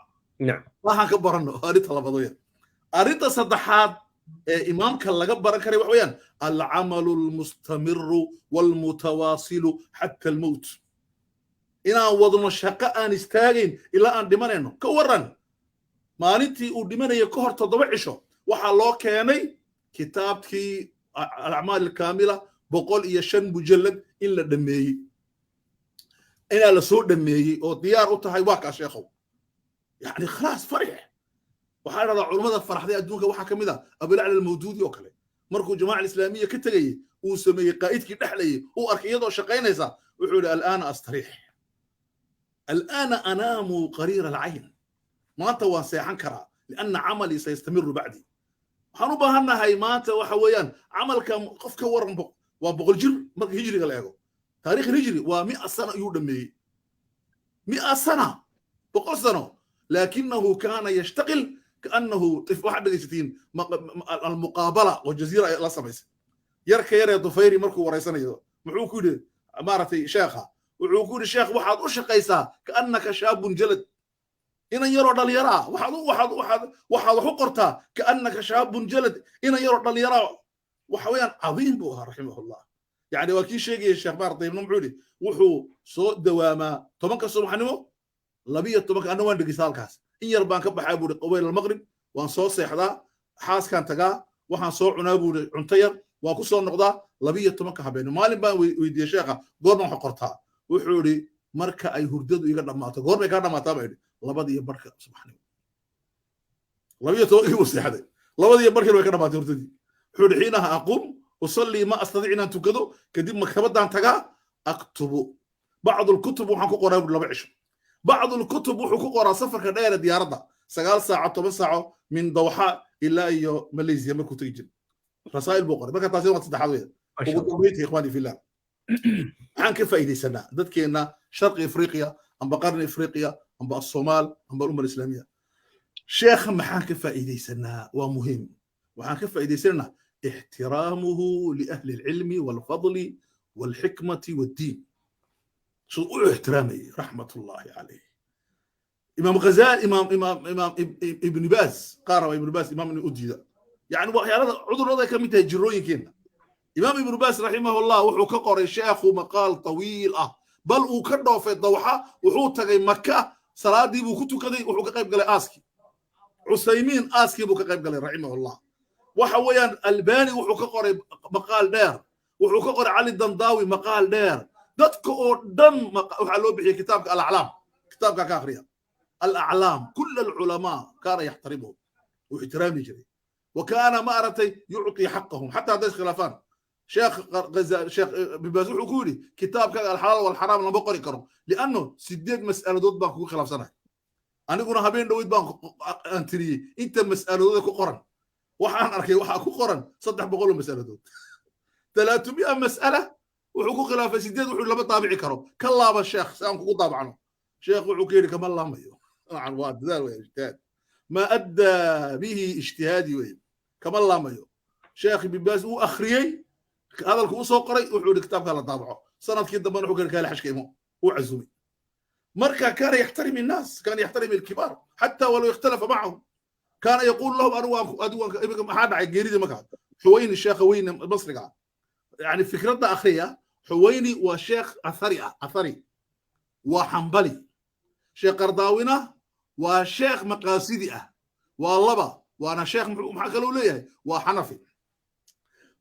waxaan ka baranno. Arrinta labaad weeyaan. Arrinta saddexaad ee imaamka laga baran karay wax weeyaan alcamalu almustamiru walmutawaasilu xatta almowt, inaan wadno shaqo aan istaagayn ilaa aan dhimanayno. Ka waran maalintii uu dhimanaya ka hor 7 cisho waxaa loo keenay kitaabkii alacmaal alkaamila, 105 mujallad, in la dhammeeyey, inaa la soo dhammeeyey oo diyaar u tahay. Waa kaa sheekhow, yani khalaas farix. Waxaa dhahdaa culummada faraxday adduunka waxaa ka mid ah Abulacla Almawduudi oo kale. Markuu jamaaca alislaamiya ka tegayey, uu sameeyey qaa'idkii dhexlayey, uu arkay iyadoo shaqaynaysa, wuxuu yidhi: "Alaana astariix, alaana anaamu qariira alcayn." Maanta waan seexan karaa lianna camalii sayastamiru bacdii. Waxaan u baahannahay maanta waxa weeyaan camalka qof ka waran waa 100 jir. Marka hijriga la eego, taarikh hijri waa 100 sana ayuu dhameeyey, 100 sana, 100 sano, laakinahu kaana yashtaqil kaannahu tif. Waxaad dhegaysatiin almuqaabala oo Jaziira la samaysay yarka yaree Dufayri. Markuu wareysanayo muxuu ku yidhi maaragtay sheekha? Wuxuu ku yidhi: "Sheekh, waxaad u shaqaysaa kaannaka shaabun jalad, inan yaroo dhalinyaro ah. Waxaad wax u qortaa kaannaka shaabun jalad, inan yaroo dhalinyaro ah." Waxa weeyaan cadiim buu ahaa, raximahullah. Yani waa kii sheegayay sheekh maaragtay ibnu, muxuu yidhi? Wuxuu soo dawaamaa 10-ka subaxnimo, 12-ka. Anna waan dhegeysta halkaas, in yar baan ka baxaa buuri qaweyl almaqrib, waan soo seexdaa, xaaskaan tagaa, waxaan soo cunaa buuri cunto yar, waan ku soo noqdaa 12-ka habeenimo. Maalin baan weydiiyey sheekha: "Goorma wax qortaa?" Wuxuu yidhi: "Marka ay hurdadu iga dhammaato." "Goormay kaa dhammaataa?" baa yidhi. 2:30 subaxnimo. 12-kii buu seexday, 2:30-kiina way ka dhamaatay hurdadii. Wuxuu yidhi: "Xiinaha aquum usallii ma astadiic inaan tukado, kadib maktabadaan tagaa, aktubu bacdu lkutub. Waxaan ku qoraa buuri 2 cisho bacdu lkutub." Wuxuu ku qoraa safarka dheer ee diyaaradda, 9 saaco, 10 saaco, min Dawxa ilaa iyo Malaysia markuu tegi jiray, rasaa'il buu qoray. Marka taasi waa saddexaad weya. Ugu dambeyntii, ikhwaani fillah, maxaan ka faa'iidaysanaa dadkeenna Sharqi Afriqiya amba Qarni Afriqiya amba Asoomaal amba alumma alislaamiya? Sheekha maxaan ka faa'iidaysanaa? Waa muhiim. Waxaan ka faa'iidaysanaynaa ixtiraamuhu liahli alcilmi walfadli walxikmati waddiin, siduu u ixtiraamayay, raxmatullaahi calayh. Imaam Ghazali, imaam Ibn Baaz, qaar waa Ibn Baaz imaam inuu u diida, yani waxyaalada cudurrada ka mid tahay jirooyinkeenna. Imaam Ibnu Baas raximahullah wuxuu ka qoray sheekhu maqaal tawiil ah, bal uu ka dhoofay Dawxa, wuxuu tagay Maka, salaadii buu ku tukaday, wuxuu ka qayb galay aaskii Cusaymiin, aaskii buu ka qayb galay, raximahullah. Waxa weeyaan Albani wuxuu ka qoray maqaal dheer, wuxuu ka qoray Cali Dandaawi maqaal dheer. Dadka oo dhan waxaa loo bixiyey kitaabka Alaclaam, kitaabka ka akhriya Alaclaam. Kul alculamaa kaana yaxtarimuhum, wuu ixtiraami jiray, wa kaana ma aragtay yucطi xaqahum xataa hadday iskhilaafaan. Sheekh Sheekh Bibaas wuxuu ku yidhi: "Kitaabkaaga Alxalaal walxaraam lama qori karo, lianno 8 mas'aladood baan kugu khilaafsanahay. Aniguna habeen dhoweyd baan aan tiriyey inta mas'aladooda ku qoran, waxaan arkay waxaa ku qoran 300 oo mas'aladood, 300 mas'ala. Wuxuu ku khilaafay 8, wuxuu lama daabici karo. Ka laaba sheekh si aan kugu daabacno." Sheekh wuxuu ka yidhi: "Kama laamayo." Dabcan waa dadaal weya, ijtihaad maa addaa bihi ijtihaadi wey, kama laamayo. Sheekh Bibaas wuu akhriyey hadalku u soo qoray, wuxuu yidhi: "Kitaabka la daabaco." Sanadkii dambena wuxuu ka yidhi: "Kaale xashka imo." Uu cazumay. Marka kaana yaxtarimi الناس, كان يحترم الكبار حتى ولو اختلف معهم. كان يقول لهم adigu iminka maxaa dhacay geeridii markaa Xuweyni, sheekha weyne Masriga, yani fikradda akhriya. Xuweyni waa sheekh athari ah, athari waa Xambali. Sheekh Qardaawina waa sheekh maqaasidi ah, waa laba, waana sheekh maxaa kaloo leeyahay, waa Xanafi.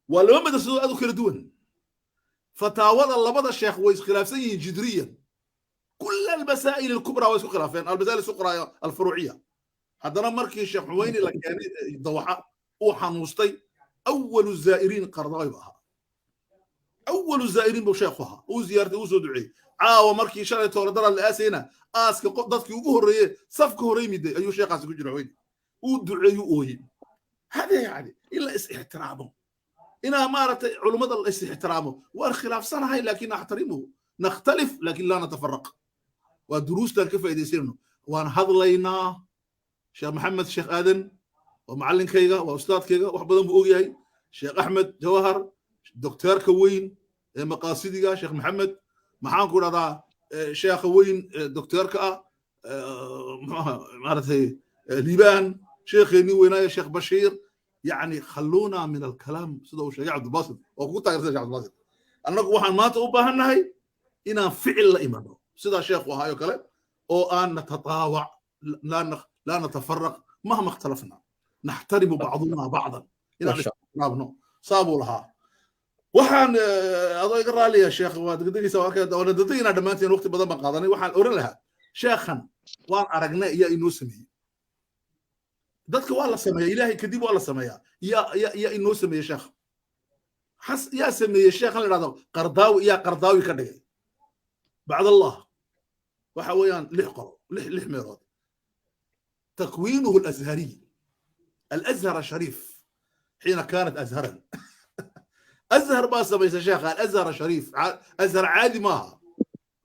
Waa laba madrasadood aad u kala duwan. Fataawada labada sheekh way iskhilaafsan yihiin jidriyan. كل المسائل الكبرى way isku khilaafeen, المسائل الصغرى الفروعية. Haddana markii Sheekh Xuweyni la keenay Dawaxa uu xanuustay, أول الزائرين Qardaawi ba ahaa. أول الزائرين buu sheekhu ahaa, uu ziyaartay, uu soo duceeyey. Caawa markii shalay tooladara la aasayna, aaska dadkii ugu horreeye safka hore yimiday ayuu sheekhaasi ku jira. Xuweyni uu duceeyu, ooyey. Hada yani in la is ixtiraamo, inaa maaragtay culummada la is ixtiraamo. Waan khilaafsanahay laakin axtarimuhu, نختلف لكن لا نتفرق. Waa duruustaan ka faa'iidaysanayno. Waan hadlaynaa. Sheekh Maxamed Sheekh Aadan waa macallinkayga, waa ustaadkayga, wax badan buu ogyahay. Sheekh Axmed Jawahar, dokteerka weyn ee maqaasidiga, Sheekh Maxamed, maxaan ku dhahdaa, sheekha weyn dokteerka ah, muxuaha maaragtay, Liibaan, sheekheenii weynaaye Sheekh Bashiir. Yani خلونا من الكلام, sida uu sheegay Cabdulbasit oo kugu taageersan. Sheekh Cabdulbasit, annagu waxaan maanta u baahannahay inaan ficil la imano sidaa sheekhu ahaayo kale, oo aan نتطاوع لا نتفرق مهما اختلفنا, نحترم بعضنا بعضا, inaan ixtiraamno saabuu lahaa. Waxaan adoo iga raaliya sheekh, waa degdegaysa, waa arkay, waana degdegaynaa dhammaanteen, waqti badan baan qaadanay. Waxaan oran lahaa sheekhan waan aragnay, iyaa inoo sameeyey? Dadka waa la sameeya, Ilaahay kadib waa la sameeyaa. Yaa inoo sameeyey sheekh xas? Yaa sameeyey sheekhan la idhahdo Qardaawi? Yaa Qardaawi ka dhigay بعد الله? Waxa weeyaan lix qolo, lix meelood. تكوينه الأزهري, الأزهر الشريف حين كانت أزهرا, أزهر ما سميس شيخ الأزهر الشريف, أزهر عادي ماها,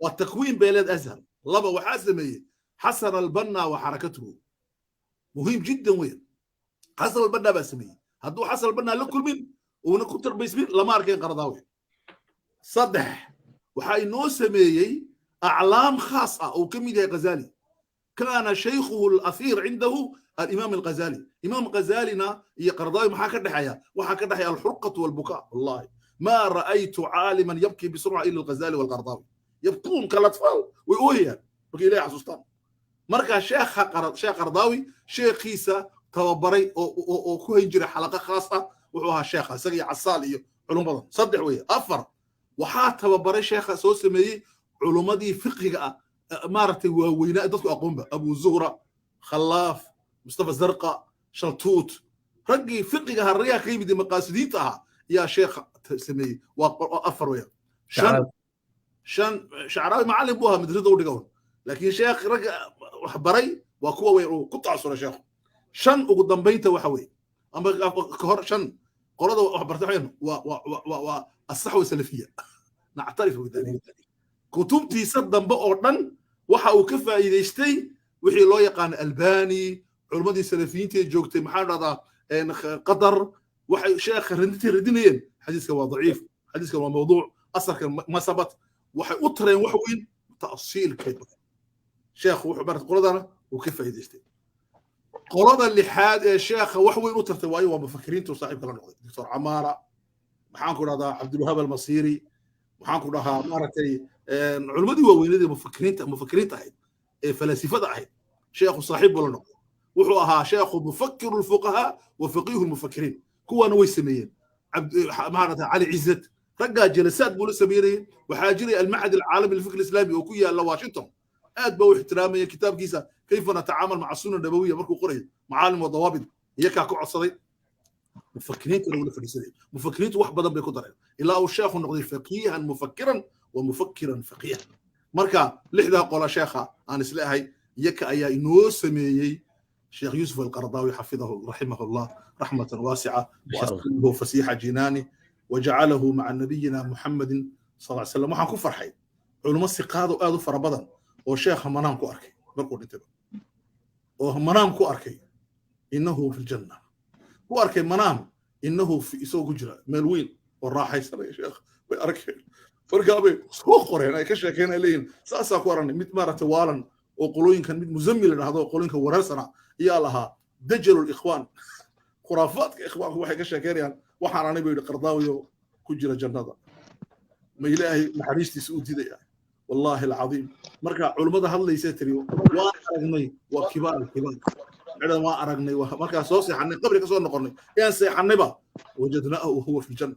والتكوين بلاد أزهر. لبا وحاسمي حسن البنا وحركته, مهم جدا. وين حسن البنا بسمي؟ هدو حسن البنا لكل من ونكون تربيسمين لما أركين قرضاوي. Saddex, waxaa inoo sameeyey aclaam khaas ah oo ka mid yahay Ghazali. كان شيخه الأثير عنده الإمام الغزالي. إمام غزالنا iyo Qardaawi maxaa ka dhexeeya? Waxaa ka dhexeeya الحرقة والبكاء. والله ما رأيت عالما يبكي بسرعة إلا الغزالي والقرضاوي, يبكون كالأطفال, way ooyayaan marka Ilahay xasuustaan. Marka sheekha Sheekh Qardaawi sheekhiisa tababaray oo ku hayn jiray xalaqa khaas ah wuxuu ahaa sheekha isaga iyo Casaal iyo culum badan. Saddex weeye. Afar, waxaa tababaray sheekha soo sameeyey culummadii fiqhiga ah, maaragtay, waaweynaa dadku aqoonba, Abu Zuhra, Khalaaf, Mustafa Zarqa, Shaltuut, raggii fiqiga harriyaha ka yimid ee maqaasidiinta ahaa yaa sheekha sameeyey. Waa afar weeyaan. Shan, Shacraawi macallin buu ahaa, madrasada u dhiga un, laakiin sheekh ragga wax baray waa kuwa weyn uu ku tacsura sheekhu. Shan, ugu dambaynta waxa weeye, ama ka hor shan, qolada wax bartay waxay waa الصحوة السلفية, نعترف بذلك. Kutubtiisa dambe oo dhan waxa uu ka faa'iidaystay wixii loo yaqaan Albani, culimmadii salafiyiinta ee joogtay, maxaa dhahdaa, Qatar. Waxay sheekha radintii radinayeen, xadiiska waa daciif, xadiiska waa mawduuc, asarka ma sabat. Waxay u tareen wax weyn ta'siilkay badan. Sheekhu wuxuu barat qoladana uu ka faa'iidaystay. Qolada lixaad ee sheekha wax weyn u tartay waayo waa mufakiriintu saaxiibka la noqday, Doctor Camaara, maxaan ku dhahdaa, Cabdulwahaab Almasiiri, maxaan ku dhahaa, maaragtay, culimmadii waaweynadii mufakiriinta ahayd ee falaasifada ahayd sheekhu saaxiib buu la noqday. Wuxuu ahaa sheekhu مفكر الفقهاء وفقيه المفكرين. Kuwaana way sameeyeen, maaragtay, Cali Cizat, raggaa jalasaad buu la sameynayay. Waxaa jiray المعهد العالمي للفكر الإسلامي oo ku yaala Washington, aad baa u ixtiraamaya. Kitaabkiisa كيف نتعامل مع السنة النبوية markuu qorayo, معالم وضوابط, iyakaa ku codsaday. Mufakiriinta lagula fadhiisanay, mufakiriintu wax badan bay ku dareen ilaa uu sheekhu noqday فقيها مفكرا ومفكرا فقيها. Marka lixdaa qola sheekha aan isleehay iyaka ayaa inoo sameeyey Sheekh Yuusuf Alqardaawi, حفظه رحمه الله رحمة واسعة وأسكنه فسيح جنانه وجعله مع نبينا محمد صلى الله عليه وسلم. Waxaan ku farxay culimo siqaado aad u fara badan oo sheekha manaam ku arkay markuu dhintay, oo manaam ku arkay إنه في الجنة, ku arkay manaam إنه في isagoo ku jira meel weyn oo raaxaysanaya. Sheekh way arkeen. Markaa bay soo qoreen, ay ka sheekeen, ay leeyihin saasaa ku aragnay mid maaragtay waalan oo qolooyinkan mid Muzammil la dhahdo oo qolooyinka wareersana ayaa lahaa dajalu Ikhwaan, khuraafaadka Ikhwaanku waxay ka sheekeynayaan. Waxaan anay buu yidhi Qardaawiyo ku jira jannada, ma Ilaahay naxariistiisa u diidaya? Wallaahi alcadiim. Marka culummada hadlaysa tiri waan aragnay waa kibaar kibaar cidan, waan aragnay markaa soo seexanay, qabri ka soo noqonnay, ayaan seexanayba, wajadnaahu wahuwa fi ljanna,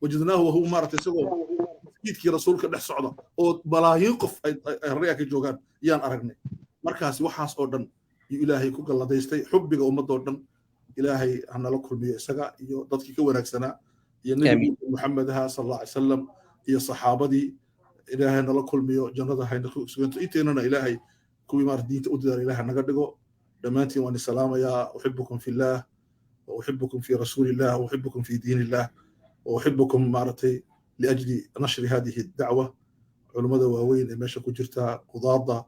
wajadnaahu wahuwa maaragtay isagoo masjidkii Rasuulka dhex socda oo balaayiin qof ay rariga ka joogaan ayaan aragnay. Markaas waxaas oo dhan yuu Ilaahay ku galladaystay xubbiga ummadoo dhan. Ilaahay hanala kulmiyo isaga iyo dadkii ka wanaagsanaa iyo Nebiga Muxamed ahaa sal alla alay salam iyo saxaabadii. Ilaahay nala kulmiyo, jannada hayna ku suganto inteynana. Ilaahay kuwii maarata diinta u dadaala Ilaahay naga dhigo dhammaantiin. Waan isalaamayaa. Uxibukum fi llah وأحبكم في رسول الله وأحبكم في دين الله وأحبكم maaragtay لأجل نشر هذه الدعوة. Culummada waaweyn ee meesha ku jirta, qudaada,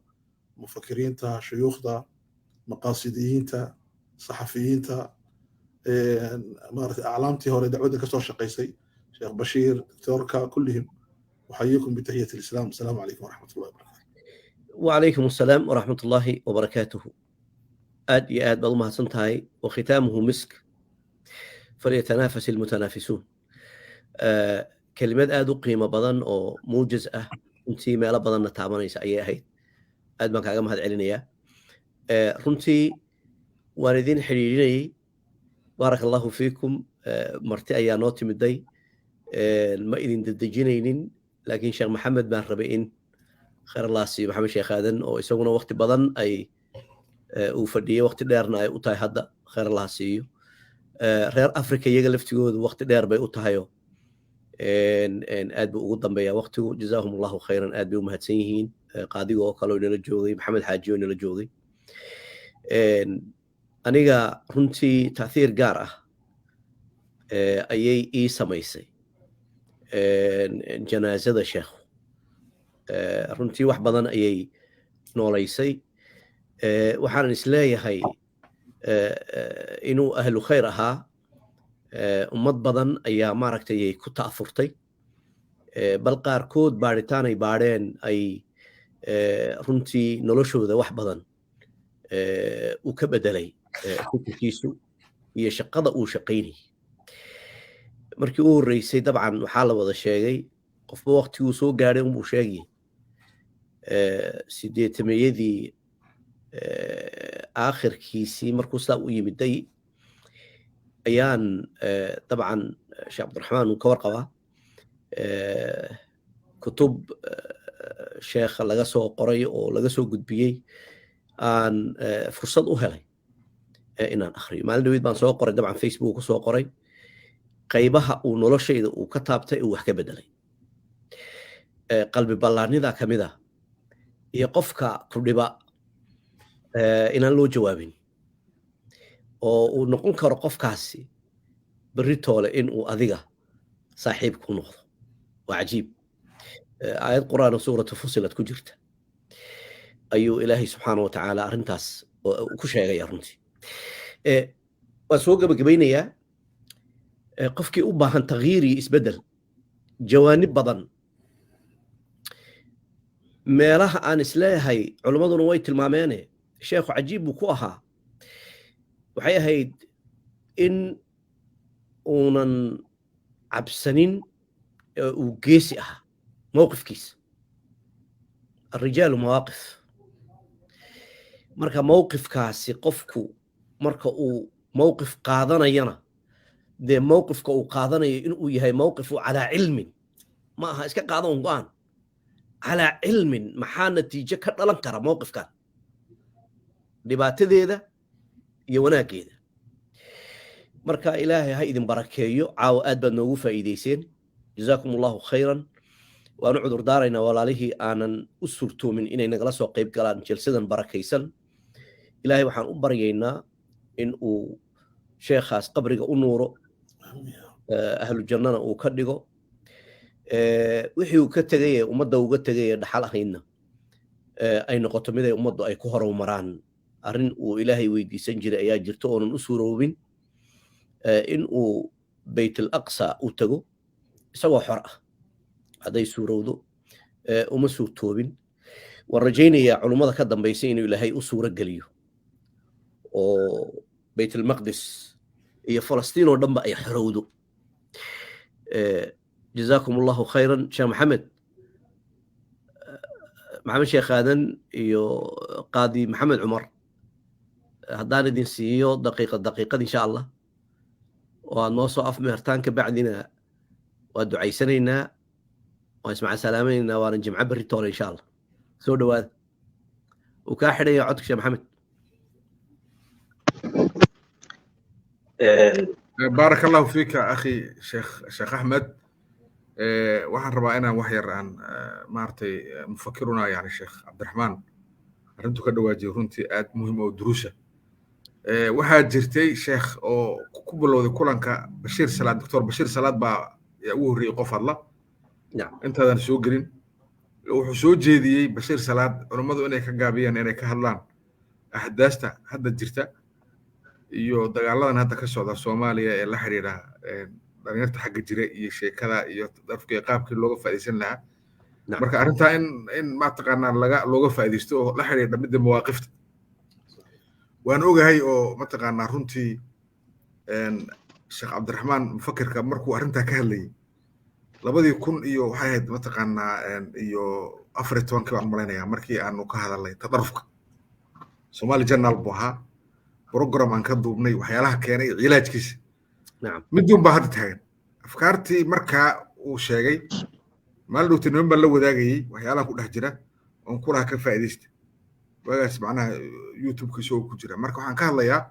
mufakiriinta, shuyuukhda, maqaasidiyiinta, saxafiyiinta, maaragtay aclaamtii hore dacwadda kasoo shaqaysay, Sheekh Bashiir, doctoorka, kullihim أحييكم بتحية الإسلام. السلام عليكم ورحمة الله وبركاته. وعليكم السلام ورحمة الله وبركاته. Aad iyo aad baad u mahadsan tahay. وختامه مسك فليتنافس المتنافسون. Kelimad aad u qiimo badan oo muujaz ah runtii, meelo badanna taabanaysa ayay ahayd. Aad baan kaaga mahad celinayaa runtii. Waan idin xidhiidhinayey. Baaraka Allahu fiikum. Marti ayaa noo timiday, ma idin dedejinaynin, laakiin Sheekh Maxamed baan rabay in khayr Allah siiyo, Maxamed Sheekh Aadan oo isaguna waqti badan ay uu fadhiyey, waqti dheerna ay u tahay hadda. Khayr Allah siiyo. Reer Africa iyaga laftigoodu waqti dheer bay u tahayo, aad buu ugu dambeeyaa waqtigu. Jazaahum Allahu khayran, aad bay u mahadsan yihiin. Qaadiga oo kale oo inala joogay, Maxamed Xaaji oo inala joogay. Aniga runtii ta'thiir gaar ah ayay ii samaysay janaasada sheekhu. Runtii wax badan ayay noolaysay. Waxaanan isleeyahay inuu ahlu khayr ahaa. Ummad badan ayaa maaragtay ay ku ta'afurtay, bal qaarkood baadhitaan ay baadheen ay runtii noloshooda wax badan uu ka bedelay fikirkiisu iyo shaqada uu shaqaynayay. Markii u horreysay dabcan waxaa la wada sheegay, qofba waqtiguu soo gaadhay unbuu sheegayay, 80-meeyadii aakhirkiisii markuu sidaa u yimiday ayaan dabcan Sheekh Cabdiraxmaan uu ka warqabaa kutub sheekha laga soo qoray oo laga soo gudbiyey aan fursad u helay inaan akhriyo. Maalin dhaweyd baan soo qoray dabcan, Facebook ku soo qoray qaybaha uu noloshayda uu ka taabtay, uu wax ka bedelay. Qalbi ballaarnida ka mid ah iyo qofka ku dhiba inaan loo jawaabin oo uu noqon karo qofkaasi berri toole in uu adiga saaxiib ku noqdo. Waa cajiib. Aayad Qur'aan oo Suuratu Fusilat ku jirta ayuu Ilaahay subxaana wa tacaala arrintaas ku sheegaya. Runtii waan soo gebagabaynayaa. Qofkii u baahan tagyiir iyo isbeddel jawaanib badan, meelaha aan isleeyahay culimmaduna way tilmaameene sheekhu cajiib buu ku ahaa, waxay ahayd in uunan cabsanin, uu geesi ahaa mowqifkiisa. الرجال مواقف. Marka mowqifkaasi qofku marka uu mowqif qaadanayana, dee mowqifka uu qaadanayo inuu yahay mowqifu calaa cilmin, ma aha iska qaadan un go'aan calaa cilmin. Maxaa natiijo ka dhalan kara mowqifkan, dhibaatadeeda iyo wanaaggeeda? Marka Ilaahay ha idin barakeeyo. Caawa aad baad noogu faa'iideyseen. Jazaakum Allahu khayran. Waanu cudur daaraynaa walaalihii aanan u suurtoomin inay nagala soo qayb galaan jalsadan barakaysan. Ilaahay waxaan u baryaynaa in uu sheekhaas qabriga u nuuro, ahlu jannana uu ka dhigo. Wixii uu ka tegay ee ummadda uga tegay ee dhaxal ahaydna ay noqoto mid ay ummaddu ay ku horumaraan. Arrin uu Ilaahay weydiisan jiray ayaa jirto oonan u suuroobin, in uu Bayt al Aqsa u tago isagoo xor ah. Hadday suurowdo uma suurtoobin. Waan rajaynayaa culummada ka dambaysa inuu Ilaahay u suuro geliyo oo Baytulmaqdis iyo Falastiin oo dhanba ay xorowdo. Jazaakum Allahu khayran, Sheekh Maxamed, Maxamed Sheekh Aadan iyo Qaadi Maxamed Cumar. Haddaan idin siiyo daqiiqad daqiiqad, insha Allah, oo aad noo soo afmeertaan, ka bacdina waa ducaysanaynaa, waan ismaca salaamaynaynaa, waana jimco berri toole, insha Allah. Soo dhawaada. Uu kaa xidhaya codka, Sheekh Maxamed. بارك الله فيك اخي شيخ احمد. Waxaan rabaa inaan wax yar aan maaragtay mufakiruna, yani Sheekh Cabdiraxmaan arrintu ka dhawaajiyo, runtii aad muhiim oo duruusa. Waxaa jirtay sheekh oo ku bilowday kulanka Bashiir Salaad, Doctor Bashiir Salaad baa ugu horreeyey qof hadla intaadan soo gelin. Wuxuu soo jeediyey Bashiir Salaad culummadu inay ka gaabiyaan inay ka hadlaan axdaasta hadda jirta iyo dagaaladan hadda ka socda Soomaaliya ee la xiriira dhalinyarta xagga jira iyo sheekada iyo darafka qaabkii looga faa'iidaysan lahaa. Marka arrintaa in mataqaanaa laga looga faa'iidaysto oo la xiriira midda mawaaqifta, waan ogahay oo mataqaanaa runtii Sheekh Cabdiraxmaan mufakirka markuu arrintaa ka hadlayay 2000 iyo waxay ahayd mataqaanaa iyo 14-kii baan malaynayaa, markii aanu ka hadalnay tadarufka, Somali Journal buu ahaa program aan ka duubnay waxyaalaha keenay iyo cilaajkiisa. Miduun baa hadda taagan afkaartii markaa uu sheegay. Maalin dhowta niman baan la wadaagayey waxyaalaha ku dhex jira oon kulaha ka faa'iidaysta waagaas, macnaha YouTube-ka isagoo ku jira. Marka waxaan ka hadlayaa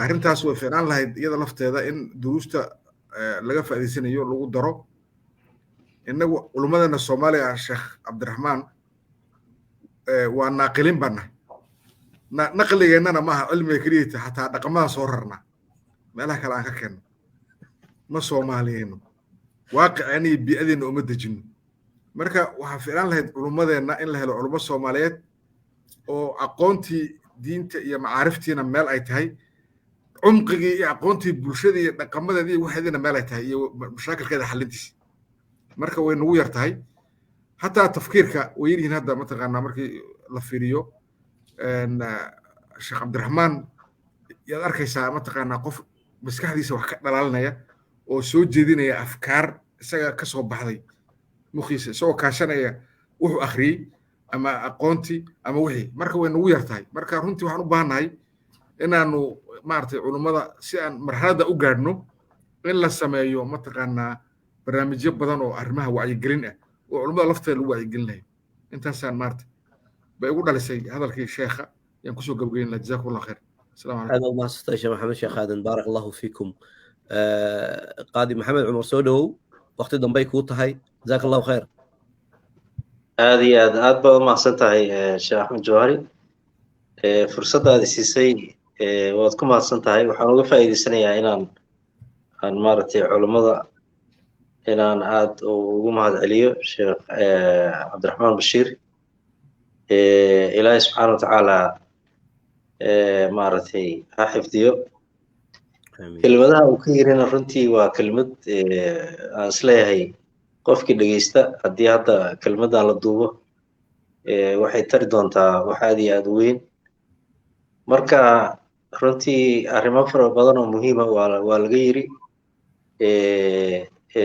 arrintaas way fiicnaan lahayd iyada lafteeda in duruusta laga faa'iidaysanayo lagu daro. Innagu culummadana Soomaaliya, Sheekh Cabdiraxmaan, waa naaqilin baan nahay. Naqligeennana maaha cilmiga keliyata, xataa dhaqamadan soo rarnaa meelaha kale aan ka keenno, ma Soomaaliyeyno, waaqiceena iyo bii'adeenna uma dejinno. Marka waxaa fiicnaan lahayd culummadeenna in la helo culummo Soomaaliyeed oo aqoontii diinta iyo macaariftiina meel ay tahay, cumqigii iyo aqoontii bulshada iyo dhaqamadeeda iyo waxeediina meel ay tahay, iyo mashaakilkeeda xalintiisa. Marka way nagu yar tahay, hataa tafkiirka way yaryihiin hadda mataqaanaa. Markii la fiiriyo Sheekh Cabdiraxmaan, yaad arkaysaa mataqaanaa qof maskaxdiisa wax ka dhalaalinaya oo soo jeedinaya afkaar isaga ka soo baxday mukhiisa, isagoo kaashanaya wuxuu akhriyey ama aqoontii ama wixii. Marka way nagu yar tahay. Marka runtii waxaan u baahannahay inaanu maaragtay culummada si aan marxaladda u gaadhno in la sameeyo mataqaanaa barnaamijyo badan oo arrimaha wacyigelin ah oo culummada lafteeda lagu wacyigelinayo. Intaasaan maaragtay bay ugu dhalisay hadalkii sheekha yaan kusoo gabagayn lahaa. Jazakum Allah khayr. Asalaamu calaykum. Aad umahadsantahay, Sheekh Maxamed Sheekh Aadan. Baarak Allahu fiikum. Qaadi Maxamed Cumar, soo dhowow, waqti dambay kuu tahay. Jazaak Allahu khayr. Aad iyo aad aad baad umahadsan tahay, Sheekh Axmed Jawhari, fursadda aad siisay waad ku mahadsan tahay. Waxaan uga faa'iidaysanayaa inaan aan maaragtay culummada inaan aad ugu mahad celiyo Sheekh Cabdiraxmaan Bashiir. Ilaahay subxaana watacaala maaragtay ha xifdiyo. Kelmadaha uu ka yirina runtii waa kelmad aan isleeyahay qofkii dhegeysta, haddii hadda kelmaddan la duubo, waxay tari doontaa wax aad iyo aad u weyn. Marka runtii arrimo fara badan oo muhiima waa laga yiri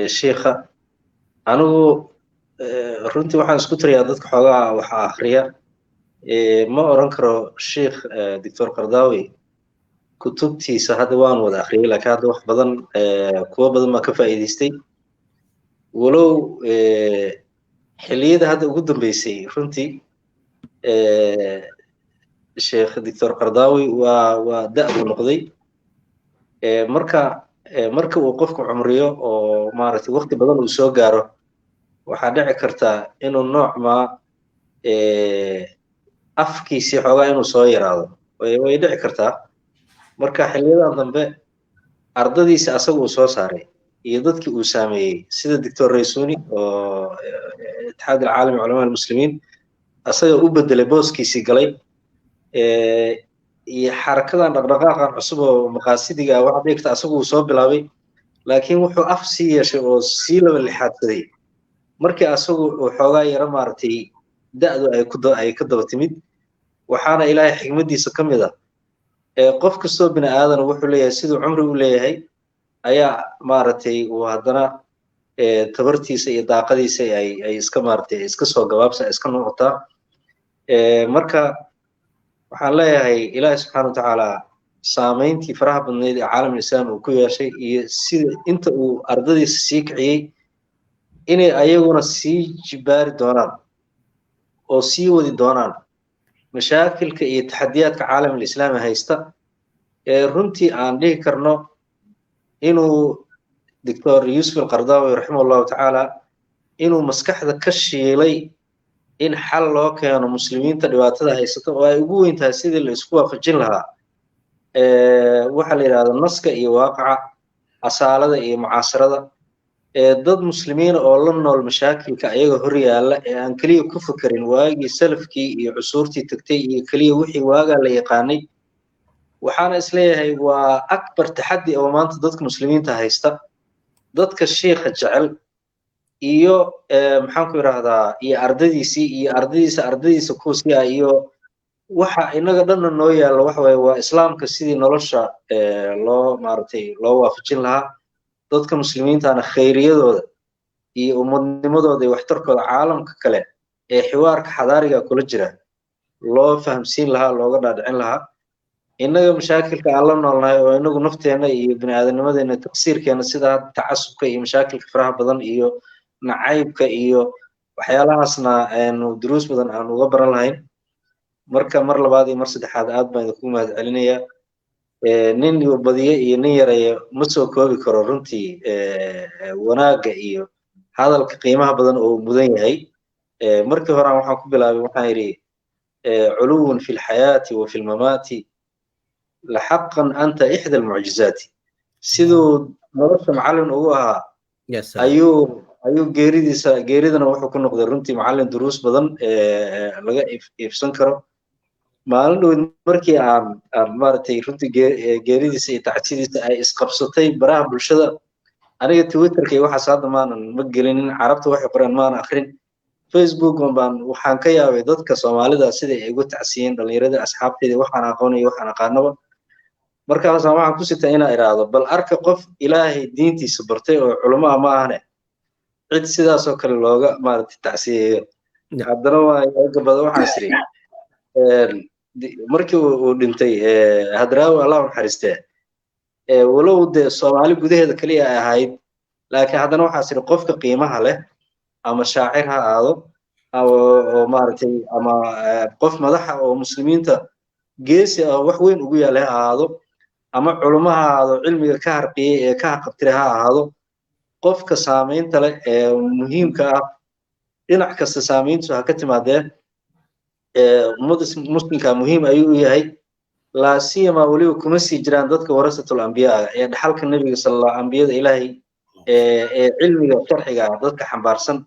shiikha. Anigu runtii waxaan isku tirayaa dadka xoogaa waxa akhriya. Ma oran karo Sheikh Doctor Qardawi kutubtiisa hadda waan wada akhriyay, laakiin hadda wax badan, kuwo badan baan ka faa'iidaystay, walow xilliyada hadda ugu dambeysay runtii Sheekh Doctor Qardawi waa da' buu noqday. Marka uu qofku cumriyo oo maaragtay waqti badan uu soo gaaro, waxaa dhici karta inuu nooc ma afkiisii xoogaa inuu soo yaraado, way dhici kartaa. Marka xiliyadan dambe ardadiisa asaga uu soo saaray iyo dadkii uu saameeyey, sida Doctor Raysuni oo Itixaad Alcaalami Culamaa Almuslimiin asaga u bedelay, booskiisii galay, iyo xarakadan dhaqdhaqaaqan cusub oo maqaasidiga waxaa dhici karta asaga uu soo bilaabay, laakiin wuxuu af sii yeeshay oo sii laba lixaadsaday. Markii asagu uu xoogaa yaro maaragtay da'du ay ka daba timid, waxaana Ilaahay xikmaddiisa ka mid ah qof kastoo bini aadan wuxuu leeyahay siduu cumri u leeyahay ayaa maaragtay uu haddana tabartiisa iyo daaqadiisa ay iska maaragtay iska soo gabaabsa iska noqotaa. Marka waxaan leeyahay Ilaahay subxaana watacaala saamayntii faraha badnayd ee caalamul islaam uu ku yeeshay iyo sida inta uu ardadiisa sii kiciyey inay ayaguna sii jibaari doonaan oo sii wadi doonaan mashaakilka iyo taxadiyaadka caalamul islaami haysta, ee runtii aan dhihi karno inuu Doctor Yuusuf Alqardaawi raximah Allahu tacaala inuu maskaxda ka shiilay in xal loo keeno muslimiinta dhibaatada haysata oo ay ugu weyn tahay sidii la isku waafajin lahaa waxa la yidhahdo naska iyo waaqaca, asaalada iyo mucaasarada, dad muslimiina oo la nool mashaakilka ayaga hor yaalla ee aan keliya ku fekerin waagii salafkii iyo cusuurtii tagtay iyo keliya wixii waagaa la yaqaanay. Waxaana isleeyahay waa akbar taxaddi oo maanta dadka muslimiinta haysta, dadka shiikha jecel iyo maxaan ku idhaahdaa iyo ardadiisii iyo ardadiisa ardadiisa kuwasii ah iyo waxa inaga dhanna noo yaallo waxa waye waa islaamka sidii nolosha loo maaragtay loo waafajin lahaa dadka muslimiintana khayriyadooda iyo ummadnimadooda iyo waxtarkooda caalamka kale ee xiwaarka xadaariga kula jira loo fahamsiin lahaa, looga dhaadhicin lahaa. Innaga mashaakilka aan la noolnahay oo inagu nafteenna iyo biniaadamnimadeena taqsiirkeena sida tacasubka iyo mashaakilka faraha badan iyo nacaybka iyo waxyaalahaasna aanu duruus badan aan uga baran lahayn. Marka mar labaad iyo mar saddexaad aad baan idinku mahad celinayaa. Nin badiye iyo nin yareeya ma soo koobi karo runtii wanaagga iyo hadalka qiimaha badan oo mudan yahay. Markii hore waxaan ku bilaabay waxaan yidhi culuwun fi lxayaati wa fi lmamaati laxaqan anta ixda almucjizaati. Siduu nolosha macallin ugu ahaa ayuu geeridiisa geeridana wuxuu ku noqday runtii macallin duruus badan laga iibsan karo. Maalin dhoweyd markii aan maaragtay runtii geeridiisa iyo tacsidiisa ay isqabsatay baraha bulshada, aniga Twitterka iyo waxaas hadda maanan ma gelinin, carabta waxay qoreen maanan akrin, Facebook baan waxaan ka yaabay dadka Soomaalida sida ay ugu tacsiyeen dhallinyaradii asxaabteyda waxaan aqoonaya waxaan aqaanaba. Markaasaan waxaan ku sitaa inaan idhaahdo bal arka qof Ilaahay diintiisa bartay oo culamo ah ma ahane cid sidaasoo kale looga maaragtay tacsiyeeyo. Haddana waa gabada waxaan isiri markii uu dhintay Hadraawi Allah u naxariistee, walow dee Soomaali gudaheeda kaliya ay ahayd, laakiin haddana waxaa siri qofka qiimaha leh ama shaacir ha ahaado oo maaragtay ama qof madaxa oo muslimiinta geesi ah wax weyn ugu yaalay ha ahaado ama culimo ha ahaado cilmiga ka harqiyey ee ka haqabtiray ha ahaado, qofka saamaynta leh ee muhiimka ah dhinac kasta saamayntu ha ka timaadee ummadda muslimka muhiim ayuu u yahay. Laa siyama weliba kuma sii jiraan dadka warasatul ambiyaa ee dhaxalka nebiga sala ambiyada Ilaahay ee cilmiga sharciga ah dadka xambaarsan,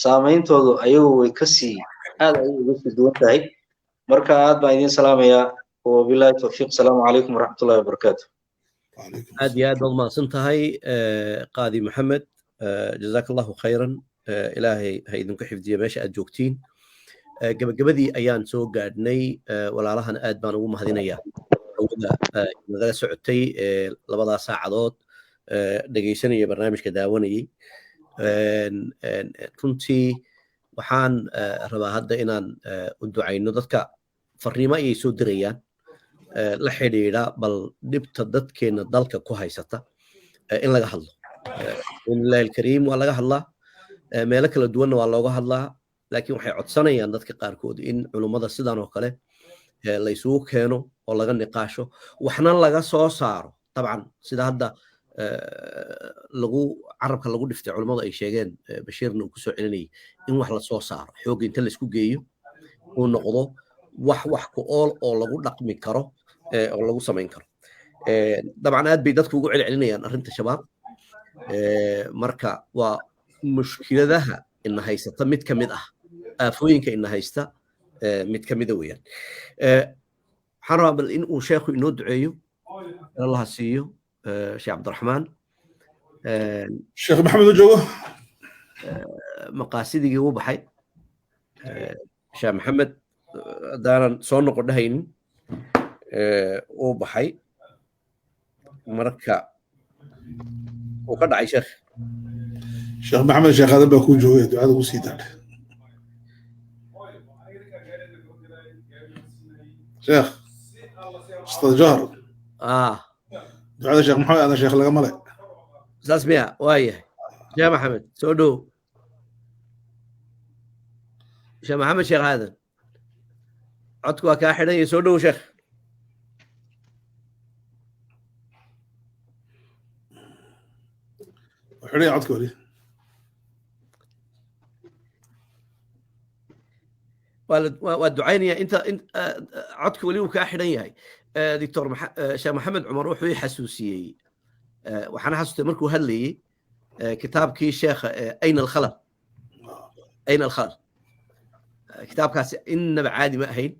saameyntoodu ayagu way kasii aad ayay uga sii duwan tahay. Marka aad baan idiin salaamayaa, wabillahi tawfiiq. Asalaamu calaykum waraxmatullahi wabarakaatu. Aad iyo aad baad mahadsan tahay Qaadi Maxamed, jazaaka Allahu khayran. Ilaahay ha idinku xifdiyo meesha aad joogtiin. Gabagabadii ayaan soo gaadhnay, walaalahan aad baan ugu mahadinayaa hawada nagala socotay labadaa saacadood dhegaysanaya barnaamijka daawanayay. Runtii waxaan rabaa hadda inaan u ducayno dadka fariimo ayay soo dirayaan la xidhiidha bal dhibta dadkeena dalka ku haysata in laga hadlo. Biidnillahi alkariim waa laga hadlaa, meelo kala duwanna waa looga hadlaa, laakiin waxay codsanayaan dadka qaarkood in culummada sidan oo kale la isugu keeno oo laga niqaasho waxna laga soo saaro. Dabcan sida hadda lagu carabka lagu dhiftay culummadu ay sheegeen, Bashiirna uu kusoo celinayay in wax la soo saaro, xoogga inta laisku geeyo uu noqdo wax ku ool oo lagu dhaqmi karo oo lagu samayn karo. Dabcan aad bay dadku ugu celcelinayaan arrinta shabaab. Marka waa mushkiladaha ina haysata mid ka mid ah aafooyinka ina haysta mid ka mida weeyaan. Waxaan rabaa bal in uu sheekhu inoo duceeyo, Allaha siiyo Sheekh Cabdiraxmaan. Sheekh Maxamed u joogo. Maqaasidigi wuu baxay Sheekh Maxamed, haddaanan soo noqon dhahaynin wuu baxay. Marka uu ka dhacay sheekh. Sheekh Maxamed Sheekh Aadan baa kuu joogay, ducada ugu sii daadhe sheekh Ustaad Jawhar. Ducada Sheekh Maxamed Aadan sheekh lagama le. Saas miya? Waayahay, Sheekh Maxamed soo dhow. Sheekh Maxamed Sheekh Aadan, codku waa kaa xidhan yahay, soo dhow sheekh. Xidhan yahay codka weli. Waa ducaynaya inta codka weli uu kaa xidhan yahay. Doctor Sheekh Maxamed Cumar wuxuu ii xasuusiyey, waxaana xasuustay markuu hadlayey kitaabkii sheekha Ayna Alkhalal. Ayna Alkhalal, kitaabkaasi innaba caadi ma ahayn.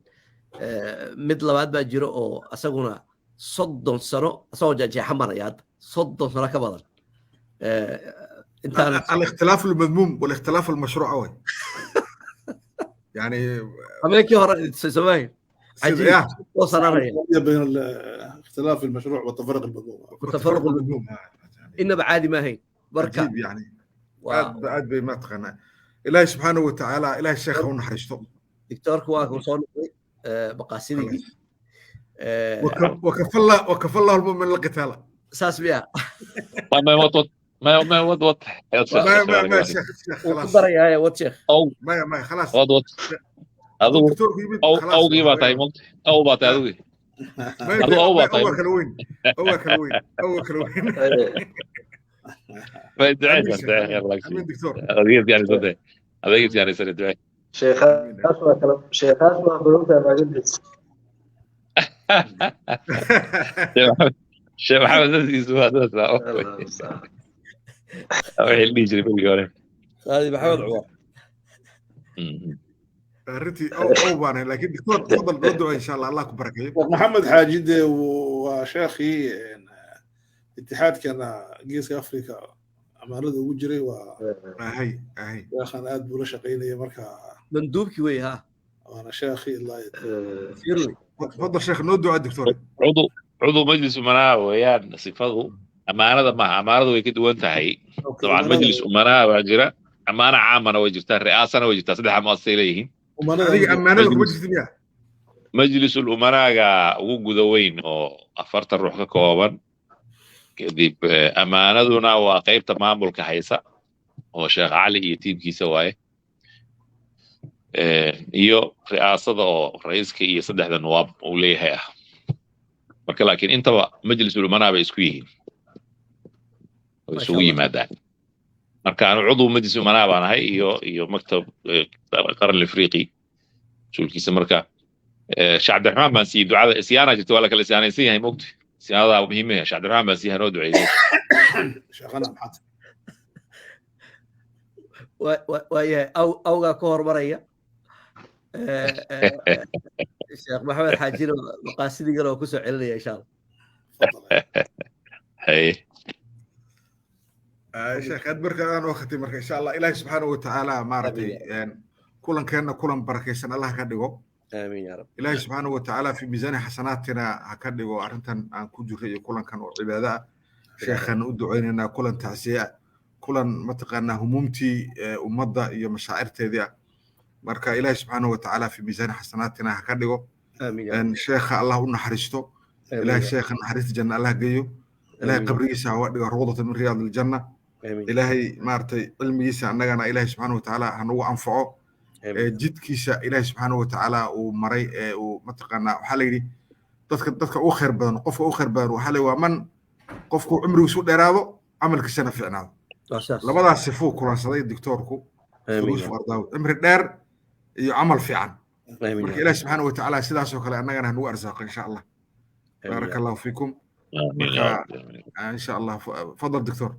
Mid labaad baa jiro oo asaguna 30 sano asagoo jeexjeexa maraya hadda, 30 sano ka badan intaan. الاختلاف المذموم والاختلاف المشروع أوي يعني. Habeenkii hore samayn cajiib oo sananaya. بين الاختلاف المشروع والتفرق المذموم. والتفرق المذموم innaba caadi ma ahayn marka. عجيب يعني, aad aad bay ma taqaanaa. Ilaahay subxaanahu watacaala, ilaahay sheekha u naxariisto. Doctoorku waa kuu soo noqday maqaasidigi. وكفى الله, وكفى الله المؤمن القتال. Saas miya? ما وط ما ما وط وط. ما ما ما شيخ شيخ. Wuu ku خلاص. darayaa wad sheekh. Aw. ما ما خلاص. Wad wad adigu. دكتورku yimid. Aw. خلاص. Awgii baa tahay mogta, aw baa tahay adigii, adigu aw baa tahay. Aw kala weyn, aw kala weyn, aw kala weyn. ducee ducee, يلا. Amiin doctor. Adeeg yani sade, adeeg yani sade, ducee. Sheekhaas waa kala, sheekhaas waa badantahay maalintiis. Sheekh Maxamed naftiisu waa saas wixii la dhihi jiray berigii hore. Saadi Maxamed Cumar. Arrintii aw aw baan ahay, laakiin doctor tafadal, noo ducee insha Allah, Allah ku barakeeyo. Sheekh Maxamed Xaajide waa sheekhii itixaadkana Geeska Afrika amaanada ugu jiray, waa ahay ahay. Sheekhan aad buu la shaqaynaya marka. Manduubkii wey ha. Waana sheekhii ilaa. Sirwi. تفضل sheekh, noo ducee doctor. Cudu majlis umanaa weeyaan sifadu, amaanada maaha, amaanadu way ka duwan tahay dabcan. Majlis umanaa baa jira, amaana caamana way jirtaa, ri'aasana way jirtaa, saddexa muasasay leeyihiin. Adiga ammaanada kuma jirta miya? Majlisul umanaaga ugu guda weyn oo 40 ruux ka kooban. Kadib amaanaduna waa qaybta maamulka haysa oo Sheekh Cali iyo tiimkiisa waaye, iyo ri'aasada oo ra'iiska iyo saddexda nuwaab uu leeyahay ah. Marka laakiin intaba majlisul umanaa bay isku yihiin oo isugu yimaadaan. Marka anu cudu majlis umanaa baan ahay iyo maktab qaran Afriqi mas-uulkiisa. Marka Sheekh Cabdiraxmaan baan siiyey ducada. Isyaana jirta, waa la kala isyaanaysan yahay mogta, isyaanadaa muhiim ah. Sheekh Cabdiraxmaan baan siiyey, hanoo duceeyey. Sheekhana maxaad. Waayahay, aw awgaa ka hormaraya. Sheekh Maxamed Xaajino maqaasidigana waa kusoo celinaya insha Allah. Haye. Sheekh aad marka aan waqti marka insha Allah Ilaahay subxaanahu watacaala maaragtay kulankeena kulan barakaysan Allah ka dhigo. Aamiin yaa rab. Ilaahay subxaanahu watacaala fi miisaani xasanaatina ha ka dhigo arrintan aan ku jirray iyo kulankan oo cibaado ah. Sheekhan u ducaynaynaa, kulan tacsiye ah, kulan mataqaanaa humuumtii ummadda iyo mashaacirteedii ah. Marka Ilaahay subxaanahu watacaala fi miisaani xasanaatina ha ka dhigo. Aamiin yaa rab. Sheekha Allah u naxariisto. Ilaahay sheekha naxariista janna Allah geeyo. Ilaahay qabrigiisa ha uga dhigo rawdatan min riyaad aljanna. Ilaahay maaragtay cilmigiisa annagana Ilaahay subxaanahu watacaala ha nagu anfaco. Jidkiisa Ilaahay subxaanahu watacaala uu maray ee uu mataqaanaa, waxaa la yidhi dadka ugu khayr badan, qofka ugu khayr badan waxaa la yidhi waa man qofku cumrigiisu dheeraado, camalkiisana fiicnaado. Labadaas sifuu kulansaday doctoorku Yuusuf Ardaawi, cimri dheer iyo camal fiican. Marka Ilaahi subxaanahu watacaala sidaasoo kale annagana ha nagu arsaaqo insha Allah. Baaraka Allahu fiikum. Marka insha Allah fadal doctor.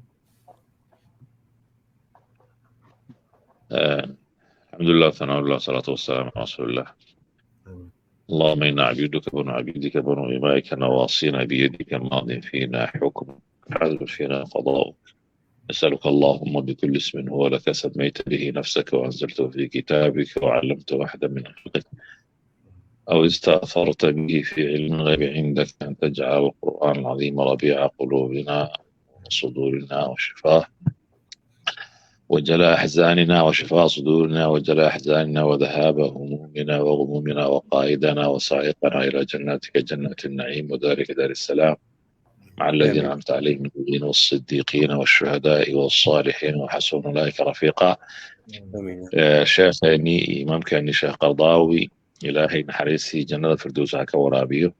الحمد لله، ثناء الله، والصلاة والسلام على رسول الله. اللهم إنا عبيدك بنو عبيدك بنو إمائك، نواصينا بيدك، ماض فينا حكمك، عدل فينا قضاؤك، نسألك اللهم بكل اسم هو لك سميت به نفسك وأنزلته في كتابك وعلمته أحدا من خلقك أو استأثرت به في علم الغيب عندك أن تجعل القرآن العظيم ربيع قلوبنا وصدورنا وشفاه وجلاء أحزاننا وشفاء صدورنا وجلاء أحزاننا وذهاب همومنا وغمومنا وقائدنا وسائقنا إلى جناتك جنات النعيم ودارك دار السلام مع الذين أنعمت عليهم من النبيين والصديقين والشهداء والصالحين وحسن أولئك رفيقا. شيخني إمامكني sheekh Qardaawi, Ilaahay naxariistii jannada firdows ha ka waraabiyo.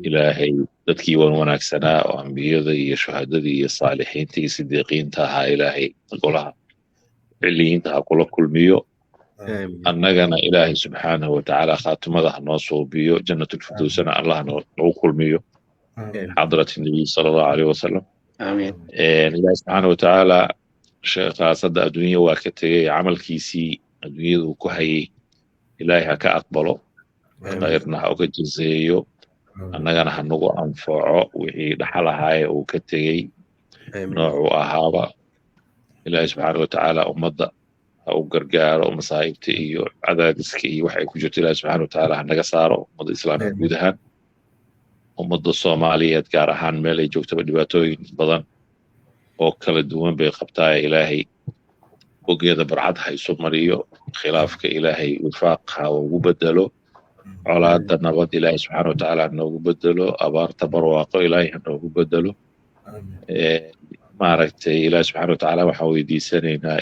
Ilaahay dadkii wan wanaagsanaa oo ambiyada iyo shuhadadii iyo saalixiinta iyo sidiiqiinta ahaa Ilaahay golaha ciliyiinta ha kula kulmiyo. Annagana Ilaahay subxaanahu watacaala khaatimada ha noo suubiyo, jannatulfirdowsana Allah nagu kulmiyo xadrat nabiy sala Allahu aleyh wasalam. Ilaahay subxaanahu watacaala sheekhaas hadda adduunya waa ka tegey, camalkiisii adduunyada uu ku hayay Ilaahay ha ka aqbalo, khayrna ha uga jazeeyo, annagana ha nagu anfaco wixii dhaxal ahaaye uu ka tegey noocuu ahaaba. Ilaahay subxaana watacaala ummadda ha u gargaaro, masaa'ibta iyo cadaadiska iyo wax ay ku jirto Ilaahay subxaana watacaala ha naga saaro. Ummadda islaamka guud ahaan, ummadda Soomaaliyeed gaar ahaan, meel ay joogtaba dhibaatooyin badan oo kala duwan bay qabtaa. Ilaahay bogeeda barcad ha isu mariyo, khilaafka Ilaahay wifaaq ha ugu bedelo, colaadda nabad Ilaahay subxaana watacaala ha noogu bedelo, abaarta barwaaqo Ilaahay ha noogu bedelo. Maaragtay, Ilaahay subxaana watacaala waxaan weydiisanaynaa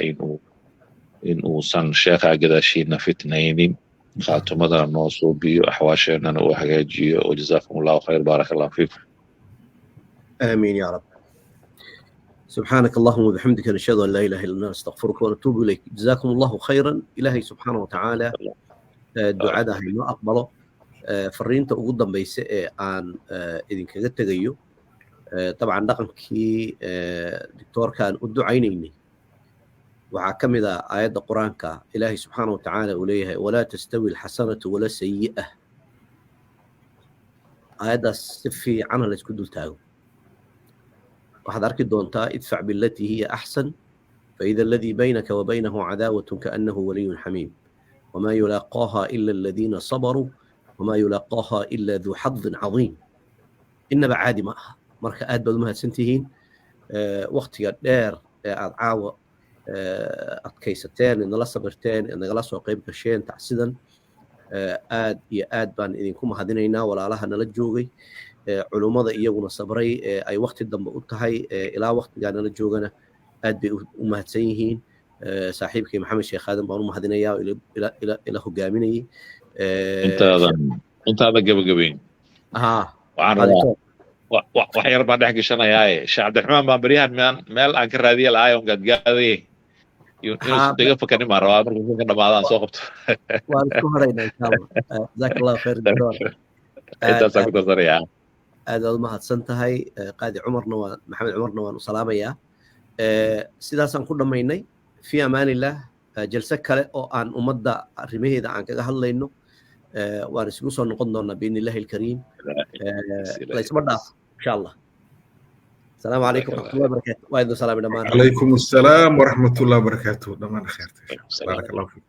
in uusan sheekhaa gadaashiina fitnaynin, khaatumadana noo suubiyo, axwaasheennana uu hagaajiyo. Wajazaakum Allahu khayr, baaraka Allahu fiikum. آمين يا رب. سبحانك اللهم وبحمدك، نشهد أن لا إله إلا أنت، نستغفرك ونتوب إليك. جزاكم الله خيرا. إلهي سبحانه وتعالى ducada ha inoo aqbalo. Fariinta ugu dambaysa ee aan idinkaga tegayo, dabcan dhaqankii doctoorka aan u ducaynaynay waxaa ka mid ah aayadda Qur-aanka Ilaahay subxaana wa tacaala uu leeyahay: "Walaa tastawi alxasanatu wala sayi'a." Aayaddaas si fiicana laysku dul taago. Waxaad arki doontaa: "Idfac billatii hiya axsan faida aladii baynaka wa baynahu cadaawatun kaannahu waliyun xamiim wamaa yulaaqaaha ila aladiina sabaruu wamaa yulaaqaaha ila duu xadin cadiim." Innaba caadi ma aha. Marka aad baad u mahadsan tihiin waktiga dheer ee aad caawa adkaysateen, idnala sabirteen, nagala soo qayb gasheen tacsidan. Aad iyo aad baan idinku mahadinaynaa, walaalaha nala joogay, culummada iyaguna sabray ee ay wakti dambe u tahay ilaa waktigaa nala joogana aad bay u mahadsan yihiin. Saaxiibkay Maxamed Sheekh Aadan baan u mahadinayaa oo ila hogaaminayay. Intaadan gabagabayn, waxaan rabaa wax yar baan dhex gashanayaaye. Sheekh Cabdiraxmaan baan beryahan meel aan ka raadiya lahaay oon gaadgaaday inuu iga fakanin baan rabaa. Markuu ka dhamaado aan soo qabto. Waan isku haraynaa insha Allah. Jazaak Allahu khayr, doctor. Intaasaan ku darsanayaa. Aad aad u mahadsan tahay. Qaadi Cumarna waa Maxamed Cumarna waan u salaamayaa. Sidaasaan ku dhammaynay. Fi amaan illah. Jalse kale oo aan ummadda arrimaheeda aan kaga hadlayno waan isugu soo noqon doonaa biidni Illahi alkariim. Laysma dhaafo insha Allah. السلام عليكم ورحمة الله وبركاته. وأيضا سلام. عليكم السلام ورحمة الله وبركاته. دمان خير، بارك الله فيك.